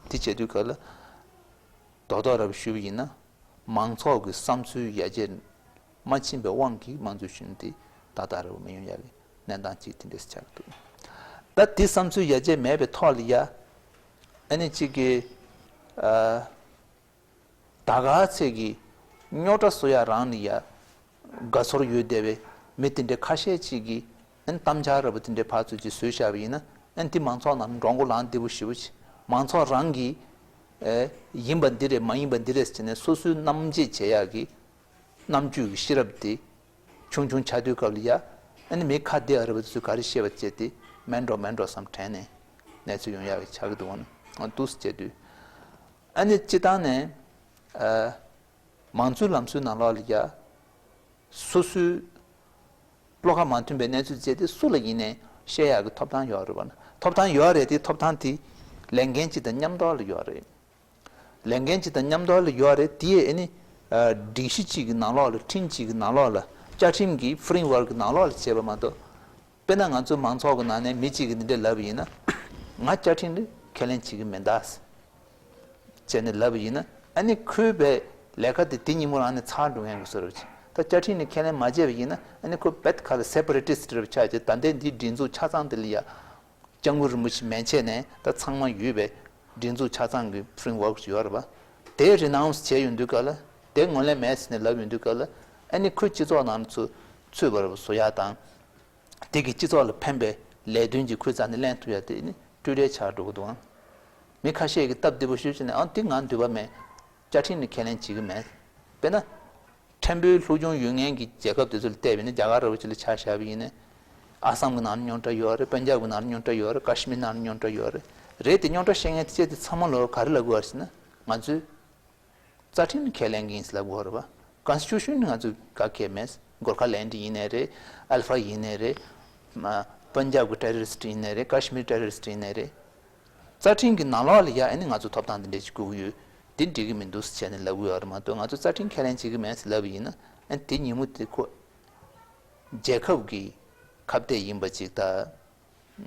དེ་བྱེད་དུས་ག་ལ་རྡོག་རྡོག་ར་བ་ཞུས་པ་ཡིན་ན། མང་ཚོགས་ཀྱི་བསམ་ཚུལ་ཡར་རྒྱས་མ་ཕྱིན་པའི་དབང་གིས་དམངས་གཙོའི་གཞོན་ནུ་དེ་ཏག་ཏག་ར་བ་མི་ཡོང་ཡ་གི་གནས་སྟངས་ཅིག་དེ་འདྲས་ཆགས་ཀྱི་འདུག་ད་དེ་བསམ་ཚུལ་ཡར་རྒྱས་མེད་པའི་ཐོག་ལ་ཡ། ཨ་ནི་གཅིག་གི། ཨ། ད་ག་ཚད་ཀྱི་རྙོག་དྲ་བཟོ་ཡ་རང་ལ་ཡ་དགའ་ཚོར་ཡོད་བསྡད་པའི་མི་དེ་འདྲའི་ཁ་ཤས་ཅིག་གིས་ཨན་གཏམ་འཆལ་ར་བ་དེ་འདྲའི་ཕར་ཚུར་ཅིག་བཟོས་བཞག་པ་ཡིན་ན། ཨན་དེ་མང་ཚོགས་ནང་འགྲོ་མགོ་ལངས་བདེ་པོ་ཞེ་པོ་ཅིག་མང་ཚོགས་རང་གིས། ཨེ། ཡིན་པ་འདི་རེད་མ་ཡིན་པ་འདི་རེད་ཟེར་ནས་སོ་སོའི་རྣམ་འབྱེད་བྱེད་ཡག་གི་རྣམ་དཔྱོད་ཀྱི་ཤེས་རབ་དེ་ཆུང་ཆུང་ཆགས་དུས་སྐབས་ལ་ཡ། ཨ་ནི་མི་ཁ་བདེ་ཨ་ར་བ་དེ་ཚོས་ག་རེ་བཤད་པ་བྱས་ཏེ་མེད་འགྲོ་མེད་འགྲོ་བསམ་དྲན་ནས་གནས་ཚུལ་ཡོང་ཡག་གི་ཆགས་ཀྱི་འདུག་བ་ན། འདུག་སེ་བྱས་དུས། ཨ་ནི་སྤྱི་བཏང་ནས། ཨ། མང་གཙོའི་ལམ་སྲོལ་ནང་ལོགས་ལ་ཡ། སོ་སོའི་བློ་ཁ་མ་མཐུན་པའི་གནས་ཚུལ་བྱས་ཏེ་སུ་ལ་ཡིན་ནའི་བཤད་ཡག་གི་ཐོབ་ཐང་ཡོད་རེད་པ། ཐོབ་ཐང་ཡོད་རེད་དེ། ཐོབ་ཐང་དེ་ལས་འགན་གཅིག་དང་མཉམ་དུ་ལ་ཡོད་རེད། ལས་འགན་གཅིག་དང་མཉམ་དུ་ལ་ཡོད་རེད་དེ། ཨ་ནི། ཨ། སྒྲིག་གཞི་གཅིག་གི་ནང་ལོགས་ལ། ཁྲིམས་གཅིག་གི་ནང་ལོགས་ལ། བཅའ་ཁྲིམས་ཀྱི་ཕི་རེམ་ཝརཀ་གི་ནང་ལོགས་ལ་བྱས་པ་མ་གཏོགས། དཔེར་ན་ང་ཚོ་མང་ཚོགས་ཀྱི་ནང་ནས་མི་གཅིག་གིས་འདི་འདྲ་ལབ་པ་ཡིན་ན། ང་བཅའ་ཁྲིམས་ལ་ཁས་ལེན་བྱེད་ཀྱི་མི་འདུག་ཟེར་ནས་ལབ་པ་ཡིན་ན། ཨ་ནི་ཁོའི་བའི་ལས་ཀ་དེ་དེ་ཉིན་མོ་རང་ནས་ཚར་འགྲོ་མཁན་གྱི་བཟོ་འདྲ་ཅིག་ད་བཅའ་ཁྲིམས་ལ་ཁས་ལེན་མ་བྱས་པ་ཡིན་ན། ཨ་ནི་ཁོ་བེད་ཁ་ལ་སེ་པ་རེ་ཊི་སི་ཊི་འདྲ་པོ་ཆགས་བྱས། ད་ལྟའི་འདིའི་སྒྲིག་འཛུགས་ཆ་ཚང་དེ་ལ་ཡ། སྐྱབས་མགོན་རིན་པོ་ཆེ་མན་ཆད་ནས་ད་ཚང་མ་ཡོད་པའི་སྒྲིག་འཛུགས་ཆ་ཚང་གི་ཕི་རེམ་ཝརཀ་ཡོད་རེད་པ། དེ་རི་ནའུན་སི་བྱས་ཡོང་དུས་སྐབས་ལ། དེ་ངོས་ལེན་མེད་ཟེར་ནས་ལབ་ཡོང་དུས་སྐབས་ལ། ཨ་ནི་ཁོས་སྤྱི་ཚོགས་ནང་ཚུར་ཚུད་པ་ར་བ་བཟོ་ཡག་དང་། དེ་གིས་སྤྱི་ཚོགས་ལ་ཕན་པའི་ལས་དོན་ཅིག་ཁོའི་རྩ་ནས་ལེན་ཐུབ་ཡ་དེ་ནི་སྤྲོས་བྲལ་ཆགས་འགྲོ་གི་འདུག་ཨང་། མི་ཁ་ཤས་ཀྱིས་སྟབས་བདེ་པོ་ཞུ་བྱས་ནས། ཨང་། དེ་ང་འདོད་པ་མེད། བཅའ་ཁྲིམས་ནི་ཁས་ལེན་བྱེད་ཀྱི་མེད། དཔེར་ན། ཕྲན་བུའི་སློབ་སྦྱོང་ཡོད་མཁན་གྱི་རྒྱལ་ཁབ་དེ་ཚོ་ལ་བལྟས་པ་ཡིན་ན། རྒྱ་གར་ར་བ་ཅིག་ལ་ཆ་བཞག་པ་ཡིན་ན། ཨ་སམ་གྱི་ནང་ལ་རྙོག་དྲ་ཡོད་རེད། པན་ཇབ་གྱི་ནང་ལ་རྙོག་དྲ་ཡོད་རེད། ཀ་ཤི་མིར་ནང་ལ་རྙོག་དྲ་ཡོད་རེད། རེད་དེ། རྙོག་དྲ་བཤད་མཁན་དེ་བྱས་དེ་ཚང་མ་ལོ་ག་རེ་ལབ་དགོས་པ་རེད་ཟེར་ན། ང་ཚོས་རྩ་ཁྲིམས་ནི་ཁས་ལེན་གྱི་ཡིན་ཟེར་ལབ་དགོས་རེད་པ། ཀོན་སི་ཊི་ཊུ་ཤན་ནི་ང་ཚོས་ག་གེ་མེད། གོར་ཁ་ལེན་ཌི་ཡིན་ནའི་རེད། ཨལ་ཕ་ཡིན་ནའི་རེད། མ། པན་ཇབ་ཀྱི་ཊེ་རོ་རི་སི་ཊི་ཡིན་ནའི་རེད། ཀ་ཤི་མིར་ཊེ་རོ་རི་སི་ཊི་ཡིན་ནའི་རེད། རྩ་ཁྲིམས་ཀྱི་ནང་ལོགས་ལ་ཡ། ཨ་ནི་ང་ཚོ་ཐོབ་ཐང་འདི་འདྲ་ཞིག་དགོས་ཀྱི་ཡོད། འདི་འགྲིག་གི་མི་འདུག་ཟེར་བྱས་ནས་ལབ་ཀྱི་ཡོད་རེད་མ་གཏོགས། ང་ཚོ་རྩ་ཁྲིམས་ཁས་ལེན་བྱེད་ཀྱི་མེད་ཟེར་ལབ་པ་ཡིན་ན། ཨ་ནི་དེ་ཉིན་མོ་དེ་ཁོ་རྒྱལ་ཁབ་ཀྱི་ཁ་གཏད་ཡིན་པ་ཅིག་དང་།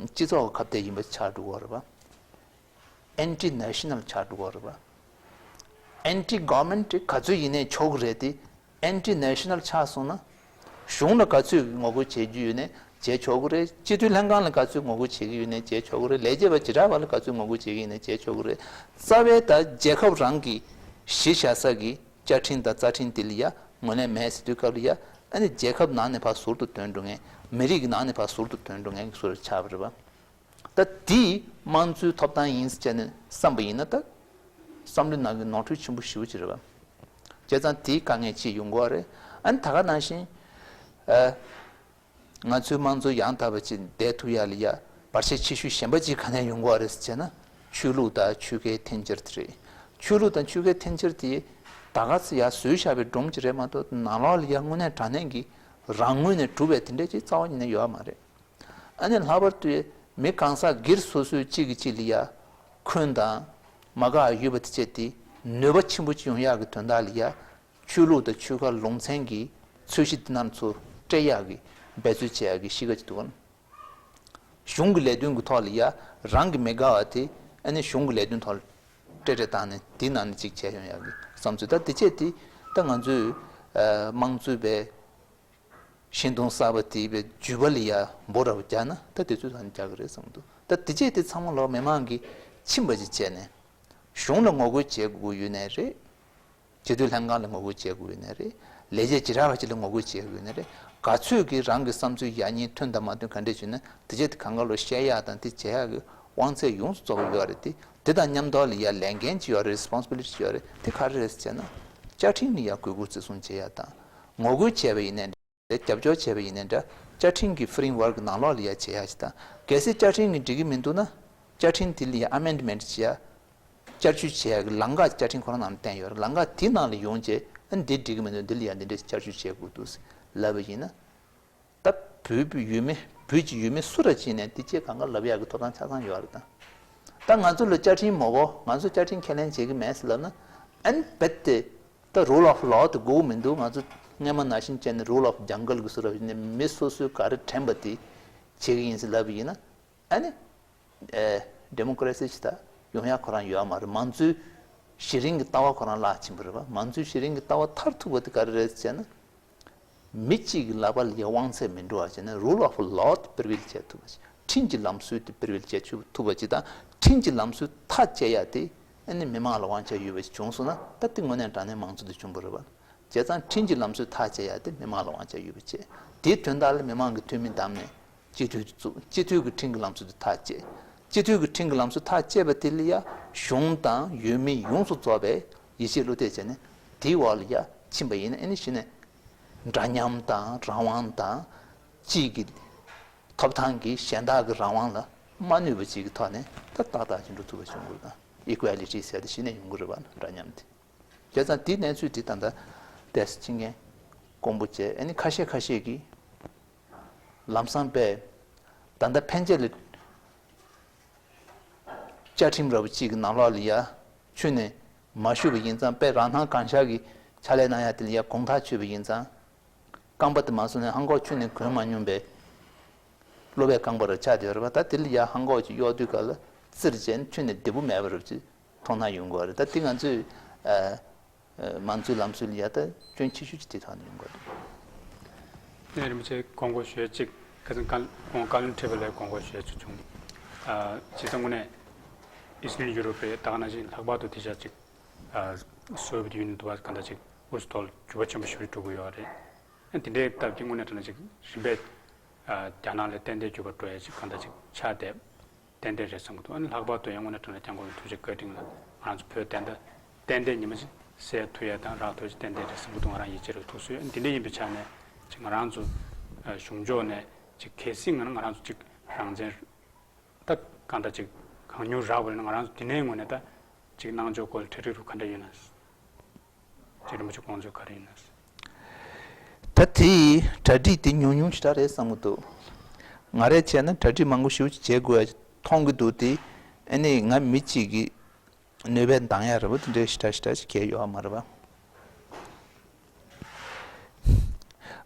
སྤྱི་ཚོགས་ཀྱི་ཁ་གཏད་ཡིན་པ་ཆགས་འགྲོ་གི་ཡོད་རེད་པ། ཨེན་ཊི་ནེ་ཤ་ནལ་ཆགས་འགྲོ་གི་ཡོད་རེད་པ། ཨེན་ཊི་གོ་ཝར་མེན་ཊི་ག་ཚོད་ཡིན་ནའི་ཆོག་གི་རེད་དེ། ཨེན་ཊི་ནེ་ཤ་ནལ་ཆགས་སོང་ན། གཞུང་ལ་ག་ཚོད་ངོ་རྒོལ་བྱེད་རྒྱུ་ཡོད་ནའི་བྱེད་ཆོག་གི་རེད། སྤྱི་འཐུས་ལྷན་ཁང་ལ་ག་ཚོད་ངོ་རྒོལ་བྱེད་ཀྱི་ཡོད་ནའི་བྱེད་ཆོག་གི་རེད། ལས་བྱེད་པ་བྱེ་བྲག་པ་ལ་ག་ཚོད་ངོ་རྒོལ་བྱེད་ཀྱི་ཡོད་ནའི་བྱེད་ཆོག་གི་རེད། རྩ་བའི་ད་རྒྱལ་ཁབ་རང་གི་གཞི་བཞག་ས་གི་བཅའ་ཁྲིམས་དང་རྩ་ཁྲིམས་དེ་ལ་ཡ་ངོས་ལེན་མེད་ཟེར་དུས་སྐབས་ལ་ཡ། ཨ་ནི་རྒྱལ་ཁབ་ནང་ནས་ཕར་ཟུར་དུ་ཐོན་འགྲོ་མཁན། མི་རིགས་ཀྱི་ནང་ནས་ཕར་ཟུར་དུ་ཐོན་འགྲོ་མཁན་གྱི་བཟོ་འདྲ་ཆགས་པ་རེད་པ། ད་དེ་དམངས་གཙོའི་ཐོབ་ཐང་ཡིན་ཟེར་བྱས་ནས་བསམ་པ་ཡིན་ན། ད་བསམ་བློའི་ནང་གི་ནོར་འཁྲུལ་ཆེན་པོ་ཞེ་པོ་ཅིག་རེད་པ། བྱས་ཙང་དེའི་དཀའ་ངལ་ཅིག་ཡོང་གི་ཡོད་རེད། ཨ་ནི་ད་ག་ནང་བཞིན། ཨ། ང་ཚོའི་དམངས་གཙོ་ཡང་དག་པ་ཅིག་བསྡད་ཐུབ་ཡ་ལ་ཡ། བར་ཆད་ཆེ་ཤོས་གཞན་པ་ཅིག་ག་ནས་ཡོང་གི་ཡོད་རེད་ཟེར་བྱས་ན། ཆོས་ལུགས་དང་ཆོལ་ཁའི་འཐེན་འཁྱེར་དེ་རེད། ཆོས་ལུགས་དང་ཆོལ་ཁའི་འཐེན་འཁྱེར་དེ་ད་ག་ཚོད་ཡ་བཟོས་བཞག་པའི་སྒྲོམ་ཅིག་རེད་མ་གཏོགས། ནང་ལོགས་ལ་ཡ་དངོས་གནས་དྲང་གནས་ཀྱི་རང་ངོས་ནས་གྲུབ་པའི་དེ་འདྲ་ཅིག་རྩ་བ་ཉིད་ནས་ཡོད་མ་རེད། ཨ་ནི་ལྷག་པར་དུ་མི་གང་ཟག་སྒེར་སོ་སོའི་གཅིག་གིས་གཅིག་ལ་ཡ་འཁོན་དང་མ་དགའ་ཡོད་པ་དེ་བྱས་ཏེ་ནུས་པ་ཆེན་པོ་ཅིག་ཡོང་ཡག་གི་དོན་དག་ལ་ཡ། ཆོས་ལུགས་དང་ཆོལ་ཁ་ལུང་ཚན་གྱི་ཚོས་གཞི་འདི་རྣམས་ཚོ་སྤྲད་ཡག་གི་འབད་རྩོལ་བྱེད་ཡག་གི་གཤིས་ཀ་ཅིག་འདུག་ག་གཞུང་གི་ལས་དོན་གྱི་ཐོག་ལ་ཡ་རང་གི་མི་དགའ་བ་དེ། ཨ་ནི་གཞུང་གི་ལས་དོན་ཐོག་ལ་སྤྲད་སྤྲད་བཏང་ནས་དེ་ནང་ནས་ཅིག་བྱས་ཡོང་ཡག་གི་བསམ་ཚུལ། ད་དེ་བྱས་དེ་ད་ང་ཚོའི་ཨ་དམངས་གཙོའི་པའི་ ཤིང་སྡོང་གསར་པ་དེ་བའི་རྒྱུད་པ་ལ་ཡ་འབོ་ར་བ་རྒྱག་ན་ད་དེ་ཚོ་ད་རྒྱག་གི་རེད་བསམ་འདུག་ད་དེ་རྗེས་དེ་ཚང་མ་ལོག་མི་མང་གིས་ཕྱིན་པ་ཅིག་བྱས་ནས་གཞུང་ལ་ངོ་རྒོལ་བྱེད་དགོས་ཡོད་ནའི་རེད། སྤྱི་འཐུས་ལྷན་ཁང་ལ་ངོ་རྒོལ་བྱེད་དགོས་ཡོད་ནའི་རེད། ལས་བྱེད་བྱེ་བྲག་པ་ཅིག་ལ་ངོ་རྒོལ་བྱེད་དགོས་ཡོད་ནའི་རེད། ག་ཚོད་ཀྱིས་རང་གི་བསམ་ཚུལ་ཡག་ཉེས་མཐུན་དང་མ་མཐུན་ག་འདྲས་བྱུང་ན་དེ་རྗེས་དེ་གང་ག་ལོ་བཤད་ཡག་དང་དེ་བྱེད་ཡག་གི་དབང་ཚད་ཡོངས་སུ་རྫོགས་པ་ཡོད་རེད་དེ། དེ་དང་མཉམ་དུ་ལ་ཡ་ལས་འགན་ཅིག་ཡོད་རེད། རེ་སི་པོན་སི་བི་ལི་ཊི་ཅིག་ཡོད་རེད། དེ་ག་རེ་རེད་ཟེར་ན། བཅའ་ཁྲིམས་ལ་ཡ་གུས་བཀུར་བརྩི་སྲུང་བྱེད་ཡ་དང་། ངོ་རྒོལ་བྱས་པ་ཡིན་ནའི་འདྲ། རྒྱབ་སྐྱོར་བྱས་པ་ཡིན་ནའི་འདྲ། བཅའ་ཁྲིམས་ཀྱི་ཕི་རེམ་ཝརཀ་ནང་ལོགས་ལ་ཡ་བྱེད་ཡ་ཅིག་དང་། གལ་སྲིད་བཅའ་ཁྲིམས་ཀྱིས་འགྲིག་གི་མི་འདུག་ན། བཅའ་ཁྲིམས་དེ་ལ་ཡ་ཨ་མེན་ཌི་མེན་ཊི་བྱེད་ཡ། བསྐྱར་བཅོས་བྱེད་ཡ་གི་ལམ་ཁ་བཅའ་ཁྲིམས་ཁོ་རང་ནང་ལ་བསྟན་ཡོད་རེད། ལམ་ཁ་དེ་ནང་ལ་ཡོང་རྗེས་ཨ་འདི་འགྲིག་གི་མི་འདུག་འདི་ལ་ཡ་འདི་འདྲ་བསྐྱར་བཅོས་བྱེད་དགོས་འདུག་ལབ་པ་ཡིན་ན། ད་བོད་ཡུལ་མི་བོད་ཀྱི་ཡུལ་མི་སུ་ར་ཅིག་ནས་དེ་སྐད་གང་ག་ལབ་ཡག་གི་ཐོབ་ཐང་ཆ་ཚང་ཡོད་རེད་ད། ད་ང་ཚོ་ལ་བཅའ་ཁྲིམས་མ་དགོས། ང་ཚོ་བཅའ་ཁྲིམས་ཁས་ལེན་བྱེད་ཀྱི་མེད་ཟེར་ལབ་ན། ཨན་རྦད་དེ་ད་རུལ་ཨོཕ་ལོ་དེ་དགོས་ཀྱི་མི་འདུག་ང་ཚོ་སྔས་མ་ནང་བཞིན་བྱས་ནས་རུལ་ཨོཕ་ཇང་གལ་གྱི་བཟོ་འདྲ་བྱས་ནས་མི་སོ་སོའི་ག་རེ་དྲན་པ་དེ་བྱེད་ཀྱི་ཡིན་ཟེར་ལབ་པ་ཡིན་ན། ཨ་ནི། ཨེ། ཌེ་མོ་ཀ་རེ་སི་ཞིག་ད་ཡོང་ཡག་ཁོ་རང་ཡོད་མ་རེད། མང་གཙོའི་གཞི་རིམ་གྱི་ལྟ་བ་ཁོ་རང་བརླག་ཕྱིན་པ་རེད་པ། མང་གཙོའི་གཞི་རིམ་གྱི་ལྟ་བ་མཐར་ཐུག་པ་དེ་ག་རེ་རེད་ཟེར་ན། མི་གཅིག་གི་ལག་པ་ལ་ཡ་དབང་ཚད་མི་འགྲོ་བ་བྱས་ནས་རུལ་ཨོཕ་ལོ་དེ་པི་རི་ཝེལ་བྱེད་ཐུབ་པ་བྱས། ཁྲིམས་ཀྱི་ལམ་སྲོལ་དེ་པི་རི་ཝེལ་བྱེད་ཐུབ་པ་ཅིག་དང་། ཁྲིམས་ཀྱི་ལམ་སྲོལ་ཐག་བཅད་ཡ་དེ་ཨ་ནི་མི་མང་ལ་དབང་ཆ་ཡོད་པ་ཞིག་བྱུང་སོང་ན། ད་དེ་དངོས་གནས་དྲང་གནས་མང་གཙོ་དེ་བྱུང་བ་རེད་པ། བྱས་ཙང་ཁྲིམས་ཀྱི་ལམ་སྲོལ་ཐག་བཅད་ཡ་དེ་མི་མང་ལ་དབང་ཆ་ཡོད་པ་བྱས། དེའི་དོན་དག་ལ་མི་མང་གི་འཐུས་མི་བདམས་ནས་སྤྱི་འཐུས་དེ་བཙུགས། སྤྱི་འཐུས་ཀྱི་ཁྲིམས་ཀྱི་ལམ་སྲོལ་དེ་ཐག་བཅད། སྤྱི་འཐུས་ཀྱི་ཁྲིམས་ཀྱི་ལམ་སྲོལ་ཐག་བཅད་པ་དེ་ལ་ཡ་གཞུང་དང་ཡུལ་མི་ཡོངས་སུ་རྫོགས་པས་ཡིད་ཆེས་བློ་གཏད་བྱས་ནས་དེའི་འོག་ལ་ཡ་ཕྱིན་པ་ཡིན་ན། ཨ་ནི་གཞི་ནས་འདྲ་མཉམ་དང་རང་དབང་དང་། གཅིག་གི་ཐོབ་ཐང་གིས་གཞན་དག་གི་རང་དབང་ལ་མ་གནོད་པ་བཅས་ཀྱི་ཐོག་ནས་ད་ཏག་ཏག་ཅིག་འགྲོ་ཐུབ་པ་བྱུང་དགོས་དང་། ཨི་ཀུ་ཨེ་ལི་ཊི་ཟེར་དེ་གཞི་ནས་ཡོང་གི་རེད་པ། འདྲ་མཉམ་དེ། བྱས་ཙང་དེའི་གནས་ཚུལ་དེ་ད་ལྟ་ཏོག་ཙམ་ཅིག་ངས་དཀོན་པོ་བྱས། ཨ་ནི་ཁ་ཤས་ཁ་ཤས་ཀྱིས་ལམ་སང་དཔེ་ད་ལྟ་ཕན་ཆད་ལ་བཅའ་ཁྲིམས་འདྲ་པོ་གཅིག་གི་ནང་ལོགས་ལ་ཡ་ཁྱོན་ནས་མ་ཞུགས་པ་ཡིན་ཙང་། དཔེ་རང་སྣང་གང་ཤར་གྱི་ཕྱག་ལས་གནང་ཡ་དེ་ལ་ཡ་དགོངས་ཐག་ཆོད་པ་ཡིན་ཙང་། རྐང་པ་དེ་མ་སོང་ནས་ཧང་གོ་ཁྱོན་ནས་གོན་མ་མྱོང་པའི་སློབ་པའི་རྐང་པ་རུ་ཆགས་བསྡད་ཡོད་རེད་པ། ད་དེ་ལ་ཡ་ཧང་གོ་ཅིག་གཡོག་དུས་སྐབས་ལ་བཙིར་བྱས་ནས་ཁྱོན་ནས་བདེ་པོ་མེད་པ་རུ་ཅིག་མཐོང་སྣང་ཡོང་གི་ཡོད་རེད། ད་དེ་ང་ཚོས་ཨ་ཨ་མང་གཙོའི་ལམ་སྲོལ་ལ་ཡ་ད་སྐྱོན་ཆེ་ཤོས་ཅིག་དེ་ཐོག་ནས་ཡོང་གི་ཡོད་རེད། ཨ་ནི་རིན་པོ་ཆེ་དགོངས་སྐོར་ཞུ་ཡ་གཅིག་ཁ་སང་བཀའ་ཁོང་བཀའ་བློན་ཁྲི་པ་ལ་དགོངས་སྐོར་ཞུ་ཡ་གཅིག་བྱུང་། ཨ་བྱས་ཙང་དངོས་གནས་ཨི་སི་ཊརན་ཡུ་རོབ་པའི་ད་ག་ནང་བཞིན་ལྷག་པར་དུ་དེ་ཤ་གཅིག་ཨ་སོ་བི་ཡེ་ཊི་ཡུ་ནི་ཡན་དུ་བ་གང་ལྟར་གཅིག་དབུས་སུ་ཐོག་ལ་འགྱུར་བ་ཆེན་པོ་ཞིག་འགྲོ་གི་ཡོད་རེད། ཨ་དེ་འདྲའི་སྟབས་ཀྱིས་དངོས་གནས་དྲང་གནས་ཅིག་རིམ་པས་ཨ་རྒྱ་ནག་ལས་ཏན་ཏན་འགྱུར་བ་འགྲོ་ཡ་ཅིག་གང་ལྟར་ཅིག་ཆགས་བསྡད་ཏན་ཏན་རེད་བསམ་གྱི་འདུག་ཨ་ནི་ལྷག་པར་དུ་ཡང་དངོས་གནས་དྲང་གནས་སྐྱབས་མགོན་ཐུགས་རྗེ་བཀའ་དྲིན་ལ་ང་རང་ཚོ་བོད་བདེན་མཐའ་ཏན་ཏན་ཉི་མ་ཅིག་གསལ་ཐུབ་ཡ་དང་རག་ཐུབ་ཅིག་ཏན་ཏན་རེད་བསམ་གྱི་འདུག་ང་རང་ཡིད་ཆེས་རེད་ཐུགས་གསོ་ཡོད། ཨ་ནི་དེ་འདྲ་ཡིན་པའི་ཆ་ནས་ཅིག་ང་རང་ཚོ་ཨ་གཞུང་ཕྱོགས་ནས་ཅིག་གལ་སྲིད་ང་ང་རང་ཚོ་ཅིག་རང་བཙན་ད་གང་ལྟར་ཅིག་གང་མྱུར་རག་པ་ཡིན་ན་ང་རང་ཚོ་འདི་ནས་ངོས་ནས་ད་ཅིག་གནང་ཕྱོགས་སྐོར་ལ་གྲ་སྒྲིག་རུ་ག་འདྲ་ཡོད་ན། ཅིག་རིན་པོ་ཆེ་དགོངས་ཚུལ་ག་རེ་ཡིན་ན། ད་དེའི་གྲ་སྒྲིག་དེ་ཉུང་ཉུང་ཞེ་དྲག་རེད་བསམ་གྱི་འདུག་ང་རས་བྱས་ན་གྲ་སྒྲིག་མང་པོ་ཞེ་པོ་ཅིག་བྱེད་དགོས་ཡ་མཐོང་གི་འདུག་དེ་ཨ་ནི་ང་མི་གཅིག་གི་ནུས་པས་འདང་ཡ་རེད་པ། དེ་འདྲའི་ཞེ་དྲག་ཞེ་དྲག་ཅིག་གལ་ཡོད་མ་རེད་པ།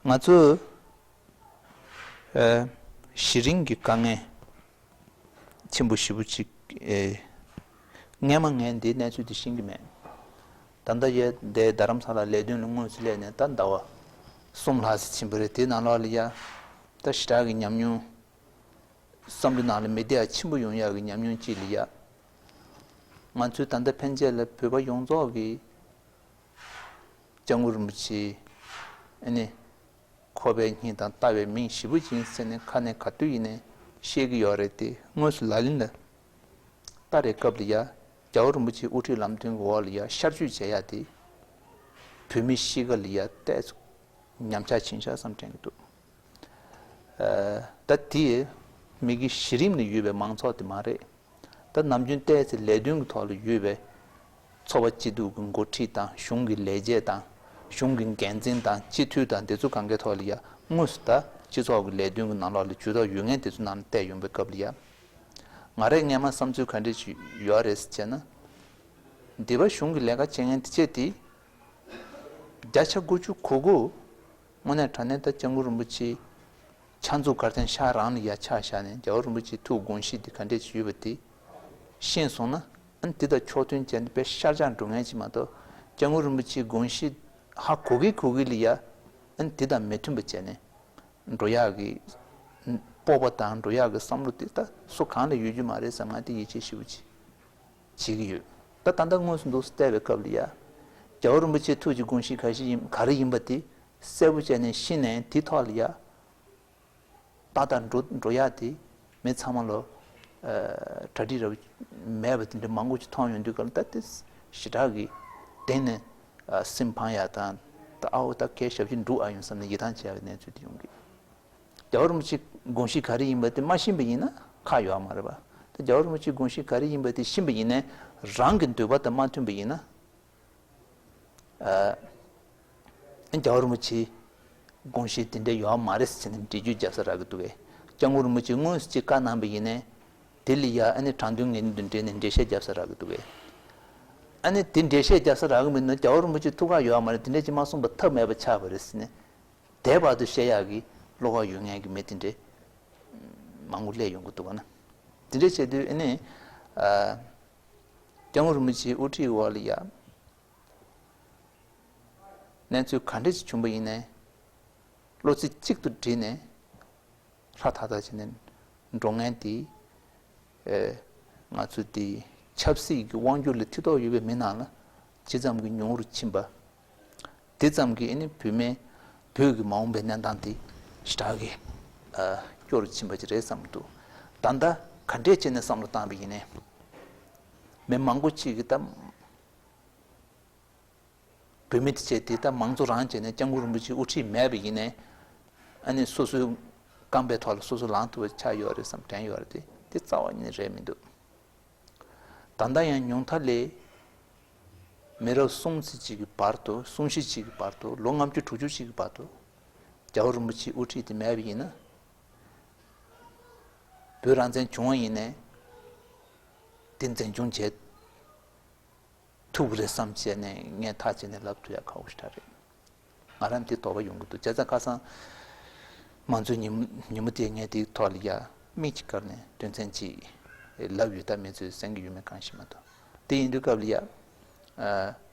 ང་ཚོ་ཨ་གཞི་རིམ་གྱི་དཀའ་ངལ་ཆེན་པོ་ཞེ་པོ་ཅིག་ཨེ། སྔས་མ་ངས་འདིའི་གནས་ཚུལ་འདི་ཤེས་ཀྱི་མེད། ད་ལྟ་ཡ་འདི་རྡ་རམ་ས་ལ་ལས་དོན་ལ་དངོས་སུ་སླེབས་ནས་ད་ཟླ་བ་གསུམ་ལྷག་ཙམ་ཕྱིན་པ་རེད། དེའི་ནང་ལོགས་ལ་ཡ་ད་ཞེ་དྲག་གི་ཉམས་མྱོང་། བསམ་བློ་ནང་ལ་མི་བདེ་བ་ཆེན་པོ་ཡོང་ཡག་གི་ཉམས་མྱོང་ཅིག་ལ་ཡ། ང་ཚོའི་ད་ལྟ་ཕན་ཆད་ལ་བོད་པ་ཡོངས་རྫོགས་ཀྱི་སྐྱབས་མགོན་རིན་པོ་ཆེ་ཨ་ནི། ཁོ་པའི་སྙིང་དང་ལྟ་བའི་མིང་ཞེ་པོ་ཅིག་ཡིན་ཟེར་ནས་ཁ་ནས་ག་དུས་ཡིན་ནའི་བཤད་ཀྱི་ཡོད་རེད་དེ། དངོས་སུ་ལག་ལེན་ལ་བསྟར་བའི་སྐབས་ལ་ཡ་རྒྱལ་བ་རིན་པོ་ཆེའི་དབུ་ཁྲིད་ལམ་སྟོན་གྱི་འོག་ལ་ཡ་ཤར་བསྐྱོད་བྱེད་ཡ་དེ་བོད་མི་གཤིས་ཀ་ལ་ཡ་ཏོག་ཙམ་ཉམས་ཆག་ཕྱིན་ཤག་བསམ་དྲན་གྱི་འདུག་ཨ་ད་དེ་མི་གི་གཞི་རིམ་ལ་ཡོད་པའི་མང་ཚོགས་དེ་མ་རེད། ད་ནམ་རྒྱུན་ཏོག་ཙམ་ལས་དོན་གྱི་ཐོག་ལ་ཡོད་པའི་ཚོགས་པ་སྐྱིད་སྡུག་གི་འགོ་ཁྲིད་དང་གཞུང་གི་ལས་བྱེད་དང་གཞུང་གི་འགན་འཛིན་དང་སྤྱི་འཐུས་དང་དེ་ཚོ་གང་གའི་ཐོག་ལ་ཡ་དངོས་སུ་ད་སྤྱི་ཚོགས་ཀྱི་ལས་དོན་གྱི་ནང་ལོགས་ལ་ཇུས་གཏོགས་ཡོད་མཁན་དེ་ཚོ་ནང་ལ་བལྟས་ཡོང་པའི་སྐབས་ལ་ཡ། ང་རའི་སྔས་མ་བསམ་ཚུལ་ག་འདྲ་ཞིག་ཡོད་རེད་ཟེར་བྱས་ན། འདི་པ་གཞུང་གི་ལས་ཀ་བྱེད་མཁན་དེ་བྱས་དེ། བརྒྱ་ཆ་དགུ་བཅུ་གོ་དགུ། དངོས་གནས་དྲང་གནས་ད་སྐྱབས་མགོན་རིན་པོ་ཆེའི་ཕྱག་མཛུབ་གར་སྟེགས་ཤག་རང་ལ་ཡ་ཆ་བཞག་ནས་རྒྱལ་བ་རིན་པོ་ཆེའི་ཐུགས་དགོངས་གཞི་འདི་ག་འདྲས་ཅིག་ཡོད་པ་དེ་ཤེས་སོང་ན། ཨ་ནི་དེ་དང་ཕྱོགས་མཐུན་བྱས་ནས་དཔེ་ཤར་བཞག་འགྲོ་མཁན་ཅིག་མ་གཏོགས། སྐྱབས་མགོན་རིན་པོ་ཆེའི་དགོངས་གཞི་ཧ་གོ་གི་གོ་གི་ལ་ཡ། ཨ་ནི་དེ་དང་མི་མཐུན་པ་བྱས་ནས། འགྲོ་ཡག་གི་སྤོབས་པ་དང་འགྲོ་ཡག་གི་བསམ་བློ་དེ་ད་སུ་གང་ལ་ཡོད་རྒྱུ་མ་རེད་བསམ། ང་དེ་ཡིད་ཆེས་ཞེ་པོ་ཅིག་བྱེད་ཀྱི་ཡོད། ད་ད་ལྟ་དངོས་སུ་འདུག་སེ་བལྟས་པའི་སྐབས་ལ་ཡ། རྒྱལ་བ་རིན་པོ་ཆེའི་ཐུགས་ཀྱི་དགོངས་གཞི་ག་ཞིག་ཡིན་ག་རེ་ཡིན་པ་དེ་གསལ་པོ་བྱས་ནས་ཤེས་ནས་དེ་ཐོག་ལ་ཡ། ཏག་ཏག་འགྲོ་འགྲོ་ཡག་དེ་མི་ཚང་མ་ལོ། ཨ་གྲ་སྒྲིག་རབ་མེད་པ་དེ་འདྲ་མང་པོ་ཅིག་མཐོང་ཡོང་དུས་ག་ལ་ད་དེ་ཞེ་དྲག་གི་གདེང་ནས་ཨ་སེམས་ཕངས་ཡག་དང་ད་ཨ་འོ་ད་གལ་ཞབས་ཕྱི་འགྲོ་ཨ་ཡོང་བསམ་ནས་ཡིད་ཐང་ཆད་ཡག་གི་གནས་ཚུལ་དེ་ཡོང་གི། རྒྱལ་བ་རིན་པོ་ཆེའི་དགོངས་གཞི་ག་རེ་ཡིན་པ་དེ་མ་ཤེས་པ་ཡིན་ན་ཁག་ཡོད་མ་རེད་པ། ད་རྒྱལ་བ་རིན་པོ་ཆེའི་དགོངས་གཞི་ག་རེ་ཡིན་པ་དེ་ཤེས་པ་ཡིན་ནའི་རང་གི་འདོད་པ་དང་མ་མཐུན་པ་ཡིན་ན། ཨ་རྒྱལ་བ་རིན་པོ་ཆེའི་དགོངས་གཞི་དེ་འདྲ་ཡོད་མ་རེད་ཟེར་ནས་འགྲེལ་བརྗོད་རྒྱབ་ས་རག་གི་འདུག་གས། སྐྱབས་མགོན་རིན་པོ་ཆེས་དངོས་སུ་ཅིག་བཀའ་གནང་པ་ཡིན་ནའི་དེ་ལ་ཡ་ཨ་ནི་དྲང་དོན་ངེས་དོན་དུ་འབྲེལ་ནས་འགྲེལ་བཤད་རྒྱབ་ས་རག་གི་འདུག་གས། ཨ་ནི་དེ་འགྲེལ་བཤད་རྒྱབ་ས་རག་གི་མིན་ན་རྒྱལ་བ་རིན་པོ་ཆེ་ཐུགས་ཁག་ཡོད་མ་རེད། དེ་འདྲ་ཅིག་མ་གསུངས་པ་ཐབས་མེད་པ་ཆགས་པ་རེད་ཟེར་ནས་དེ་བར་དུ་བཤད་ཡག་གི་བློ་ཁོག་ཡོད་མཁན་གྱི་མི་དེ་འདྲ་མང་པོ་སླེབས་ཡོང་གི་འདུག་ག་ན། དེ་འདྲ་བྱས་དུས་ཨ་ནི་ཨ་སྐྱབས་མགོན་རིན་པོ་ཆེའི་དབུ་ཁྲིད་འོག་ལ་ཡ། གནས་ཚུལ་ག་འདྲ་ཞིག་བྱུང་པ་ཡིན་ནའི། བློ་རྩེ་གཅིག་ཏུ་བསྒྲིལ་ནས་ཧྲ་ཐག་ཐག་བྱས་ནས་འགྲོ་མཁན་དེ། ཨེ་ང་ཚོ་དེ་ཆབ་སྲིད་ཀྱི་དབང་སྒྱུར་ལ་མཐུན་ཐོག་ཡོད་པའི་མི་ནང་ལ་ཇི་ཙམ་གྱི་ཉུང་རུ་ཕྱིན་པ། དེ་ཙམ་གྱིས་ཨ་ནི་བོད་མི་བོད་ཀྱི་མ་འོངས་པའི་གནས་སྟངས་དེ་ཞེ་དྲག་གི་ཨ་སྐྱོ་རུ་ཕྱིན་པ་ཅིག་རེད་བསམ་གྱི་འདུག་ད་ལྟ་ག་འདྲས་བྱས་ནས་བསམ་བློ་བཏང་པ་ཡིན་ནའི། མི་མང་པོ་ཅིག་གིས་ད། བོད་མི་དེ་བྱས་དེ་ལྟར་མང་གཙོ་རང་བྱས་ནས་སྐྱབས་མགོན་རིན་པོ་ཆེའི་དབུ་ཁྲིད་མེད་པ་ཡིན་ནའི། ཨ་ནི་སོ་སོའི་རྐང་པའི་ཐོག་ལ་སོ་སོ་ལངས་ཐུབ་པ་ཆགས་ཡོད་རེད་བསམ་དྲན་ཡོད་རེད་དེ་དེ་རྩ་བ་ཉིད་ནས་རེད་མི་འདུག་ད་ལྟ་ཡང་ཉུང་མཐའ་ལས་མི་རབས་གསུམ་ཙམ་ཅིག་གི་བར་དུ་གསུམ་བཞི་ཅིག་གི་བར་དུ་ལོ་ལྔ་བཅུ་དྲུག་ཅུ་ཅིག་གི་བར་དུ་རྒྱལ་བ་རིན་པོ་ཆེའི་དབུ་ཁྲིད་དེ་མེད་པ་ཡིན་ན། བོད་རང་བཙན་བྱུང་བ་ཡིན་ནའི་དེ་འཛིན་སྐྱོང་བྱེད། ཐུབ་ཀྱི་རེད་བསམ་བྱས་ནས་ངས་ཐག་བཅད་ནས་ལབ་ཐུབ་ཡག་ཁག་པོ་ཞེ་དྲག་རེད། ང་རང་དེ་དོགས་པ་ཡོང་གི་འདུག་བྱས་ཙང་ཁ་སང་མང་གཙོའི་ཉིན་མོ་ཉིན་མོ་དེ་ངས་དེའི་ཐོག་ལ་ཡ་མིག་ཅིག་བཀར་ནས་དོན་ཚན་ཅིག་ལབ་ཡོད། ད་མི་ཚོས་གསན་གྱི་ཡོད་མེད་གང་ཤེས་མ་གཏོགས། དེ་ཡིན་དུས་སྐབས་ལ་ཡ། ཨ།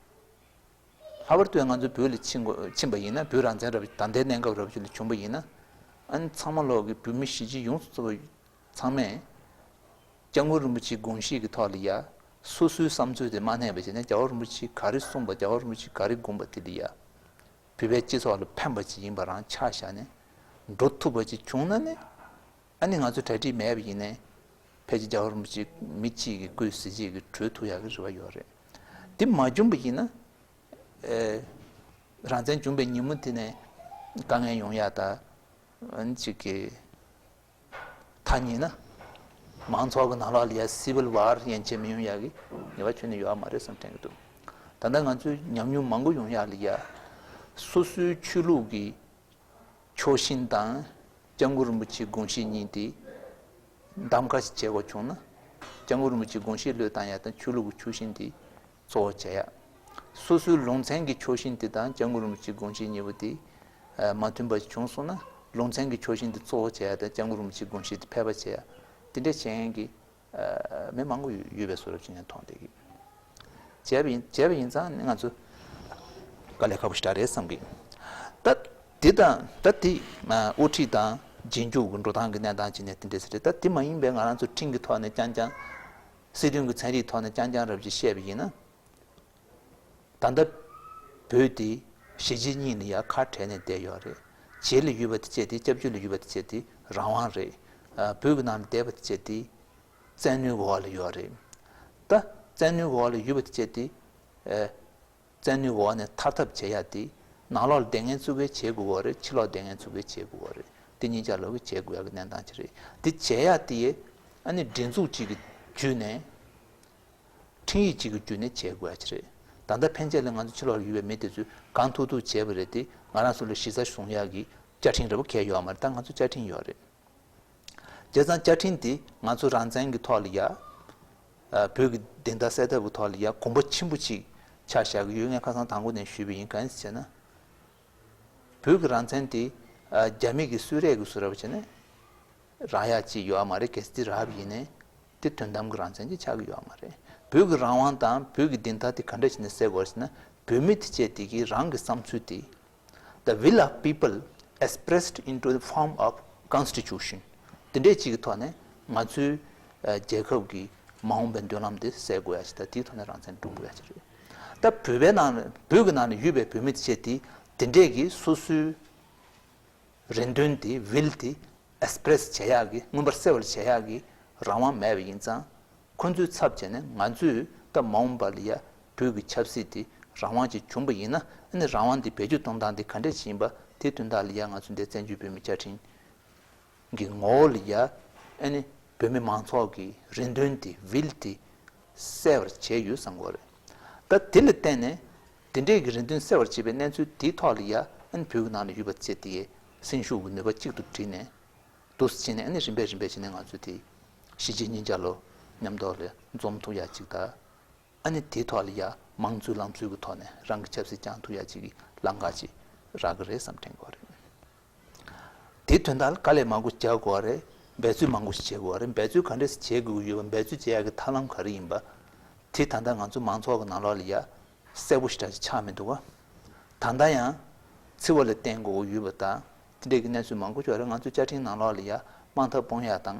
ལྷག་པར་དུ་ང་ཚོ་བོད་ལ་ཕྱིན་དགོས་ཕྱིན་པ་ཡིན་ན་བོད་རང་བཙན་རབ་ད་ལྟའི་གནས་སྐབས་རབ་ཅིག་ལ་བྱུང་པ་ཡིན་ན། ཨ་ནི་ཚང་མ་ལོག་གི་བོད་མི་གཞིས་བྱེས་ཡོངས་སུ་རྫོགས་པ་ཚང་མས་སྐྱབས་མགོན་རིན་པོ་ཆེའི་དགོངས་གཞི་གི་ཐོག་ལ་ཡ་སོ་སོའི་བསམ་ཚུལ་དེ་མ་གནས་པ་བྱས་ནས་རྒྱལ་བ་རིན་པོ་ཆེས་ག་རེ་གསུངས་པ་རྒྱལ་བ་རིན་པོ་ཆེས་ག་རེ་དགོངས་པ་དེ་ལ་ཡ་བོད་པའི་སྤྱི་ཚོགས་ལ་ཕན་པ་ཅིག་ཡིན་པ་རང་ཆ་བཞག་ནས་འགྲོ་ཐུབ་པ་ཅིག་བྱུང་ན་ནི་ཨ་ནི་ང་ཚོ་གྲ་སྒྲིག་མེད་པ་ཡིན་ནའི་ཕལ་ཆེར་རྒྱལ་བ་རིན་པོ་ཆེ་མི་གཅིག་གི་སྐུའི་གཟི་བརྗིད་ཀྱིས་གྲོལ་ཐུབ་ཡག་གི་རེ་བ་ཡོད་རེད། དེ་མ་བྱུང་པ་ཡིན་ན། ཨེ། རང་བཙན་བྱུང་པའི་ཉིན་མོ་དེ་ནས་དཀའ་ངལ་ཡོང་ཡག་དང་། ཨ་ནི་གཅིག་གི་ཐ་སྙད་ན། མང་ཚོགས་ཀྱི་ནང་ལོགས་ལ་ཡ་སི་ཝིལ་ཝར་ཡན་ཆད་མི་ཡོང་ཡག་གི་ངེས་པ་ཁྱོན་ནས་ཡོད་མ་རེད་བསམ་དྲན་གྱི་འདུག་ད་ལྟ་ང་ཚོའི་ཉམས་མྱོང་མང་པོ་ཡོང་ཡག་ལ་ཡ། སོ་སོའི་ཆོས་ལུགས་ཀྱི་ཕྱོགས་ཞེན་དང་སྐྱབས་མགོན་རིན་པོ་ཆེའི་དགོངས་གཞི་གཉིས་དེ་གདམ་ག་ཞིག་བྱེད་དགོས་བྱུང་ན། སྐྱབས་མགོན་རིན་པོ་ཆེའི་དགོངས་གཞི་བློས་བཏང་ཡག་དང་ཆོས་ལུགས་ཀྱི་ཕྱོགས་ཞེན་དེ་གཙོ་བོ་བྱེད་ཡག་སོ་སོའི་ལུང་ཚན་གྱི་ཕྱོགས་ཞེན་དེ་དང་སྐྱབས་མགོན་རིན་པོ་ཆེའི་དགོངས་གཞི་གཉིས་པོ་དེ་མ་མཐུན་པ་ཞིག་བྱུང་སོང་ན། ལུང་ཚན་གྱི་ཕྱོགས་ཞེན་དེ་གཙོ་བོ་བྱེད་ཡག་དང་སྐྱབས་མགོན་རིན་པོ་ཆེའི་དགོངས་གཞི་དེ་ཕལ་པ་བྱེད་ཡག་དེ་འདྲ་བྱེད་མཁན་གྱི་མི་མང་པོ་ཡོད་པའི་བཟོ་འདྲ་ཅིག་ངས་མཐོང་བསྡད་ཀྱི། བྱས་པ་ཡིན་བྱས་པ་ཡིན་ཙང་ནི་ང་ཚོ་དཀའ་ལས་ཁག་པོ་ཞེ་དྲག་རེད་བསམ་གི། ད་དེ་དང་ད་དེ་དབུ་ཁྲིད་དང་རྗེས་འཇུག་གི་འགྲོ་སྟངས་ཀྱི་གནས་སྟངས་ཅིག་ནས་དེ་འདྲས་ཟེར་རེད། ད་དེ་མ་ཡིན་པའི་ང་རང་ཚོ་ཁྲིམས་ཀྱི་ཐོག་ནས་རྐྱང་རྐྱང་། སྲིད་དོན་གྱི་ཚན་རིག་ཐོག་ནས་རྐྱང་རྐྱང་རབ་ཅིག་བཤད་པ་ཡིན་ན། ད་ལྟ་བོད་དེ་གཞིས་བྱེས་གཉིས་ལ་ཡ་ཁ་བྲལ་ནས་བསྡད་ཡོད་རེད། བྱེས་ལ་ཡོད་པ་དེ་བྱས་ཏེ་སྐྱབས་བཅོལ་ལ་ཡོད་པ་དེ་བྱས་ཏེ་རང་དབང་རེད། ཨ་བོད་ཀྱི་ནང་ལ་བསྡད་པ་དེ་བྱས་ཏེ་བཙན་གནོན་འོག་ལ་ཡོད་རེད། ད་བཙན་གནོན་འོག་ལ་ཡོད་པ་དེ་བྱས་ཏེ་ཨ་བཙན་གནོན་འོག་ནས་ཐར་ཐབས་བྱེད་ཡ་དེ་ནང་ལོགས་ལ་བསྡད་མཁན་ཚོ་གིས་བྱེད་དགོས་པ་རེད། ཕྱི་ལོགས་བསྡད་མཁན་ཚོ་གིས་བྱེད་དགོས་པ་རེད། དེ་གཉིས་ཆ་ལོག་གིས་བྱེད་དགོས་ཡ་གི་གནས་སྟངས་ཅིག་རེད། དེ་བྱེད་ཡ་དེ་ཨ་ནི་སྒྲིག་འཛུགས་གཅིག་གི་བརྒྱུད་ནས། ཁྲིམས་ཡིག་གཅིག་གི་བརྒྱུད་ནས་བྱེད་དགོས་ཡ་ཅིག་རེད། ད་ལྟ་ཕན་ཆད་ལ་ང་ཚོ་ཕྱི་ལོགས་ལ་ཡོད་པའི་མི་དེ་ཚོས་གང་ཐུབ་ཐུབ་བྱས་པ་རེད་དེ། ང་རང་ཚོ་ལ་གཞི་རྩ་བཟུང་ཡག་གི་བཅའ་ཁྲིམས་འདྲ་པོ་གང་ཡོད་མ་རེད། ད་ང་ཚོ་བཅའ་ཁྲིམས་ཡོད་རེད། བྱས་ཙང་བཅའ་ཁྲིམས་དེ་ང་ཚོ་རང་བཙན་གྱི་ཐོག་ལ་ཡ། ཨ་བོད་ཀྱི་བདེན་མཐའ་གསལ་ཐབས་ཀྱི་ཐོག་ལ་ཡ་གོམ་པ་ཆེན་པོ་ཅིག་ཆ་བཞག་གི་ཡོད། ངས་ཁ་སང་དང་པོ་ནས་ཞུས་པ་ཡིན། གང་ཡིན་ཟེར་ན། བོད་ཀྱི་རང་བཙན་དེ་ཨ་རྒྱ་མི་གི་གསོལ་རས་ཀྱི་བཟོ་འདྲ་པོ་བྱས་ནས་རག་ཡག་ཅིག་ཡོད་མ་རེད། གལ་སྲིད་དེ་རག་པ་ཡིན་ནའི་དེ་དོན་དམ་གྱི་རང་བཙན་ཅིག་ཆགས་ཀྱི་ཡོད་མ་རེད། བོད་ཀྱི་རང་དབང་དང་བོད་ཀྱི་བདེན་མཐའ་དེ་ག་འདྲ་བྱས་ནས་གསལ་དགོས་ཟེར་ན། བོད་མི་དེ་བྱས་དེ་གིས་རང་གི་བསམ་ཚུལ་དེ། The will of people expressed into the form of constitution. དེ་འདྲའི་ཅིག་གི་ཐོག་ནས་ང་ཚོའི་ཨ་རྒྱལ་ཁབ་ཀྱི་མ་འོངས་པའི་མདུན་ལམ་དེ་གསལ་དགོས་ཡ་ཞིག་དང་དེའི་ཐོག་ནས་རང་བཙན་སྒྲུབ་དགོས་ཡ་ཞིག་རེད། ད་བོད་པའི་ནང་ནས་བོད་ཀྱི་ནང་ནས་ཡོད་པའི་བོད་མི་བཅས་དེ་དེ་འདྲས་ཀྱི་སོ་སོའི་རེ་འདུན་དེ་ཝིལ་དེ་ཨེགས་པི་རེ་སི་བྱེད་ཡག་གི་མངོན་པར་གསལ་བར་བྱེད་ཡག་གི་རང་དབང་མེད་པ་ཡིན་ཙང་། ཁོ་ཚོའི་ཚབ་བྱས་ནས་ང་ཚོས་ད་མ་འོངས་པ་ལ་ཡ་བོད་ཀྱི་ཆབ་སྲིད་དེ་རང་དབང་ཅིག་བྱུང་པ་ཡིན་ན་ཨ་ནི་རང་དབང་དེ་བེད་སྤྱོད་གཏོང་སྟངས་དེ་ག་འདྲས་ཅིག་ཡིན་པ་དེ་དོན་དག་ལ་ཡ་ང་ཚོ་འདི་བཙན་བྱོལ་བོད་མི་བཅའ་ཁྲིམས་གི་ངོ་བོ་ལ་ཡ་ཨ་ནི་བོད་མི་མང་ཚོགས་ཀྱི་རེ་འདུན་དེ་ཝིལ་དེ་གསལ་བར་བྱས་ཡོད་བསམ་གྱི་ཡོད་རེད། ད་དེ་ལ་བརྟེན་ནས་དེ་འདྲས་ཀྱི་རེ་འདུན་གསལ་བར་བྱེད་པའི་གནས་ཚུལ་དེའི་ཐོག་ལ་ཡ་ཨ་ནི་བོད་ཀྱི་ནང་ལ་ཡོད་པ་བཅས་དེ་ཡའི་སེམས་ཤུགས་ཀྱི་ནུས་པ་གཅིག་ཏུ་བསྒྲིལ་ནས། འདུག་སེ་བྱས་ནས་ཨ་ནི་རིམ་པས་རིམ་པས་བྱས་ནས་ང་ཚོས་དེ་གཞིས་བྱེས་གཉིས་ཆ་ལོ་མཉམ་ཐོག་ལ་འཛོམས་ཐུབ་ཡ་ཅིག་དང་། ཨ་ནི་དེའི་ཐོག་ལ་ཡ་མང་གཙོའི་ལམ་སྲོལ་གྱི་ཐོག་ནས་རང་གི་ཆབ་སྲིད་བསྐྱངས་ཐུབ་ཡ་ཅིག་གི་ལམ་ཁ་ཅིག་རག་གི་རེད་བསམ་དྲན་གྱི་ཡོད་རེད། དེའི་དོན་དག་ལ་དཀའ་ལས་མང་པོ་རྒྱག་དགོས་པ་རེད། འབད་རྩོལ་མང་པོ་ཞིག་བྱེད་དགོས་པ་རེད། འབད་རྩོལ་ག་འདྲས་སེ་བྱེད་དགོས་ཀྱི་ཡོད་པ། འབད་རྩོལ་བྱེད་ཡ་གི་ཐབས་ལམ་ག་རེ་ཡིན་པ། དེ་ད་ལྟ་ང་ཚོ་མང་ཚོགས་ཀྱི་ནང་ལོགས་ལ་ཡ་གསལ་པོ་ཞེ་དྲག་ཅིག་ཆགས་མི་འདུག་ག་ད་ལྟ་ཡང་འཚེ་བ་ལ་བརྟེན་དགོས་ཀྱི་ཡོད་པ་དང་དེ་འདྲས་ཀྱི་གནས་ཚུལ་མང་པོ་ཅིག་ཡོད་རེད། ང་ཚོའི་བཅའ་ཁྲིམས་ནང་ལོགས་ལ་ཡ་དམག་འཐབ་སྤོང་ཡ་དང་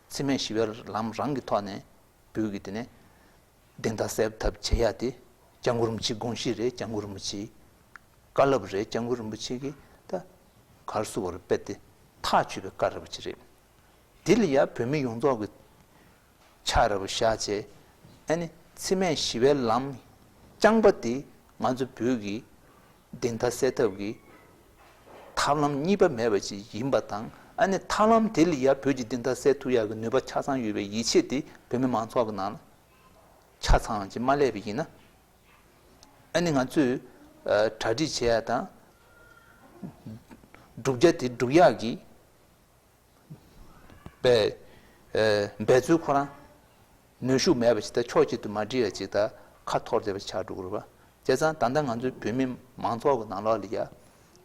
འཚེ་མེད་ཞི་བའི་ལམ་རང་གི་ཐོག་ནས་བོད་ཀྱི་དེ་ནས་བདེན་མཐའ་གསལ་ཐབས་བྱེད་ཡ་དེ་སྐྱབས་མགོན་རིན་པོ་ཆེའི་དགོངས་གཞི་རེད། སྐྱབས་མགོན་རིན་པོ་ཆེའི་བཀའ་སློབ་རེད། སྐྱབས་མགོན་རིན་པོ་ཆེ་གིས་ད་ག་རེ་ཟེར་དགོས་རེད། དཔེ་དེ་ཐག་ཆོད་པའི་བཀའ་རེད་པ་ཅིག་རེད། དེ་ལ་ཡ་བོད་མི་ཡོངས་རྫོགས་ཀྱི་ཆ་རེད་པ་བཞག་བྱས། ཨ་ནི་འཚེ་མེད་ཞི་བའི་ལམ་རྐྱང་པ་དེ་ང་ཚོ་བོད་ཀྱི་བདེན་མཐའ་གསལ་ཐབས་ཀྱི་ཐབས་ལམ་གཉིས་པ་མེད་པ་ཅིག་ཡིན་པ་དང་། ཨ་ནི་ཐབས་ལམ་དེ་ལ་ཡ་བོད་ཀྱི་བདེན་མཐའ་གསལ་ཐུབ་ཡག་གི་ནུས་པ་ཆ་ཚང་ཡོད་པའི་ཡིད་ཆེས་དེ་བོད་མི་མང་ཚོགས་ཀྱི་ནང་ལ་ཆ་ཚང་ཅིག་མ་སླེབས་པ་ཡིན་ན། ཨ་ནི་ང་ཚོས་ཨ་གྲ་སྒྲིག་བྱེད་ཡ་དང་བསྒྲུབ་བྱ་དེ་སྒྲུབ་ཡག་གི་འབད་ཨ་འབད་རྩོལ་ཁོ་རང་ནུས་ཤུགས་མེད་པ་ཞིག་དང་། ཕྱོགས་གཅིག་ཏུ་མ་སྒྲིལ་བ་ཅིག་དང་། ཁ་འཐོར་བསྡད་པ་ཆགས་འགྲོ་གི་རེད་པ། བྱས་ཙང་ད་ལྟ་ང་ཚོའི་བོད་མི་མང་ཚོགས་ཀྱི་ནང་ལོགས་ལ་ཡ་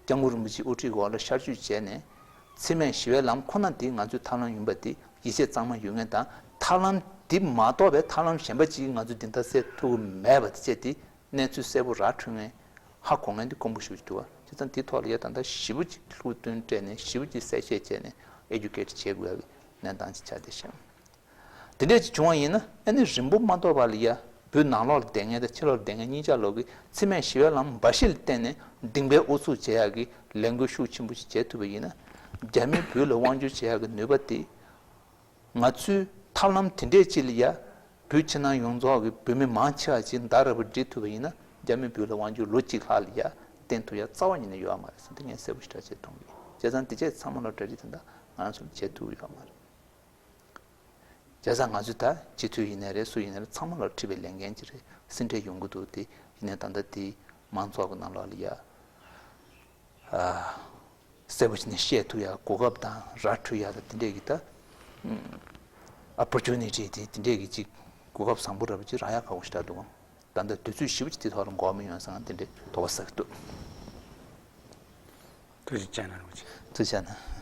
སྐྱབས་མགོན་རིན་པོ་ཆེའི་དབུ་ཁྲིད་འོག་ལ་ཤར་བསྐྱོད་བྱས་ནས་འཚེ་མེད་ཞི་བའི་ལམ་ཁོ་ན་དེ་ང་ཚོའི་ཐབས་ལམ་ཡིན་པ་དེ་ཡིད་ཆེས་གཙང་མ་ཡོད་མཁན་དང་། ཐབས་ལམ་དེ་མ་གཏོགས་པའི་ཐབས་ལམ་གཞན་པ་ཅིག་ང་ཚོའི་བདེན་མཐའ་གསལ་ཐུབ་ཀྱི་མེད་པ་དེ་བཅས་དེ་གནས་ཚུལ་གསལ་པོ་ར་འཕྲོད་མཁན་ཧ་གོ་མཁན་དེ་དཀོན་པོ་ཞེ་པོ་ཅིག་འདུག་པ། བྱས་ཙང་དེའི་ཐོག་ལ་ཡ་ད་ལྟ་ཞེ་པོ་ཅིག་ལྷུག་སྟོན་སྤྲད་ནས་ཞེ་པོ་ཅིག་གསལ་བཤད་བྱས་ནས་ཨེ་ཌུ་ཀེ་ཊི་བྱེད་དགོས་ཡ་གི་གནས་སྟངས་ཅིག་ཆགས་བསྡད་ཤག་དེ་འདྲས་ཅིག་བྱུང་བ་ཡིན་ན་ཨ་ནི་རིང་པོ་མ་ཐོགས་པ་ལ་ཡ་བོད་ནང་ལོགས་ལ་བསྡད་མཁན་དང་ཕྱི་ལོགས་ལ་བསྡད་མཁན་གཉིས་ཆ་ལོག་གི་འཚེ་མེད་ཞི་བའི་ལམ་འབའ་ཞིག་ལ་བརྟེན་ནས་ལྡིང་པའི་ཨུ་ཚུགས་བྱེད་ཡག་གི་ལས་འགུལ་ཤུགས་ཆེན་པོ་ཞིག་བྱེད་ཐུབ་པ་ཡིན་ན། རྒྱ་མིས་བོད་ལ་དབང་བསྒྱུར་བྱེད་ཡག་གི་ནུས་པ་དེ་ང་ཚོའི་ཐབས་ལམ་དེ་འདྲས་ཅིག་ལ་ཡ་བོད་ཕྱི་ནང་ཡོངས་རྫོགས་ཀྱི་བོད་མི་མང་ཆེ་བ་ཅིག་མདའ་རབ་སྒྲིལ་ཐུབ་པ་ཡིན་ན། རྒྱ་མིས་བོད་ལ་དབང་བསྒྱུར་ལོ་གཅིག་ལྷག་ལ་ཡ་བརྟན་ཐུབ་ཡ་རྩ་བ་ཉིད་ནས་ཡོད་མ་རེད་བསམ་དེ་ངས་གསལ་པོ་ཞེ་དྲག་ཅིག་མཐོང་གི། བྱས་ཙང་དེ་བྱས་ཚང་མ་ལ་གྲ་སྒྲིག་དེ་འདྲ་ང་རང་ཚོ་ལ་བྱེད་ཐུབ་ཡོད་མ་རེད། བྱས་ཙང་ང་ཚོས་ད་སྤྱི་འཐུས་ཡིན་ནའི་རེད། སུ་ཡིན་ནའི་རེད། ཚང་མ་ལ་འཁྲི་བའི་ལས་འགན་ཅིག་རེད། སེ་འབྲས་ཡོང་གི་འདུག་དེ་ཡིན་ནའི་ད་ལྟ་དེ་མང་ཚོགས་ཀྱི་ནང་ལོགས་ལ་ཡ་ཨ་གསལ་པོ་བྱས་ནས་བཤད་ཐུབ་ཡ་གོ་སྐབས་དང་ར་འཕྲོད་ཡ་དང་དེ་འདྲས་ཀྱི་ད་ཨོ་པོར་ཅུ་ནི་ཊི་དེ་དེ་འདྲས་ཀྱི་ཅིག་གོ་སྐབས་བཟང་པོ་འདྲ་པོ་ཅིག་རག་ཡ་ཁག་པོ་ཞེ་དྲག་འདུག་ད་ལྟ་དུས་ཚོད་ཞེ་པོ་ཅིག་དེ་ཐོག་ལ་འགོར་མི་ཡོང་བསམ་དེ་འདྲས་དོགས་པ་ཟ་གི་འདུག་ཐུགས་རྗེ་ཆེ་གནང་རོགས་གྱིས། ཐུགས་རྗེ་གནང་།